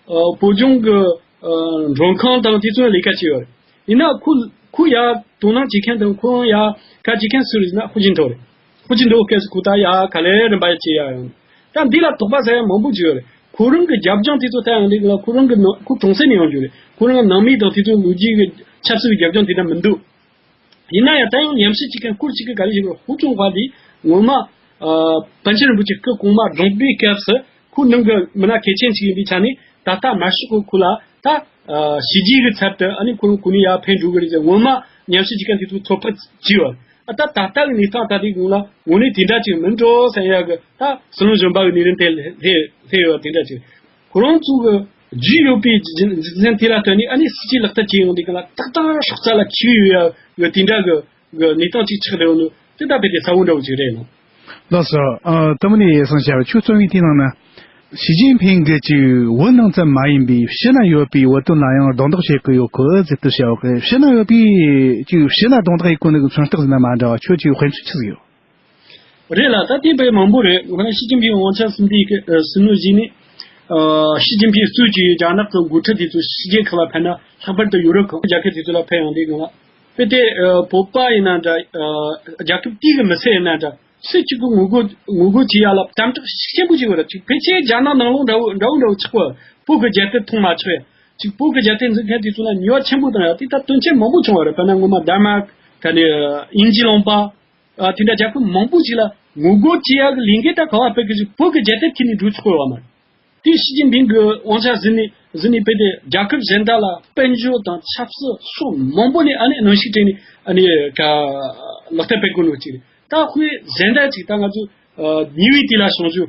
ཨ་བོད་ལྗོངས་ཀྱི་ཨ་མགྲོན་ཁང་དང་དེ་ཚོའི་ལས་ཀ་བྱས་ཡོད་རེད། ཡིན་ན་ཁོ་ཁོ་ཡ་དོ་སྣང་བྱེད་མཁན་དང་ཁོ་རང་ཡ་ཁ་བྱེད་མཁན་སུ་རེད་ཟེར་ན་ཧུའུ་ཅིན་ཐའོ་རེད། ཧུའུ་ཅིན་ཐའོ་སྐབས་སུ་ཁོ་ད་ཡ་ག་ལེར་རིམ་པ་ཡ་བྱེད་ཡ་ཡོང་། ད་འདི་ལ་དོགས་པ་ཟ་ཡ་མང་པོ་ཅིག་ཡོད་རེད། ཁོ་རང་གི་རྒྱབ་ལྗོངས་དེ་ཚོ་ལྟ་ཡོང་དུས་ལ་ཁོ་རང་གི་ནང་ཁོ་གྲོང་གསེབ་ནས་ཡོང་རྒྱུ་རེད། ཁོ་རང་གི་ནང་མི་དང་དེ་ཚོའི་ལོ་རྒྱུས་ཀྱི་ཆབ་སྲིད་ཀྱི་རྒྱབ་ལྗོངས་དེ་འདྲ་མི་འདུག་ཡིན་ན་ཡང་ད་ཡང་ཉམས་ཞིབ་བྱེད་མཁན་སྐོར་གཅིག་གིས་ག་རེ་བཤད་ཀྱི་རེད། ཧུའུ་ཀྲུང་ཧྭ་འདི་ངོ་མ་ཨ་པཎ་ཆེན་རིན་པོ་ཆེ་སྐུ་གོང་མ་གྲོངས་པའི་སྐབས་སུ་ཁོ་ནང་གི་མི་སྣ་གལ་ཆེན་ཞིག་ཡིན་པའི་ཆ་ནས་ད་ལྟ་མ་ཤི་གོང་ཁོ་ལ་ད་ཨ་བྱས་རྗེས་ཀྱི་ཚབ་ཏུ་ཨ་ནི་ཁོ་རང་གོ་གནས་ཡར་འཕེན་འགྲོ་གི་རེད་ཟེར་ངོ་མ་ཉམས་ཞིབ་བྱེད་མཁན་དེ་ཚོ་ཚོད་དཔག་བྱས་ཡོད། ཨ་ད་ད་ལྟ་གི་གནས་སྟངས་ད་ལྟའི་སྒང་ལ་དངོས་གནས་དེ་འདྲ་ཅིག་མིན་འགྲོ་བསམ་ཡག་གི་ད་སྲིད་བློན་གཞོན་པ་གི་གནས་རིམ་དེ་སླེབས་སླེབས་ཡོད་དེ་འདྲ་ཅིག་ཁོ་རང་ཚོ་གི་རྒྱུས་ཡོད་པའི་རྒྱུ་མཚན་དེ་ལ་བརྟེན་ནས་ཨ་ནི་སྲིད་ཇུས་ལག་བསྟར་བྱེད་ཡོང་དུས་སྒང་ལ་ཏག་ཏག་སྲོག་རྩ་ལ་འཁེལ་ཡོད་ཡ་གི་དེ་འདྲ་གི་གི་གནས་སྟངས་ཅིག་ཆགས་བསྡད་ཡོད་ནོ་དེ་ད་རྦད་དེ་གསལ་བོ་འདྲ་བོ་ཅིག་རེད་ནོ། ལགས་སོ། ཨ་དེ་མོ་ནས་སང་ཞབས་ཁྱོད་རྩོམ་ཡིག་དེའི་ནང་ན་ཞི་ཅིན་ཕིང་གིས་ཅིག་བོད་ནང་ཙམ་མ་ཡིན་པའི་ཕྱི་ན་ཡོད་པའི་བོད་དོན་ལ་ཡང་རྡུང་རྡེག་བྱེད་ཀྱི་ཡོད་གི་ཟེར་དུ་བཤད་བ་གི། ཕྱི་ན་ཡོད་པའི་ཅིག་ཕྱི་ན་རྡུང་རྡེག་ཡེད་གོ་ནི་གི་མཚོན་རྟགས་ཟེར་ན་མ་འདྲ་བ། ཁྱོད་ཀྱི་དཔེ་མཚོན་ཆི་ཟིག་ཡོད། རེད་ལ་ད་དེ་དཔེ་མང་པོ་རེད། ང་རང་ཞི་ཅིན་ཕིང་དབང་ཆ་ཟིན་དུས་ཀྱི་ཨ་ཟིན་ནོ་གཞི་ནས་ཨ་ཞི་ཅིན་ཕིང་གཙོས་ཀྱི་རྒྱ་ནག་གི་འགོ་ཁྲིད་དེ་ཚོ་ཕྱི་རྒྱལ་ཁག་ལ་ཕེབས་ན་ལྷག་པར་དུ་ཡུ་རོབ་ཁག་རྒྱལ་ཁབ་དེ་ཚོ་ལ་ཕེབས་ཡོང་དུས་སྒང་ལ་དཔེ་དེ་ཨ་བོད་པ་ཡིན་ན་འདྲ་ཨ་རྒྱལ་ཁབ་དེའི་གི་མི་སེར་ཡིན་ན་འདྲ་སུ་གཅིག་གི་ངོ་རྒོལ་ངོ་རྒོལ་བྱེད་ཡ་ལ་དམ་དྲག་ཤུགས་ཆེན་པོ་ཞིག་ཡོད་རེད། ཅིག་ཕལ་ཆེར་རྒྱ་ནག་ནང་ལོགས་འདྲ་བོ་འདྲ་བོ་འདྲ་བོ་ཆགས་པ། བོད་གི་རྒྱལ་དར་མཐོང་མ་ཆོག་ཡ། ཅིག་བོད་གི་རྒྱལ་དར་འཛིན་མཁན་དེ་ཚོ་ལ་ཉེས་པ་ཆེན་པོ་བཏང་ཡ་དེ་ད་དོན་ཆེན་མང་པོ་བྱུང་བ་རེད། དཔེར་ན་སྔོན་མ་ཌེན་མཱརཀ་ག་ནས་དབྱིན་ཇི་ལུང་པ། ཨ་དེ་འདྲ་རྒྱལ་ཁབ་མང་པོ་ཞིག་ལ་ངོ་རྒོལ་བྱེད་ཡག་གི་ལས་འགུལ་ད་ག་བ་སྤེལ་གི་ཞིག་བོད་ཀྱི་རྒྱལ་དར་འཐེན་ནས་འགྲོ་ཆོག་གི་ཡོད་མ་རེད། དེ་ཞི་ཅིན་ཕིང་གི་དབང་ཆ་ཟིན་ནས་ཟིན་ནས་སྤེལ་ཏེ་རྒྱལ་ཁབ་གཞན་དག་ལ་དཔལ་འབྱོར་དང་ཆབ་སྲིད་ཕྱོགས་མང་པོ་ནས་ཨ་ནི་གནོན་ཤུགས་སྤྲད་ནས་ཨ་ནི་ག་ལག་བསྟར་སྤེལ་དགོས་ནོ་གཅིག་རེད། ད་དཔེ་གཞན་དག་ཅིག་ད་ང་ཚོ་ཨ་ཉེ་བའི་དུས་ལ་བྱུང་རྒྱུ།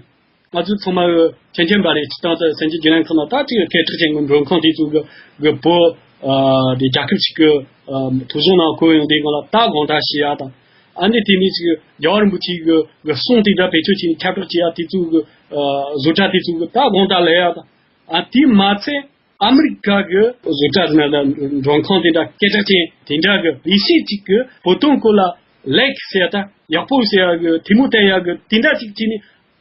ང་ཚོ་ཚང་མ་གི་མཁྱེན་མཁྱེན་པ་རེད། སྤྱིར་བཏང་དུ་སེམས་ཅན་རྒྱུན་ལྡན་ཁང་ནང་ད་ཅིག་སྐད་གྲགས་ཅན་གྱི་མགྲོན་ཁང་དེ་ཚོ་གི་གི་བོད་ཨ་དེ་རྒྱལ་ཁབ་ཅིག་གི་ཨ་ཐོ་གཞུང་ནང་བཀོད་ཡོང་དུས་སྒང་ལ་ད་དགོང་དག་ཞུ་ཡ་དང་། ཨ་ནི་དེ་ནས་ཅིག་རྒྱལ་བ་རིན་པོ་ཆེ་གི་གི་གསུང་དེ་འདྲ་བེད་སྤྱོད་བྱས་ནས་ཁྱབ་བསྒྲགས་བྱེད་ཡ་དེ་ཚོ་གི་ཨ་བཟོ་གྲྭ་དེ་ཚོ་གི་ད་དགོང་དག་ལས་ཡ་དང་། ཨ་དེ་མ་ཚད་ཨ་མི་རི་ཀ་གི་བཟོ་གྲྭ་ཟེར་ན་ད་མགྲོན་ཁང་དེ་འདྲ་སྐད་གྲགས་ཅན་དེ་འདྲ་གི་ལས་བྱེད་ཅིག་གི་བོད་དོན་སྐོར་ལ་ལེགས་ཟེར་ཡ་ད་ཡག་པོ་ཟེར་ཡ་གི་ཐལ་མོ་བསྟན་ཡ་གི་དེ་འདྲ་ཅིག་བྱས་ནས།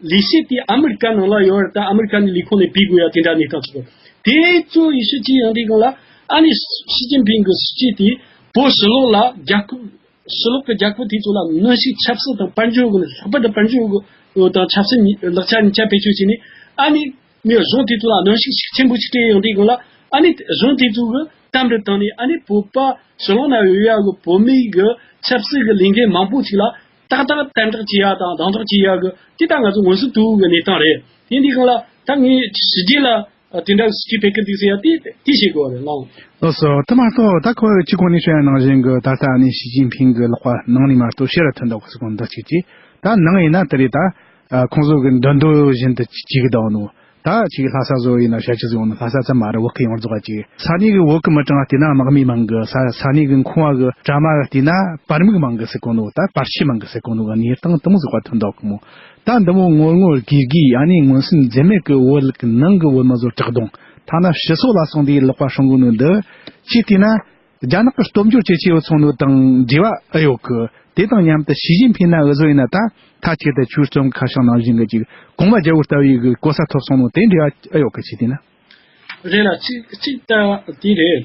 ལས་བྱེད་དེ་ཨ་མི་རི་ཀ་ནང་ལ་ཡོད་རེད། ད་ཨ་མི་རི་ཀ་ནས་ལས་ཁུངས་ནས་ཕུད་དགོས་ཡ་དེ་འདྲ་གནས་སྟངས་ཆགས་པ། དེ་ཚོ་ཡེ་ཤུ་ཅི་ཡང་དེ་སྒང་ལ་ཨ་ནི་ཞི་ཅིན་ཕིང་གི་སྲིད་ཇུས་དེ་བོད་ཕྱི་ལོགས་ལ་རྒྱལ་ཁབ་ཕྱི་ལོགས་ཀྱི་རྒྱལ་ཁབ་དེ་ཚོ་ལ་གནོན་ཤུགས་ཆབ་སྲིད་དང་དཔལ་འབྱོར་གྱི་ལྷག་པར་དུ་དཔལ་འབྱོར་གྱི་དང་ཆབ་སྲིད་གཉིས་ལག་ཆ་གཉིས་ཆ་བེད་སྤྱོད་བྱས་ནས་ཨ་ནི་མི་གཞུང་དེ་ཚོ་ལ་གནོན་ཤུགས་ཤུགས་ཆེན་པོ་ཞིག་སྤྲད་ཡོང་དེ་སྒང་ལ་ཨ་ནི་གཞུང་དེ་ཚོ་གི་གཏམ་རེ་བཏང་ནས་ཨ་ནི་བོད་པ་ཕྱི་ལོགས་ན་ཡོད་ཡ་གི་བོད་མི་གི་ ཆབ་སྲིད་ཀྱི་ལས་འགན་མང་པོ་ཅིག་ལ་ཏག་ཏག་དམ་དྲག་བྱེད་ཡ་དང་རྡུང་རྡེག་བྱེད་ཡ་གི་དེ་ད་ང་ཚོ་མངོན་གསལ་དོད་པོ་གི་གནས་སྟངས་རེད། དེ་འདི་སྒང་ལ་ད་ངས་ཕྱི་རྒྱལ་ལ་དེ་འདྲ་གི་སྲིད་ཇུས་སྤེལ་གི་འདུག་ཟེར་ཡ་དེ་དེ་བཤད་དགོས་པ་རེད་ལགས། ལགས་སོ། དེ་མ་གཏོགས་ད་ཁོ་གཅིག་གོང་ནས་བཤད་ཡ་ནང་བཞིན་གི་ད་ལྟ་ནི་ཞི་ཅིན་ཕིང་གི་ལག་པ་ནང་ནས་མ་གཏོགས་ཕྱི་ར་ཐོན་འདུག་ཟེར་གོ་འདི་གཅིག་གིས། ད་ནང་ཡིན་ན་དེ་རེད། ད་ཨ་ཁོང་ཚོ་གི་འགྲན་བསྡུར་བཞིན་དུ་བྱེད་གི་འདུག་ནོ། ད་ཅིག་ལྷ་ས་བཟོ་ཡིན་ན་བྱ་ཅི་བཟོ་ཡོང་ན་ལྷ་ས་ཙམ་མ་རེད། བོད་གི་ཡོངས་རྫོགས་ཅིག་ས་གནས་གི་བོད་གི་མི་གྲངས་བལྟས་ན་དམག་མི་མང་གི། ས་ས་གནས་གི་ཁང་བ་གི་གྲ་མ་གི་བལྟས་ན་པར་མིག་མང་གི་ཟེར་གོ་ནོ། ད་པར་ཆས་མང་གི་ཟེར་གོ་ནོ་གི་གནས་སྟངས་དེ་མོ་ཟིག་པ་ཐོན་འདུག་གི་མོ། ད་འདི་མོ་ངོ་ངོ་དགེ་དགེ་ཨ་ནི་མངོན་སུམ་འཛེམ་མེད་གི་བོད་གི་ནང་གི་བོད་མི་བཟོ་དྲག་གདོང་ཐ་ན་ཕྱི་སོ་ལ་སོང་དེའི་ལག་པ་སྲུང་གི་ནོ་འདི་ཅིག་བལྟས་ན། རྒྱ་ནག་གི་སྟོབས་འབྱོར་ཇེ་ཆེ་ཡོད་སོང་ནོ་དང་འབྲེལ་བ་ཨེ་ཡོད་གི། དེ་དང་མཉམ་དུ་ཞི་ཅིན་ཕིང་ན་འུ་ཚོ་ཡིན་ན་ད་མཐའ་གཅིག་ཏུ་ཆོས་རྩོམ་ཁ་བྱང་ནང་བཞིན་གི་ཅིག་གོང་མ་རྒྱལ་པོ་ལྟ་བུའི་གི་གོ་ས་ཐོབ་སོང་ནོ་དེ་འབྲེལ་བ་ཨེ་ཡོད་གི་ཅིག་བལྟས་ན། རེད་ལ་གཅིག་གཅིག་ད་དེ་རེད།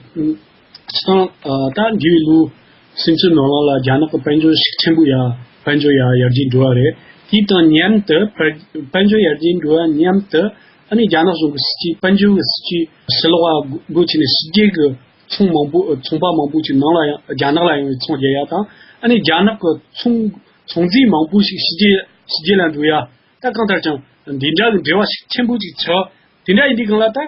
སྤྱི་བཏང་ད་འདིའི་ལོ་སུམ་ཅུ་ནང་ལོགས་ལ་རྒྱ་ནག་གི་དཔལ་འབྱོར་ཤུགས་ཆེན་པོ་ཡར་དཔལ་འབྱོར་ཡར་ཡར་རྒྱས་འགྲོ་བ་རེད། དེ་དང་མཉམ་དུ་དཔལ་དཔལ་འབྱོར་ཡར་རྒྱས་འགྲོ་བ་མཉམ་དུ་ཨ་ནི་རྒྱ་ནག་གཞུང་གི་སྲིད་ཇུས་དཔལ་འབྱོར་གི་སྲིད་ཇུས་ཕྱི་ལོགས་ལ་སྒོ་ཕྱེ་ནས་ཕྱི་རྒྱལ་གི་ཚོང་མང་པོ་ཚོང་པ་མང་པོ་ཅིག་ནང་ལ་ཡང་རྒྱ་ནག་ལ་ཡོང་བའི་ཚོང་རྒྱག་ཡ་དང་། ཨ་ནི་རྒྱ་ནག་གི་ཚོང་ཚོང་རྫས་མང་པོ་ཞིག་ཕྱི་རྒྱལ་ཕྱི་རྒྱལ་ལ་འགྲོ་ཡ། ད་གང་ལྟར་ཀྱང་འདི་འདྲ་གི་འབྲེལ་བ་ཤུགས་ཆེན་པོ་ཅིག་ཆགས། དེ་འདྲ་ཡིན་དུས་སྒང་ལ་ད་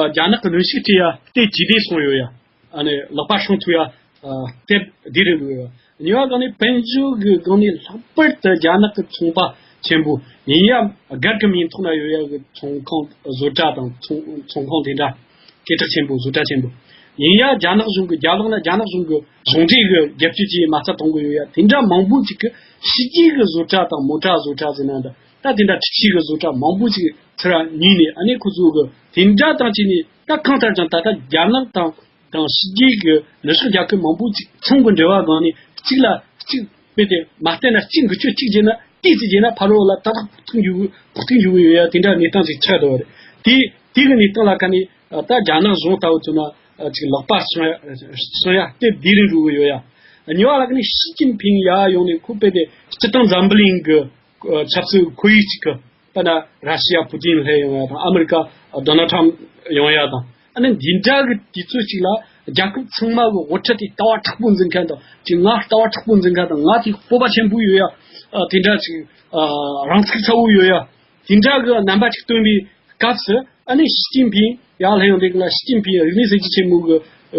རྒྱ་ནག་གི་གནོན་ཤུགས་སྤྲད་ཡ་དེ་ཇེ་བདེ་སོང་ཡོད་ཡ། ཨ་ནི་ལག་པ་སྲུང་ཐུབ་ཡ་དེབ་འདི་རེད་འདུག་ཡ། གཉིས་པ་སྒང་ནས་དཔལ་འབྱོར་གི་སྒང་ནས་ལྷག་པར་དུ་རྒྱ་ནག་གི་ཚོང་པ་ཆེན་པོ་ཡིན་ཡ་སྒར་གི་མིང་ཐོག་ན་ཡོད་ཡ་གི་ཚོང་ཁང་བཟོ་གྲྭ་དང་ཚོང་ཚོང་ཁང་དེ་འདྲ། སྐད་གྲགས་ཆེན་པོ་བཟོ་གྲྭ་ཆེན་པོ། ཡིན་ཡང་རྒྱ་ནག་གཞུང་གི་རྒྱབ་ལོགས་ན་རྒྱ་ནག་གཞུང་གི་ཟུང་འབྲེལ་གི་རྒྱབ་སྐྱོར་གྱིས་མ་རྩ་གཏོང་གི་ཡོད་ཡ། དེ་འདྲ་མང་པོ་ཅིག་གི་ཕྱི་རྒྱལ་གི་བཟོ་གྲྭ་དང་མོ་ཊ་བཟོ་གྲྭ་ཟེར་ན་འདྲ། ད་དེ་འདྲ་ཕྱི་རྒྱལ་གི་བཟོ་གྲྭ་མང་པོ་ཅིག་ཚུར་ཉོས་ནས་ཨ་ནི་ཁོ་ཚོ་གི་དེ་འདྲ་དང་བཅས་ནས་ད་གང་ལྟར་ཀྱང་ད་ལྟ་རྒྱ་ནག་དང་དང་ཕྱི་རྒྱལ་གི་ནུབ་ཕྱོགས་རྒྱལ་ཁབ་མང་པོ་ཅིག་ཚོང་གི་འབྲེལ་བ་སྒང་ནས་གཅིག་ལ་གཅིག་དཔེ་དེ་མ་བལྟས་ན་གཅིག་འགུལ་སྐྱོད་གཅིག་བྱས་ན་ཏོག་ཙམ་བྱས་ན་ཕ་རོལ་ལ་ཏག་ཏག་ཕོག་ཐུག་འགྱུར་ཕོག་ཐུག་འགྱུར་གི་ཡོད་ཡ། དེ་འདྲ་གནས་སྟངས་ཅིག་ཆགས་འདུག་བ་རེད། དེ་དེ་གི་གནས་སྟངས་ལ་ཁ་ནས། ད་རྒྱ་ནག་གཞུང་ལྟ་བུ་ཚོ་ན་ཅིག་ལག་པ་སྲུང་ཡ་སྲུང་ཡ་དེ་དེ་རིང་རུ་ཡོད་ཡ། གཉིས་པ་ལ་ཁ་ནས་ཞི་ཅིན་ཕིང་ཡར་ཡོང་ནས་ཁོ་དཔེ་དེ་སྤྱི་བཏང་འཛམ་བུ་གླིང་གི་ཆབ་སྲིད་ཁོར་ཡུག་ཅིག་གི་དཔེར་ན་ར་ཤི་ཡ་ཕུ་ཏིན་སླེབས་ཡོང་ཡ་དང་ཨ་མི་རི་ཀ་ཌོ་ནལ་ཊམ་ཡོང་ཡ་དང་། ཨ་ནི་འདི་འདྲ་གི་དུས་ཚོད་ཅིག་ལ་རྒྱལ་ཁབ་ཚང་མ་གི་དབུ་ཁྲིད་དེ་ལྟ་བ་མཁྲེགས་པོ་འཛིན་མཁན་དང་ཅིག་ང་ལྟ་བ་མཁྲེགས་པོ་འཛིན་མཁན་དང་ང་དེ་སྤོབས་པ་ཆེན་པོ་ཡོད་ཡ། དེ་འདྲ་ཅིག་རང་ཚུགས་ཚ་བོ་ཡོད་ཡ། དེ་འདྲ་གི་རྣམ་པ་ཅིག་སྟོན་པའི་སྐབས་སུ་ཨ་ནི་ཞི་ཅིན་ཕིང་ཡར་སླེབས་ཡོང་དུས་ལ་ཞི་ཅིན་ཕིང་རིག་གནས་གསར་བརྗེ་ཆེན་མོ་གི་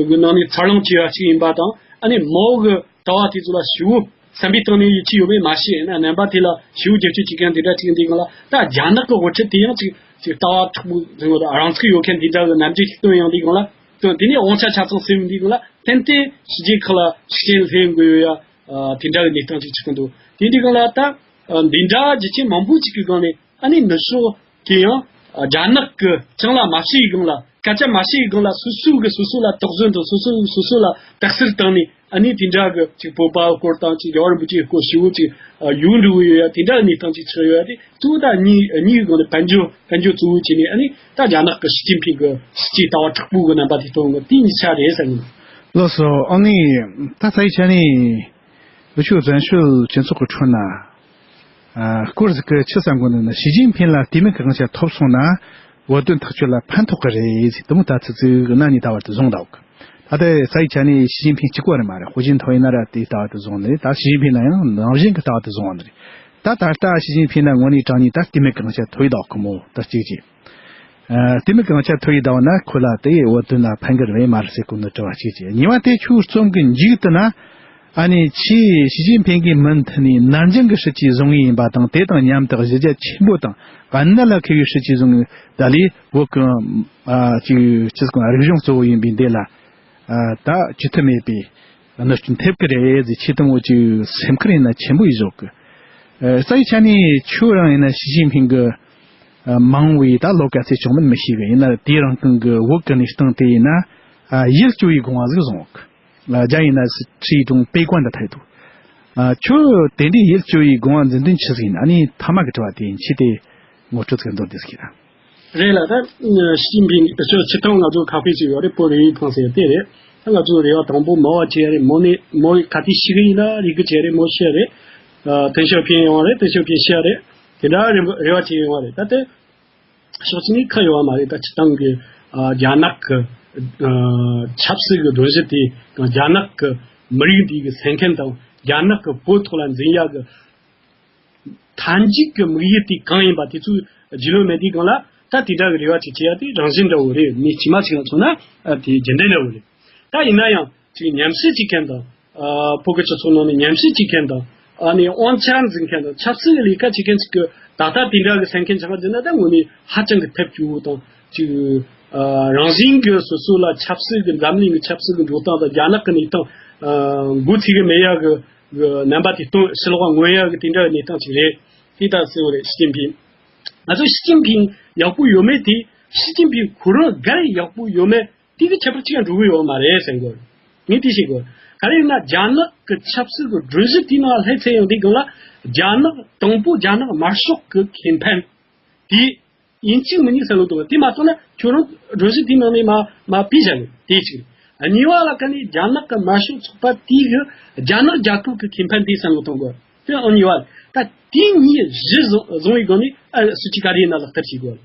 གི་ནང་ནས་འཚར་ལོངས་བྱས་པ་ཞིག་ཡིན་པ་དང་། ཨ་ནི་མའོ་གི་ལྟ་བ་དེ་ཚོ་ལ་ཞེ་པོ་བསམ་པའི་སྟེང་ནས་ཡིད་ཆེས་ཡོད་མེད་མ་ཤེས་ན། རྣམ་པ་དེ་ལ་ཞེ་པོ་རྒྱབ་སྐྱོར་བྱེད་མཁན་དེ་འདྲ་ཅིག་ཡིན་དུས་སྒང་ལ་ད་རྒྱ་ནག་གི་དབུ་ཁྲིད་དེ་ཡང་ཅིག་ཅིག་ལྟ་བ་མཁྲེགས་པོ་འཛིན་པ་དང་རང་ཚུགས་ཡོད་མཁན་དེ་འདྲ་གི་རྣམ་འགྱུར་ཅིག་སྟོན་ཡོང་དུས་སྒང་ལ། དེ་ནས་དབང་ཆ་ཆ་ཚང་ཟིན་དུས་སྒང་ལ་ཏན་ཏན་ཕྱི་རྒྱལ་ཁག་ལ་ཤུགས་རྐྱེན་སླེབས་ཡོང་གི་ཡོད་ཡ། དེ་འདྲ་གི་གནས་སྟངས་ཅིག་ཆགས་ཀྱི་འདུག་དེ་འདྲའི་སྒང་ལ་ད་འདི་འདྲ་རྒྱུ་རྐྱེན་མང་པོ་ཅིག་གི་སྒང་ནས། ཨ་ནི་ནུབ་ཕྱོགས་དེ་ཡང་རྒྱ་ནག་གི་ཅང་ལ་མ་ཤེས་ཡི་སྒང་ལ་སྐད་ཆ་མ་ཤེས་ཡི་སྒང་ལ་སོ་སོ་གི་སོ་སོ་ལ་དོགས་ཟོན་དང་སོ་སོ་གི་སོ་སོ་ལ་དག་སེལ་བཏང་ནས། ཨ་ནི་དེ་འདྲ་གི་ཅིག་བོད་པ་སྐོར་དང་ཅིག་རྒྱལ་བ་རིན་པོ་ཆེའི་སྐོར་ཞེ་པོ་ཅིག་ཡོང་འགྲོ་གི་ཡོད་ཡ། དེ་འདྲ་གི་གནས་སྟངས་ཅིག་ཆགས་ཡོད་ཡ། དེ་གཙོ་བོ་ད་གཉིས་གཉིས་ཀྱི་སྒང་ནས་དཔལ་འབྱོར་དཔལ་འབྱོར་གཙོ་བོ་བྱས་ནས། ཨ་ནི་ད་རྒྱ་ནག་གི་ཞི་ཅིན་ཕིང་གི་སྲིད་ཇུས་ལྟ་བ་མཁྲེགས་པོ་གི་རྣམ་པ་དེ་སྟོན་གི་དེ་གཉིས་ཆ་རེད་བསམ་གི་འདུག་ལགས་སོ། ཨ་ནི་ད་རྩ་བའི་ཆ་ནས། འུ་ཆོ་བཙན་བྱོལ་སྤྱི་ཚོགས་ཀྱི་ཁྲོད་ན། ཨ། སྐོར་ཟིག་གི་ཆི་བསམ་གོ་ནི་ན། ཞི་ཅིན་ཕིང་ལ་དེ་མིན་གི་དབང་ཆ་ཐོབ་སོང་ན། བོད་དོན་ཐག་གཅོད་ལ་ཕན་ཐོགས་གི་རེད་ཟེར། དེ་མོ་ད་ཚིག་ཚིག་གི་ན་ནི་ད་བར་དུ་བཟུང་འདུག་ད་ལྟ་རྩ་བའི་ཆ་ནས་ཞི་ཅིན་ཕིང་གཅིག་པོ་རེད་མ་རེད། ཧུའུ་ཅིན་ཐའོ་ཡིན་ན་ར་དེ་ལྟ་བུ་དུ་བཟུང་ནི་རེད། ད་ཞི་ཅིན་ཕིང་ན་ཡང་ནང་བཞིན་གི་ལྟ་བུ་དུ་བཟུང་བ་ནི་རེད། ད་ད་ལྟ་ཞི་ཅིན་ཕིང་ན་དངོས་གནས་དྲང་གནས་ད་དེ་མིན་གི་དབང་ཆ་ཐོབ་ཡི་འདུག་གི་མོ། ད་གཅིག་གཅིག་ཨ། དེ་མིན་གི་དབང་ཆ་ཐོབ་ཡི་འདུག་ན་ཁོ་ལ་དེ་བོད་དོན་ལ་ཕན་གི་རེད་མ་རེད་ཟེར་གོ་ནི་དྲི་བ་གཅིག་གཅིག་གཉིས་པ་དེ་ཁྱོད་རྩོམ་གི་མཇུག་ཏུ་ན། ཨ་ནི་ཕྱིས་ཞི་ཅིན་ཕིང་གིས་མུ་མཐུད་ནས་ནར་འགྱངས་ཀྱི་སྲིད་ཇུས་བཟུང་ངེས་ཡིན་པ་དང་། དེ་དང་མཉམ་དུ་གཞི་རྒྱ་ཆེན་པོ་དང་གནད་ལ་འཁེལ་བའི་སྲིད་ཇུས་བཟུང་ངེས། ད་ལས་བོད་ཀྱི་ཨ་ཅིག་ཅི་ཟེར་གོ་རིག་གཞུང་གཙོ་བོ་ཡིན་པའི་འདི་ལ་ཨ་ད་བཅོས་ཐབས་མེད་པའི་གནོད་སྐྱོན་ཐེབས་ཀྱི་རེད་ཟེར། ཁྱེད་དང་འུ་ཅིག་སེམས་ཁུར་ཡིན་ན་ཆེན་པོ་ཡིན་བཟོ་གི། ཨ་རྩ་བའི་ཆ་ནས་ཁྱོད་རང་ཡིན་ན་ཞི་ཅིན་ཕིང་གི་ཨ་མ་འོངས་པའི་ད་ལོ་ག་ཚོད་བྱུང་མིན་མི་ཤེས་གི། ཡིན་ན་དེའི་རིང་གང་གི་བོད་ཀྱི་གནས་སྟངས་དེ་ཡིན་ན་ཨ་ཡིད་སྐྱོ་བའི་དགོངས་པ་ཟིག་བཟུང་གི། རྒྱ་ཡིན་ན་ཁྲི་ཀྲུང་པེ་ཀོན་དུ་ཐལ་འདུག་ཨ་ཁྱོད་དེ་འདྲའི་ཡིད་སྐྱོ་བའི་དགོངས་པ་འཛིན་དོན་ཆི་ཟིག་ཡིན། ཨ་ནི་མཐའ་མ་གི་དྲི་བ་དེ་ཡིན། ཁྱེད་དེ་ངོ་སྤྲོད་ཟིག་འདོན་དེ་ཟིག་ཡིན། རེད་ལ། ད་ཞི་ཅིན་ཕིང་ཁྱོད་ཕྱི་ཐང་ང་ཚོ་ཁ་ཕེ་ཅིག་ཡོད་རེད། བོད་རིག་པའི་ཁང་ཟེར་དེ་རེད། ད་ང་ཚོ་རེ་བ་དང་པོ་མོ་བ་བྱས་རེད། མོ་ནི་མོ་ཁ་ཐི་ཤི་གི་ཡིན་ན་རིག་གི་བྱས་རེད། མོ་ཤི་རེད། ཏེང་ཞའོ་ཕིང་ཡོང་རེད། ཏེང་ཞའོ་ཕིང་ཤི་རེད། དེ་འདྲ་རེ་རེ་བ་བྱས་ཡོང་བ་རེད། ད་དེ་ཕྱོགས་གཅིག་ནས་ཁ་ཡོད་བ་མ་རེད། ད་སྤྱི་བཏང་གི་ཨ་རྒྱ་ནག་གི་ཨ་ཆབ་སྲིད་ཀྱི་སྒྲོམ་གཞི་དེ་དང་རྒྱ་ནག་གི་མི་རིགས་འདི་གི་སེམས་ཁམས་དང་ རྒྱ་ནག་གི་བོད་ཐོག་ལ་འཛིན་ཡག་གི་མཐའ་མཇུག་གི་དམིགས་ཡུལ་དེ་གང་ཡིན་པ་དེ་ཚོའི་རྒྱུས་ལོན་མེད་དུས་སྒང་ལ། ད་དེ་འདྲ་གི་རེ་བ་ཅིག་བྱེད་ཡ་དེ་རང་བཞིན་འདྲ་བོ་རེད། མི་དཀྱུས་མ་ཅིག་ལ་མཚོན་ན་ཨ་དེ་རྒྱུན་ལྡན་འདྲ་བོ་རེད། ད་ཡིན་ན་ཡང་ཅིག་ཉམས་ཞིབ་བྱེད་མཁན་དང་། ཨ་བོད་ཀྱི་སྤྱི་ཚོགས་ནང་ནས་ཉམས་ཞིབ་བྱེད་མཁན་དང་། ཨ་ནི་དབང་ཆ་འཛིན་མཁན་དང་ཆབ་སྲིད་ཀྱི་ལས་ཀ་བྱེད་མཁན་ཅིག་གི་ད་ལྟ་དེ་འདྲ་གི་སེམས་ཁམས་ཆགས་ཀྱི་ན་ད་དངོས་གནས་ཧ་ཅང་གི་ཐབས་སྐྱོ་བོ་དང་ཅིག་ཨ་རང་བཞིན་གྱི་སོ་སོ་ལ་ཆབ་སྲིད་ཀྱི་འཛམ་གླིང་གི་ཆབ་སྲིད་ཀྱི་འགྲོ་སྟངས་དང་རྒྱ་ནག་གི་གནས་སྟངས་ཨ་འགོ་ཚུགས་ཀྱི་མེད་ཡ་གི་གི་རྣམ་པ་དེ་སྟོན། ཕྱི་ལོགས་ལ་མངོན་ཡ་གི་དེ་འདྲ་གི་གནས་སྟངས་ཅིག་རེད། དེ་ལྟར་ཟེར་བ་རེད། ཞི་ཅིན་ཕིང་། ང་ཚོ་ཞི་ཅིན་ཕིང་ཡག་པོ་ཡོད་མེད་དེ། ཞི་ཅིན་ཕིང་ཁོ་རང་སྒེར་ཡག་པོ་ཡོད་མེད་དེ་གི་ཁྱད་པར་ཅི་ཡང་འགྲོ་གི་ཡོད་མ་རེད་ཟེར་དགོས། ངས་དེ་བཤད་དགོས། ག་རེ་ཡིན་ན་རྒྱ་ནག་གི་ཆབ་སྲིད་ཀྱི་སྒྲོམ་གཞི་དེའི་ནང་ལ་སླེབས་ཚར་ཡོང་དུས་སྒང་ལ། རྒྱ་ནག་དང་པོ་རྒྱ་ནག་དམར་ཤོག་གི་ཁེ་ཕན་དེ་ཡིན་གཅིག་མིན་གཉིས་བསམ་བློ་གཏོང་བ། དེ་མ་གཏོགས་ན་ཁྱོད་རང་སྒྲོམ་གཞི་དེའི་ནང་ནས་མར་མར་ཕུད་བཞག་དགོས། དེ་གཅིག་རེད། གཉིས་པ་ལ་ཁ་ནས་རྒྱ་ནག་གི་དམར་ཤོག་ཚོགས་པ་དེ་གི་རྒྱ་ནག་རྒྱལ་ཁབ་ཀྱི་ཁེ་ཕན་དེ་བསམ་བློ་གཏོང་དགོས། དེ་ཨང་གཉིས་པ་རེད། ད་དེ་གཉིས་གཞི་བཟུང་བཟུང་བའི་སྒང་ནས་ཨ་སྲིད་ཇུས་ག་རེ་ཡིན་ན་ལག་བསྟར་བྱེད་དགོས།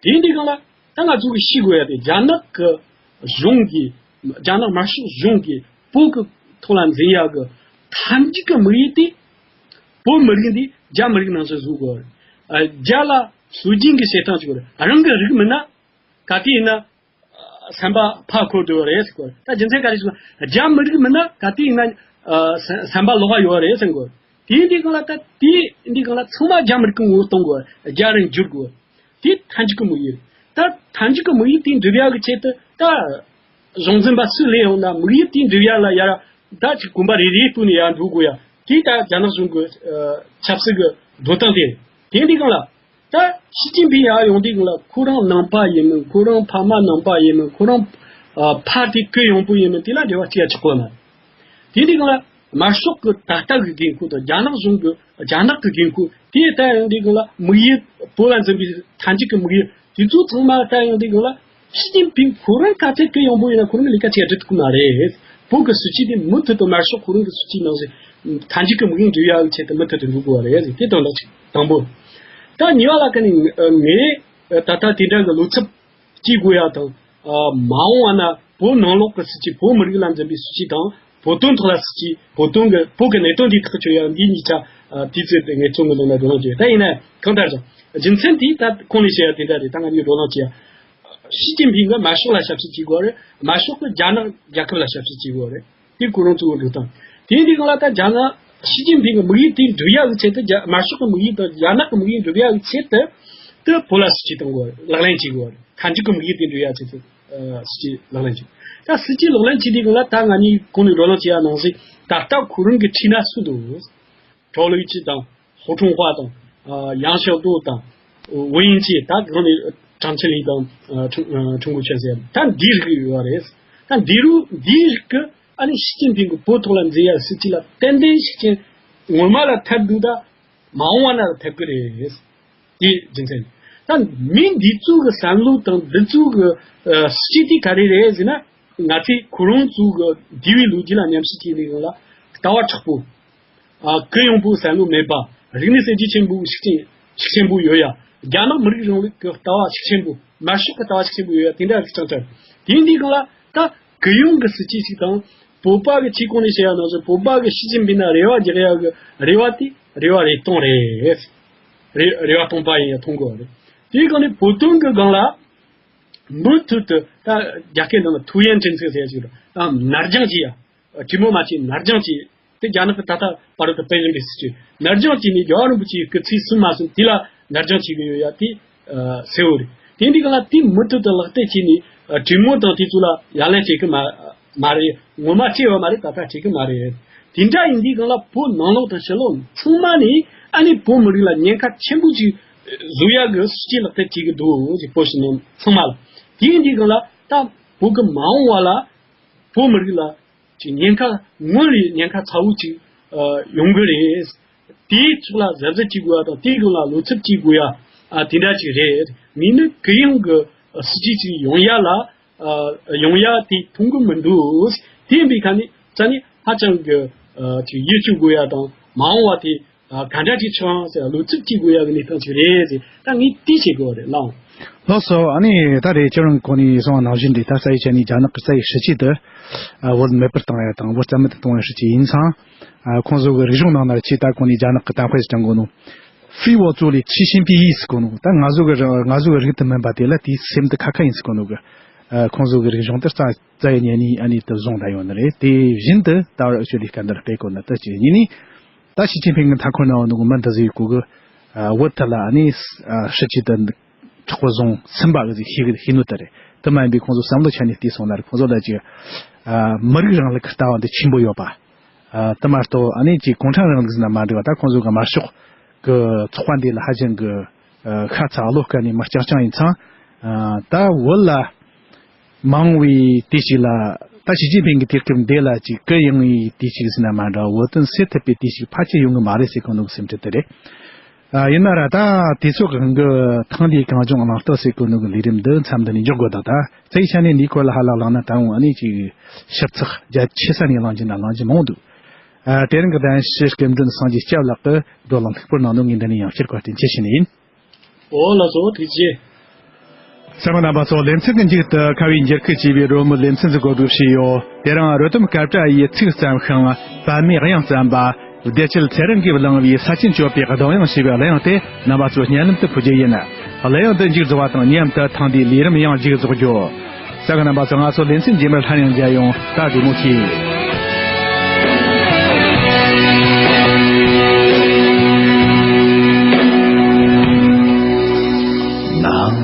དེ་འདི་སྒང་ལ་ད་ང་ཚོ་གི་ཤེས་དགོས་ཡ་དེ་རྒྱ་ནག་གི་གཞུང་གིས། རྒྱ་ནག་དམར་ཤོག་གཞུང་གིས་བོད་ཀྱི་ཐོག་ལ་འཛིན་ཡ་གི་མཐའ་མཇུག་གི་དམིགས་ཡུལ་དེ། བོད་མི་རིགས་འདི་རྒྱ་མི་རིགས་ནང་བཞིན་བཟོ་དགོས། ཨ་རྒྱ་ལ་སྲོལ་རྒྱུན་གྱི་བྱེད་སྟངས་ཅིག་ཡོད་རེད། རང་གི་རིགས་མིན་ན་ག་དུས་ཡིན་ན་ཨ་སེམས་པ་ཕར་འཁོར་འགྲོ་བ་རེད་ཟེར་གོ། ད་རྒྱུ་མཚན་ག་རེ་ཟེར་ན། རྒྱ་མི་རིགས་མིན་ན་ག་དུས་ཡིན་ན་ཨ་སེམས་སེམས་པ་ལོག་པ་ཡོད་རེད་ཟེར་གོ། དེ་འདི་སྒང་ལ་ད་དེ་འདི་སྒང་ལ་ཚང་མ་རྒྱ་མི་རིགས་ཀྱི་ངོ་བོ་གཏོང་དགོས། རྒྱ་རུ་འགྱུར་དགོས། དེ་མཐའ་མཇུག་གི་དམིགས་ཡུལ། ད་མཐའ་མཇུག་གི་དམིགས་ཡུལ་དེ་འགྲུབ་ཡག་གི་ཆེད་དུ་ད་གཞུང་འཛིན་པ་སུ་སླེབས་ཡོང་ན་དམིགས་ཡུལ་དེ་འགྲུབ་ཡག་ལ་ཡར་ད་ཅིག་གོམ་པ་རེ་རེ་སྤོས་ནས་ཡར་འགྲོ་དགོས་ཡ། དེ་ད་རྒྱ་ནག་གཞུང་གི་ཨ་ཆབ་སྲིད་ཀྱི་འགྲོ་སྟངས་དེ་རེད། དེ་འདི་སྒང་ལ་ད་ཞི་ཅིན་ཕིང་ཡར་ཡོང་དུས་སྒང་ལ་ཁོ་རང་ནང་པ་ཡིན་མིན། ཁོ་རང་ཕ་མ་ནང་པ་ཡིན་མིན། ཁོ་རང་ཨ་ཕ་དེ་གུ་ཡངས་པོ་ཡིན་མིན། དེ་ལ་འབྲེལ་བ་གཅིག་ཡང་ཆགས་ཀྱི་ཡོད་མ་རེད། དེ་འདི་སྒང་ལ་དམར་ཤོག་གི་ད་ལྟ་གི་འགན་ཁུར་དང་རྒྱ་ནག་གཞུང་གི་རྒྱ་ནག་གི་འགན་ཁུར་དེ་ལྟ་ཡོང་དུས་སྒང་ལ་དམིགས་ཡུལ་བོད་ལ་འཛིན་པའི་མཐའ་མཇུག་གི་དམིགས་ཡུལ་དེ་ཚོ་ཚང་མ་ལྟ་ཡོང་དུས་སྒང་ལ། ཞི་ཅིན་ཕིང་ཁོ་རང་ག་ཚད་གུ་ཡངས་པོ་ཡིན་ན་ཁོ་རང་གི་ལས་ཀ་བྱེད་འགྲོ་ཐུབ་ཀྱི་མ་རེད། བོད་ཀྱི་སྲིད་ཇུས་དེ་མུ་མཐུད་དུ་དམར་ཤོག་ཁོ་རང་གི་སྲིད་ཇུས་ནང་བཞིན་མཐའ་མཇུག་གི་དམིགས་ཡུལ་འགྲུབ་ཡག་གི་ཆེད་དུ་མུ་མཐུད་དུ་འགྲོ་དགོས་པ་རེད། དེ་དོན་དག་ཅིག་དང་པོ། ད་གཉིས་པ་ལ་ཁ་ནས་ངས་ད་ལྟ་དེ་འདྲ་གི་བློ་འཚབ་སྐྱེ་དགོས་ཡ་དང་། ཨ་མ་འོངས་པ་ན་བོད་ནང་ལོགས་ཀྱི་སྲིད་ཇུས། བོད་མི་རིགས་ལ་འཛིན་པའི་སྲིད་ཇུས་དང་། བོད་དོན་ཐོག་ལ་སྲིད་ཇུས། བོད་དོན་གྱི་བོད་ཀྱི་གནད་དོན་འདི་ཐག་གཅོད་ཡ་འདི་གཉིས་ཆ་ཨ་དུས་ཚོད་དེ་ངས་ཚོད་ངོས་ནང་ན་བགྲོ་གླེང་བྱས། ད་ཡིན་ན་གང་ལྟར་ཀྱང་རྒྱུ་མཚན་དེ་ད་གོང་ནས་བཤད་ཡ་དེ་འདྲ་རེད། ད་ང་གཉིས་བགྲོ་གླེང་བྱས་ཡ། ཞི་ཅིན་ཕིང་གིས་དམར་ཤོག་ལ་ཞབས་ཕྱི་བྱེད་དགོས་རེད། དམར་ཤོག་གིས་རྒྱ་ནག་རྒྱལ་ཁབ་ལ་ཞབས་ཕྱི་བྱེད་དགོས་རེད། དེ་ཁོ་རང་གཙོ་བོ་འགྲོ་སྟངས། དེ་འདི་སྒང་ལ་ད་རྒྱ་ནག་ཞི་ཅིན་ཕིང་གི་དམིགས་ཡུལ་དེ་འགྲུབ་ཡག་གི་ཆེད་དུ། རྒྱ་དམར་ཤོག་གི་དམིགས་ཡུལ་དང་རྒྱ་ནག་གི་དམིགས་ཡུལ་འགྲུབ་ཡག་གི་ཆེད་དུ་དེ་བོད་ལ་སྲིད་ཇུས་གཏོང་དགོས། ལག་ལེན་བྱེད་དགོས། མཐའ་མཇུག་གི་དམིགས་ཡུལ་དེ་འགྲུབ་ཡག་ཆེད་དུ་ཨ་སྲིད་ཇུས་ལག་ལེན་བྱེད། ད་སྲིད་ཇུས་ལག་ལེན་བྱེད་དུས་སྒང་ལ་ད་ང་གཉིས་གོང་ནས་བགྲོ་གླེང་བྱེད་ཡ་ནང་བཞིན་ད་ལྟ་ཁོ་རང་གི་འཁྲིས་ན་སུ་འདུག། ཀྲོའུ་ལི་ཅི་དང་། ཧོ་ཁྲུང་ཧྭ་དང་། ཨ་ཡང་ཞའོ་ཏུའུ་དང་། ཝུའུ་དབྱིང་ཅེ། ད་གང་ནས་ཀྲང་ཅི་ལི་དང་། ཨ་ཁྲུང་ཨ་ཁྲུང་གུ་ཆོན་ཟེར། ད་འདི་རིགས་ཡོད་རེད། ད་འདི་རུ་འདི་རིགས་ཀྱི་ཨ་ནི་ཞི་ཅིན་ཕིང་གི་བོད་ཐོག་ལ་འཛིན་ཡ་སྲིད་ཇུས་ལ་ཏན་ཏན་ཞིག་ཅན་ངོ་མ་ལ་ཐེབས་འདུག། ད་མ་འོངས་པ་ན་ལ་ཐེབས་ཀྱི་རེད། དེ་རྒྱུ་མཚན། ད་མི་འདི་ཚོ་གི་བསམ་བློ་དང་འདི་ཚོ་གི་ཨ་སྲིད་ཇུས་དེ་ག་རེ་རེད་ཟེར་ན། ང་ཚོས་ཁོ་རང་ཚོ་གི་འདས་པའི་ལོ་རྒྱུས་ལ་ཉམས་ཞིབ་བྱས་ནས་ཡོང་ལ་ལྟ་བ་དྲག་པོ། ཨ་གུ་ཡངས་པོ་བསམ་བློ་མེད་པ། རིག་གནས་གསར་བརྗེ་ཆེན་པོ་ཤུགས་ཆེན་ཤུགས་ཆེན་པོ་ཡོད་ཡ། རྒྱ་ནག་མི་རིགས་རིང་ལུགས་ཀྱི་ལྟ་བ་ཤུགས་ཆེན་པོ། དམར་ཤོག་གི་ལྟ་བ་ཤུགས་ཆེན་པོ་ཡོད་ཡ། དེ་འདྲ་རིགས་ཀྱང་འདྲ། དེ་འདི་སྒང་ལ་ད་གུ་ཡངས་ཀྱི་སྲིད་ཇུས་ཤིག་དང་། བོད་པ་གི་ཆེད་གོང་ནས་བཤད་ཡ་ནང་བཞིན་བོད་པ་གི་ཞི་ཅིན་ཕིང་ན་རེ་བ་རྒྱག་ཡ་གི་རེ་བ་དེ་རེ་བ་རེ་སྟོང་རེད། རེ་རེ་བ་སྟོང་པ་ཡིན་ཡ་མཐོང་གི་རེད། དེའི་སྒང་ནས་བོད་དོན་གི་སྒང་ལ་མུ་མཐུད་དུ་ད་རྒྱ་སྐད་ནང་ལ་ཐུའུ་ཡན་ཁྲིན་ཚིག་ཟེར་ཡ་ཞིག་རེད། ཨ་ནར་སྦྱང་བྱེད་ཡ། གྲོས་མོལ་མ་བྱས་ནར་སྦྱང་བྱས། དེ་རྒྱ་ནག་གི་ད་ལྟ་བར་དུ་སྤེལ་བཞིན་པའི་སྲིད་ཇུས། ནར་སྦྱང་བྱས་ནས་རྒྱལ་བ་རིན་པོ་ཆེའི་སྐུ་ཚེ་ཟིན་མ་ཟིན་དེ་ལ་ནར་སྦྱང་བྱེད་ཀྱི་ཡོད་ཡ། དེ་ཨ་གསལ་བོ་རེད། དེ་འདི་ག་ལ་དེ་མུ་མཐུད་དུ་ལག་བསྟར་བྱས་ནས་ཨ་གྲོས་མོལ་དང་དེ་ཚོ་ལ་ཡ་ལན་བྱེད་ཀྱི་མ་མ་རེད། ངོ་མ་བྱས་ཡོད་མ་རེད། ད་ལྟ་བྱེད་ཀྱི་མ་རེད། དེ་འདྲ་ཡིན་དུས་སྒང་ལ་བོད་ནང་ལོགས་དང་ཕྱི་ལོགས་ཚང་མ་ནས་ཨ་ནི་བོད་མི་རིགས་ལ་ཉེན་ཁ་ཆེན་པོ་ཅིག་བཟོ་ཡ་གི་སྲིད་ཇུས་ལག་བསྟར་བྱེད་ཀྱི་འདུག་ཅིག་བོད་ཕྱི་ནང་ཚང་མ་ལ། དེ་ཡིན་དུས་སྒང་ལ་ད་བོད་ཀྱི་མ་འོངས་པ་ལ་བོད་མི་རིགས་ལ་ཅིག་ཉེན་ཁ་སྔོན་ལས་ཉེན་ཁ་ཚ་བོ་ཅིག་ཨ་ཡོང་གི་རེད། དེའི་ཕྱོགས་ལ་གཟབ་གཟབ་བྱེད་དགོས་ཡ་དང་། དེའི་སྒང་ལ་བློ་འཚབ་བྱེད་དགོས་ཡ་ཨ་དེ་འདྲ་ཅིག་རེད། མིན་ན་གུ་ཡངས་ཀྱི་སྲིད་ཇུས་ཅིག་ཡོང་ཡ་ལ་ཨ་ཡོང་ཡ་དེ་མཐོང་གི་མི་འདུག། དེ་ཡིན་པའི་ཁ་ནས་ཙ་ནི་ཧ་ཅང་གི་ཨ་ཅིག་ཡིད་སྐྱོ་དགོས་ཡ་དང་། མ་འོངས་པ་དེ་ཨ་ག་འདྲ་ཅིག་ཆགས་ཡོང་ཟེར་བློ་འཚབ་བྱེད་དགོས་ཡ་གི་གནས་སྟངས་ཅིག་རེད་ཟེར། ད་ངས་དེ་བཤད་དགོས་པ་རེད་ལགས། ལགས་སོ། ཨ་ནི་ད་རེས་ཁྱེད་རང་གོང་ནས་གསུངས་པ་ནང་བཞིན་རེད། ད་རྩ་བའི་ཆ་ནས་རྒྱ་ནག་གི་རྩ་བའི་སྲིད་ཇུས་དེ་ཨ་བོད་མེད་པར་བཏང་ཡ་དང་བོད་རྩ་མེད་དུ་གཏོང་ཡ་སྲིད་ཇུས་ཡིན་ཙང་། ཨ་ཁོང་ཚོ་གི་རིག་གཞུང་ནང་ན་ཆེས་ད་གོང་ནས་རྒྱ་ནག་གི་ཏང་ཧྥེ་ཟེར་གྱང་གོ་ནོ། 非我族类，其心必异ཟེར་གོ་ནོ། ད་ང་ཚོ་གི་རང་ང་ཚོ་གི་རིགས་དེ་མིན་པ་དེ་ལ་དེའི་སེམས་དེ་ཁ་ཁ་ཡིན་ཟེར་གོ་ནོ་གི། ཨ་ཁོང་ཚོ་གི་རིག་གཞུང་དེ་རྩ་རྩ་ཡི་ཉེ་ནི་ཨ་ནི་དེ་བཟུང་ད་ཡོད་ནི་རེད། དེ་བཞིན་དུ་ད་བར་ཨུ་ཆོ་ལི་སྐད་འདར་སྤེལ་གོ་ནི་དེ་གཅིག་ཡིན་ནི། ད་ཞི་ཅིན་ཕིང་གི་མཐའ་འཁོར་ན་འོ་ནུ་གི་མི་འདི་ཟིག་གོ་གི། ཨ་བོད་ཐད་ལ་ཨ་ནི་ཨ་སྲིད་ཇུས་དེ་མཁྲེགས་པོ་བཟུང་ཟིན་པ་གི་ཟིག་ཤེས་གི་ཤེས་ནོ་དེ་རེད། དེ་མ་ཡིན་པའི་ཁོང་ཚོ་བསམ་བློ་ཆ་ནས་བལྟས་སོང་ན་རེད། ཁོང་ཚོ་ལ་ཅིག་ཨ་མི་རིགས་རིང་ལུགས་ཀྱི་ལྟ་བ་འདི་ཆེན་པོ་ཡོད་པ། ཨ་དེ་མ་གཏོགས་ཨ་ནི་ཅིག་གུང་ཁྲན་རིང་ལུགས་ཟིན་ན་མ་འགྲིག་པ། ད་ཁོང་ཚོ་གི་དམར་ཤོག་གི་ཚོགས་པ་འདི་ལ་ཧ་ཅང་གི་ཨ་ཤ་ཚ་བློ་དཀར་ནས་མི་རྐྱང་རྐྱང་ཡིན་ཙང་། ཨ་ད་བོད་ལ་མ་འོངས་པའི་དུས་ཤིག་ལ་ད་ཞི་ཅིན་ཕིང་གི་དུས་སྐབས་འདི་ལ་ཅིག་གུ་ཡངས་པའི་དུས་ཤིག་ཟིན་ན་མ་འདྲ། བོད་དོན་སེལ་ཐུབ་པའི་དུས་ཤིག་ཕལ་ཆེར་ཡོང་གི་མ་རེད་ཟེར་གོ་ནོ་གི་སེམས་ཁྲལ་དེ་རེད། ཨ་ཡིན་ན་ར་ད་དུས་ཚོད་གང་གི་ཐང་འདིའི་གངས་ལྗོངས་གླེང་སྟེགས་ཟེར་གོ་ནོ་གི་ལས་རིམ་འདི་མཚམས་འདི་ནས་འཇོག་དགོས་ད། ད་རྩ་བའི་ཆ་ནས་འདིའི་སྐོར་ལ་ཧ་ལམ་གླེང་ན་ད་འོང་ཨ་ནི་ཅིག་ཞིབ་ཚགས་རྒྱ་ཆེ་ས་ནས་གླེང་རྒྱུ་ན་གླེང་རྒྱུ་མང་འདུག་ཨ་དེ་རིང་གི་གདན་ཞུ་སྐུ་མགྲོན་སངས་རྒྱས་སྐྱབས་ལགས་ཀྱིས་བགྲོ་གླེང་ལྷུག་པོར་གནང་འདུག་ངས་འདི་ནས་ཡང་བསྐྱར་བཀའ་དྲིན་ཆེ་ཞུ་ནི་ཡིན། ཨོ་ལགས་སོ། ཐུགས་རྗེ་ཆེ། གསན་མཁན་རྣམ་པ་ཚོ། ལེ་ཚན་གྱི་མཇུག་ཏུ་ཁ་བའི་འགྱུར་ཁུག་ཅེས་པའི་རོལ་མོའི་ལེ་ཚན་ཞིག་གོ་སྒྲིག་བྱས་ཡོད། དེ་རིང་རོལ་དུམ་སྐད་སྒྲ་ཡི་ཚིག་བརྩམས་ཤིང་པདྨའི་དབྱངས་བརྩམས་པ། བདེ་ཆེན་ཚེ་རིང་གིས་བླངས་པའི་ས་ཆེན་སྐྱོབ་པའི་གདངས་དབྱངས་ཞེས་པའི་གླུ་དབྱངས་དེ་རྣམ་པ་ཚོའི་སྙན་ལམ་དུ་ཕུལ་རྒྱུ་ཡིན། གླུ་དབྱངས་འདི་མཇུག་རྫོགས་པ་དང་མཉམ་དུ་ཐེངས་འདིའི་ལས་རིམ་ཡང་མཇུག་རྫོགས་རྒྱུ། གསན་མཁན་རྣམ་པ་ཚོ། ང་ཚོ་ལེ་ཚན་རྗེས་མར་སླར་ཡང་མཇལ་ཡོང་། ད་བདེ་མོ་བྱོས། ནམ་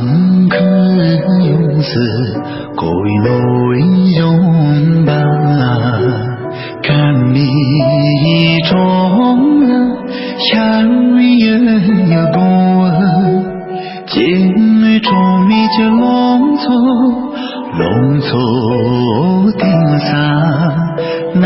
མཁའ་ཡོངས་སུ་བསྐོར་བའི་ནོར་བུའི་ལྗོན་པ། སྐར་མའི་གྲོང་ལ་ཤར་བའི་ཡུལ་དགོན། སྐྱེ་དངོས་གྲོགས་མེད་ཀྱི་ལང་ཚོ། ལང་ཚོ་དེང་སང་ན།